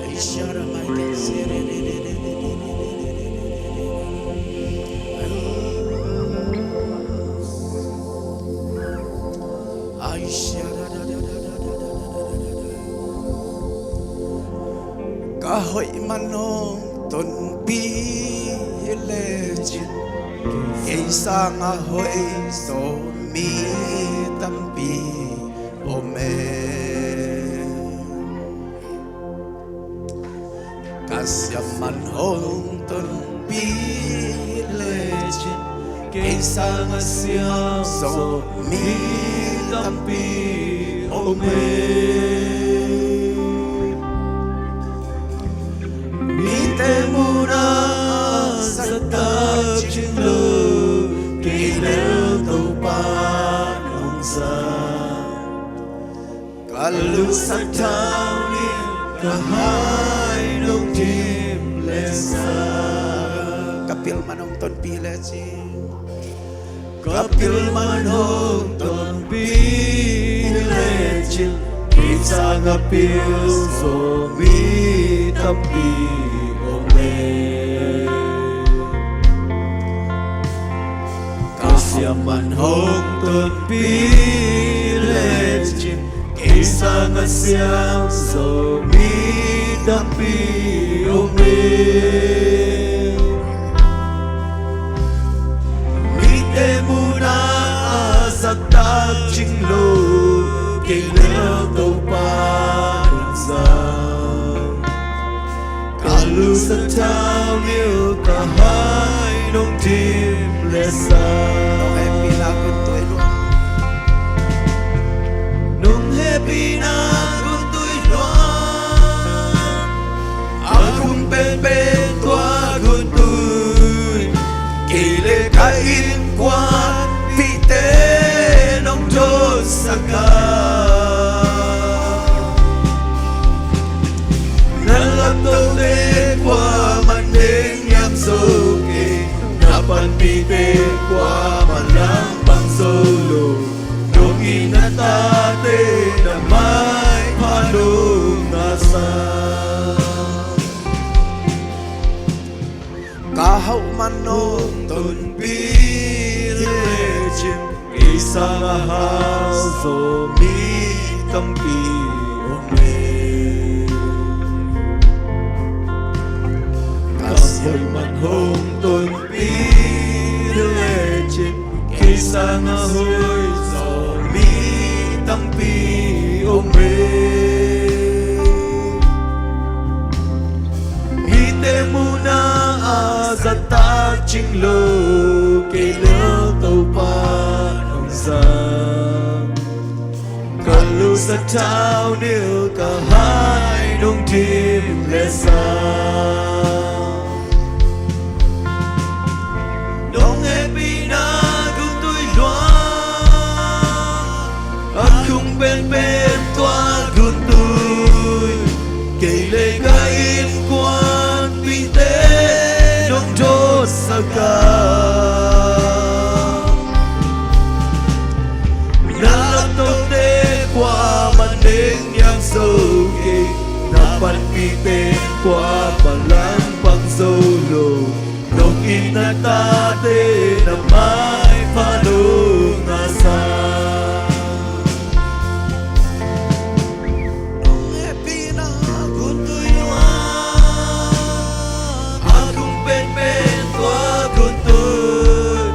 Aisara makin siri. Ka hoih man hong tonpih lecin, kei sanga hoih zaw mi tampi om e. Ka siam man hong tonpih lecin, kei sanga siam zaw mi tampi om e. Mite muhna a zahtak cing lo, kei bel Topa nong zang. Ka lungsim thau ni, ka hai nong dim lehang. Ka pil man hong tonpih lecin, ka pil man hong tonpih lecin, kei sanga pil zaw mi tampi om e. Ka siam man hong tonpih lecin, kei sanga siam zaw mi tampi om e. Mite muhna a zahtak cing lo, kei bel Topa nong zang. Ka lungsim thau ni, ka hai nong dim lehang. Nong hehpihna gun tui lua, nong hehpihna gun tui lua, a tung penpen tua gun tui. Kei le ka innkuanpihte nong dotsak a, na laptote kuaman neng hiam zo kei, na panpihte kuaman langpang zo lo. Nong it na tate na maipha nong ngahsak. Ka hauh man nong tonpih lecin, kei sanga hau zaw mi tampi om e. Ka Hoih man hong tonpih lecin, kei sangah hoih zawh mi tampi om hi. Mite muhna ah zahtak cing lo, kei bel Topa nong zang. Ka lu sathau nilh, ka hai nong dim lehang, nong hehpihna guntui luang, a khung penpen tua guntui, kei le ka innkuanpihte nong dawtsak a. Na laptote kuamah neng niam zo kei, na panpihte kuamah langpang zo lo, nong it na tate na maipha nong ngahsak. Nong hehpihna guntui luang, a khung penpen tua guntui,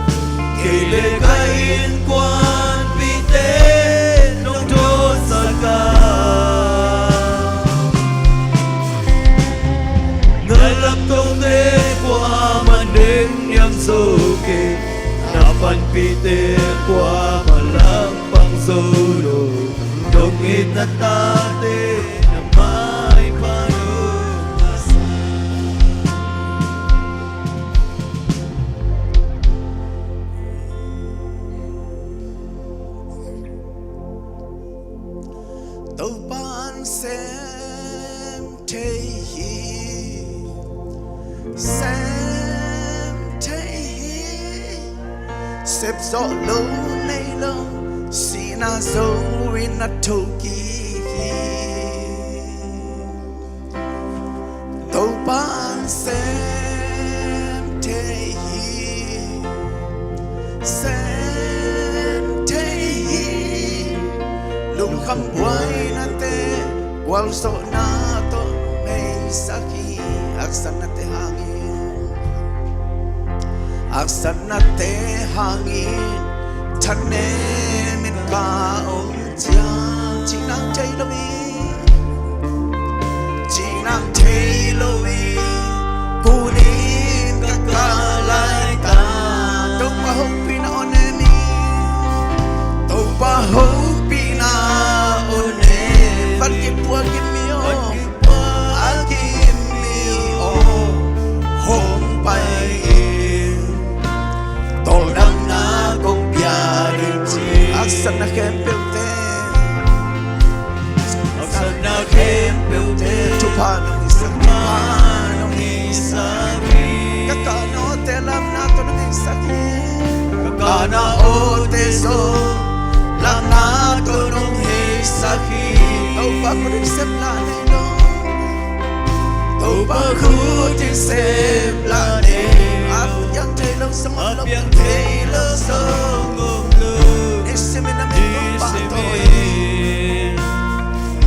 kei le ka innkuanpihte nong dawtsak a. Na laptote kuamah neng niam zo kei, na panpihte kuamah langpang zo lo, nong it na tate na maipha nong ngahsak. Topa'n sem thei hi, sem thei hi. Sep zawh lo nei lo, sihna zo in a thokik hi. Topa'n sem thei hi, sem thei hi. Lungkham buainate gualzawhna tawh hong heisak hi. Haksatnate hangin, haksatnate hangin thanem in ka om ciang, cingnang thei lo hi. Cingnang thei lo hi. Kunin ka kah lai ta. Topa hopihna aw nem hi. Topa hopihna aw nem. Van kipua kim mi aw. Van kipua kim mi aw. Hong pai in. Tawldamna kong pia ding ci. Haksatna khempeuhte, haksatna khempeuhte thupha nong hisak hi, thupha nong hisak hi. Ka kahna awte lamna tawh nong hisak hi. Ka kahna awte zong lamna tawh nong hisak hi. Topa khut in sep la nei lo. Topa khut in sep la nei. A piang thei lo zong om lo, a piang thei lo zong om lo. Nisimin na min kong pahtawi.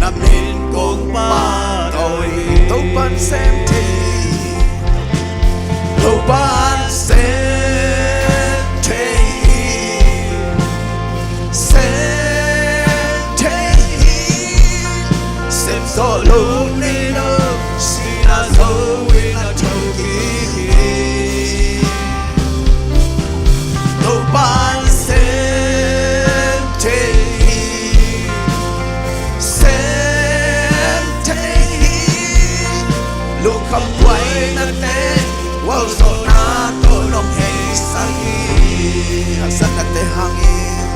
Na min kong pahtawi. Topa'n sem thei hi. Topa'n sem thei hi. Sem thei hi. Sem zawh lo nei lo, sihna zo in a thokik hi. Topa'n sem thei hi. Sem thei hi. Lungkham buainate gualzawhna tawh nong heisak hi. Haksatnate hangin,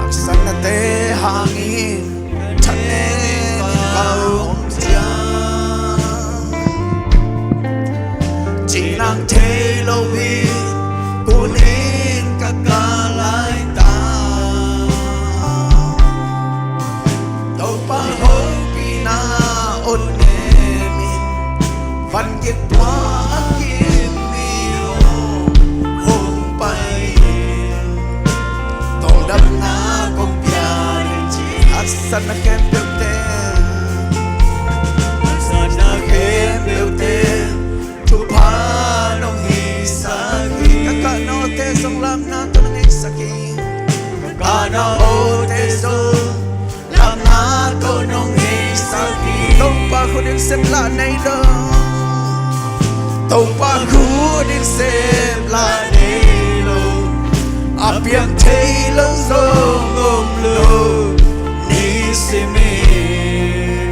haksatnate hangin thanem in ka om ciang, cingnang thei lo hi. Kunin ka kah lai ta. Topa hopihna aw nem in. Van kipua kim mi aw, hong pai in. Tawldamna kong pia ding ci. Haksatna khempeuhte, haksatna khempeuhte Khut in sem lah nei lo. Topa khut in sem lah nei lo. A piang thei lo zong om lo. Ni simin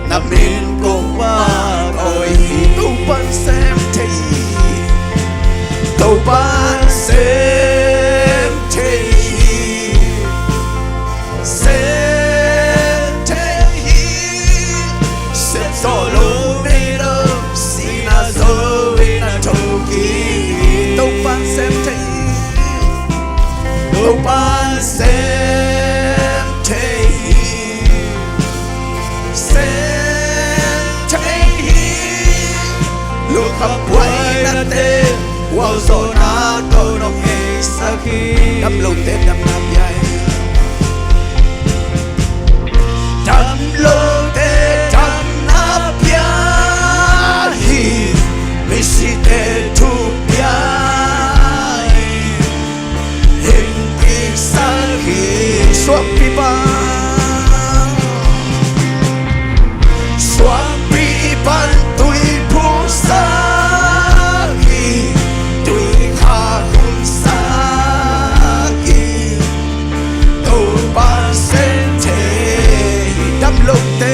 na min kong makawi hi. Topa'n sem thei hi. Topa'n sem thei hi. Sem thei hi. Sem zawh lo nei lo. Sihna zo in a thokik hi. Topa'n sem thei hi. Topa'n sem thei hi. Sem thei hi. Lungkham buainate gualzawhna tawh nong heisak hi. Damlote damna pia hi. Damlote damna pia hi. Misite thu pia hi. Hing kiksak hi. Suangpi pan, suangpi pan tui phungsak hi. Tui kha khungsak hi. Topa sem thei hi. Damlote,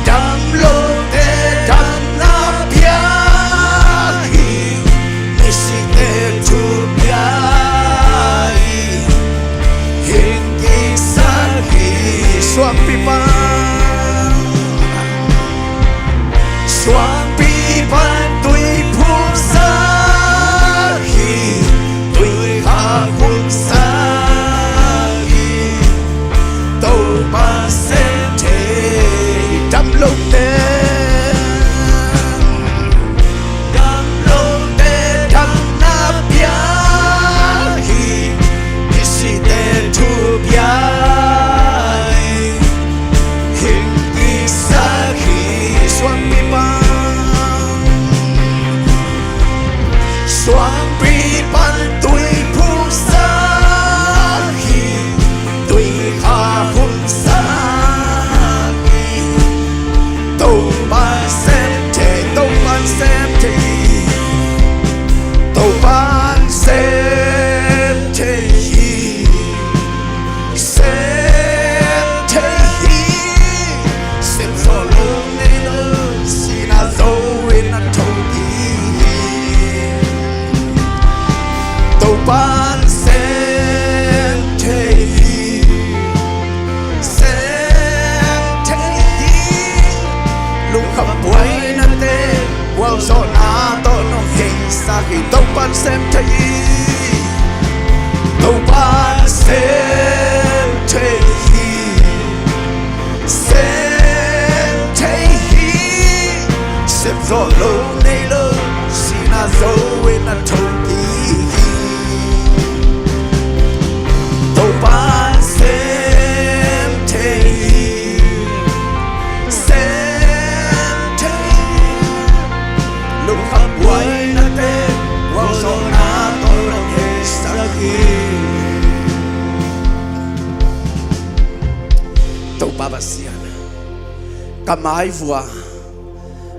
damlote damna pia hi. Misite thu pia hi. Hing kiksak hi. Suangpi pan, suangpi pan tui phungsak hi. Tui kha khungsak hi. Topa sem thei hi. Damlote, damlote damna pia hi. Misite thu pia hi. Hing kiksak hi. Suangpi pan, suangpi pan tui phungsak hi. Tui kha khungsak hi. Topa'n sem thei, Topa'n sem thei hi. Topa'n sem thei hi. Sem thei hi. Sem zawh lo nei lo. Sihna zo in a thokik hi. Topa'n sem thei hi. Sem thei hi. Lungkham buainate gualzawhna tawh nong heisak hi. Topa'n sem thei hi. Topa'n sem thei hi. Sem thei hi. Sem zawh lo nei lo. Sihna zo in a thokik hi. Topa'n sem thei hi. Sem thei hi. Lungkham buainate gualzawhna tawh nong heisak hi. Topa Pasian, ka maivua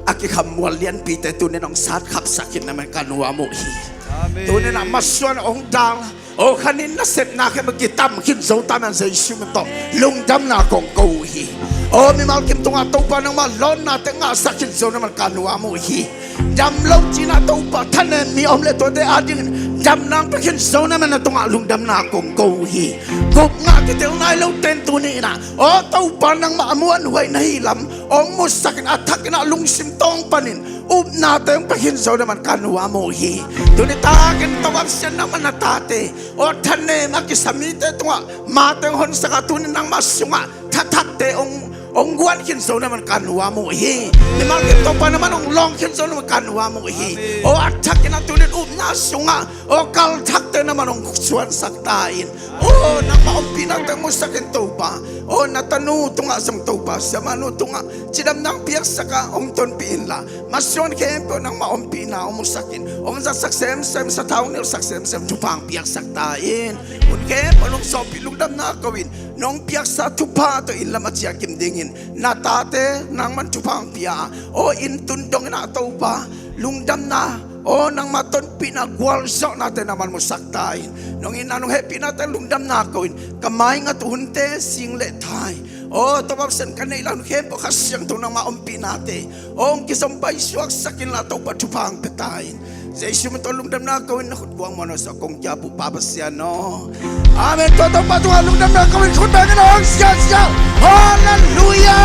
a kikham mual lianpite tuni-in hong satkhapsak khin na man ka nuam uh hi. Amen. Tuni-in ah masuan hong dal, aw khanin nasepna khempeuh kitam khin zo ta man Jesu min tawh lungdamna kong ko uh hi. Aw mimal kim tungah Topa nangmah lawnnate ngahsak khin zo na man ka nuam uh hi. Dam lo cihna Topa thanem mi om leh tuate adingin damna hong pia khin zo na man na tungah lungdamna kong ko uh hi. Gupna kitel nai lote in tuni-in ah aw Topa nangmah a muanhuai na hih lam hong musak in a thakin ah lungsim tawng panin upnate hong pia khin zo na man ka nuam uh hi. Tuni takin Topa Pasian nangmah na tate aw thanem a kisa mite tungah mate hong honsak a tuni nangmah sungah thathakte hong, hong guan khin zo na man ka nuam uh hi. Mimal kim Topa na man hong lawng khin zo na man ka nuam uh hi. Aw a thakin ah tuni upna sungah aw kalthakte na man hong suansak ta in. Aw nangmah ompihnate hong musak in Topa. Aw na tanu tungah zong Topa siamahnu tungah cidamna hong piaksak a hong tonpih inla masuan khempeuh nangmah ompihna hong musak in hong zatsak semsem, sathau hong nelsak semsem thupha hong piaksak ta in. Hun khempeuh hong sawpih lungdamna ko in nong piaksa thupha tawh inn lam a ciah kim dingin na tate nangman thupha hong pia a, aw inn tun dongin ah Topa lungdamna, aw nangmah tonpihna gualzawhnate nangman musak ta in, nong itna nong hehpihnate lungdamna ko in, ka maingat uh hunte sing le thai, aw Topa Pasian ka neih lai hun khempeuh Kha Siangtho nangmah ompihnate aw hong kizom paisuaksak inla Topa thupha hong pia ta in, Jesu min tawh lungdamna ko in, na khut guak muan aw sa kong kia buh Pa Pasian aw. Amen. Tua Topa tungah lungdamna ko in khut bengin hong siasia. Halleluia.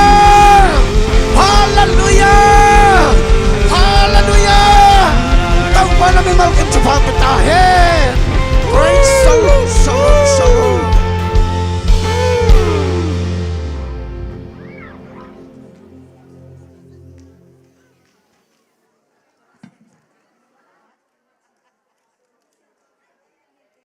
Halleluia.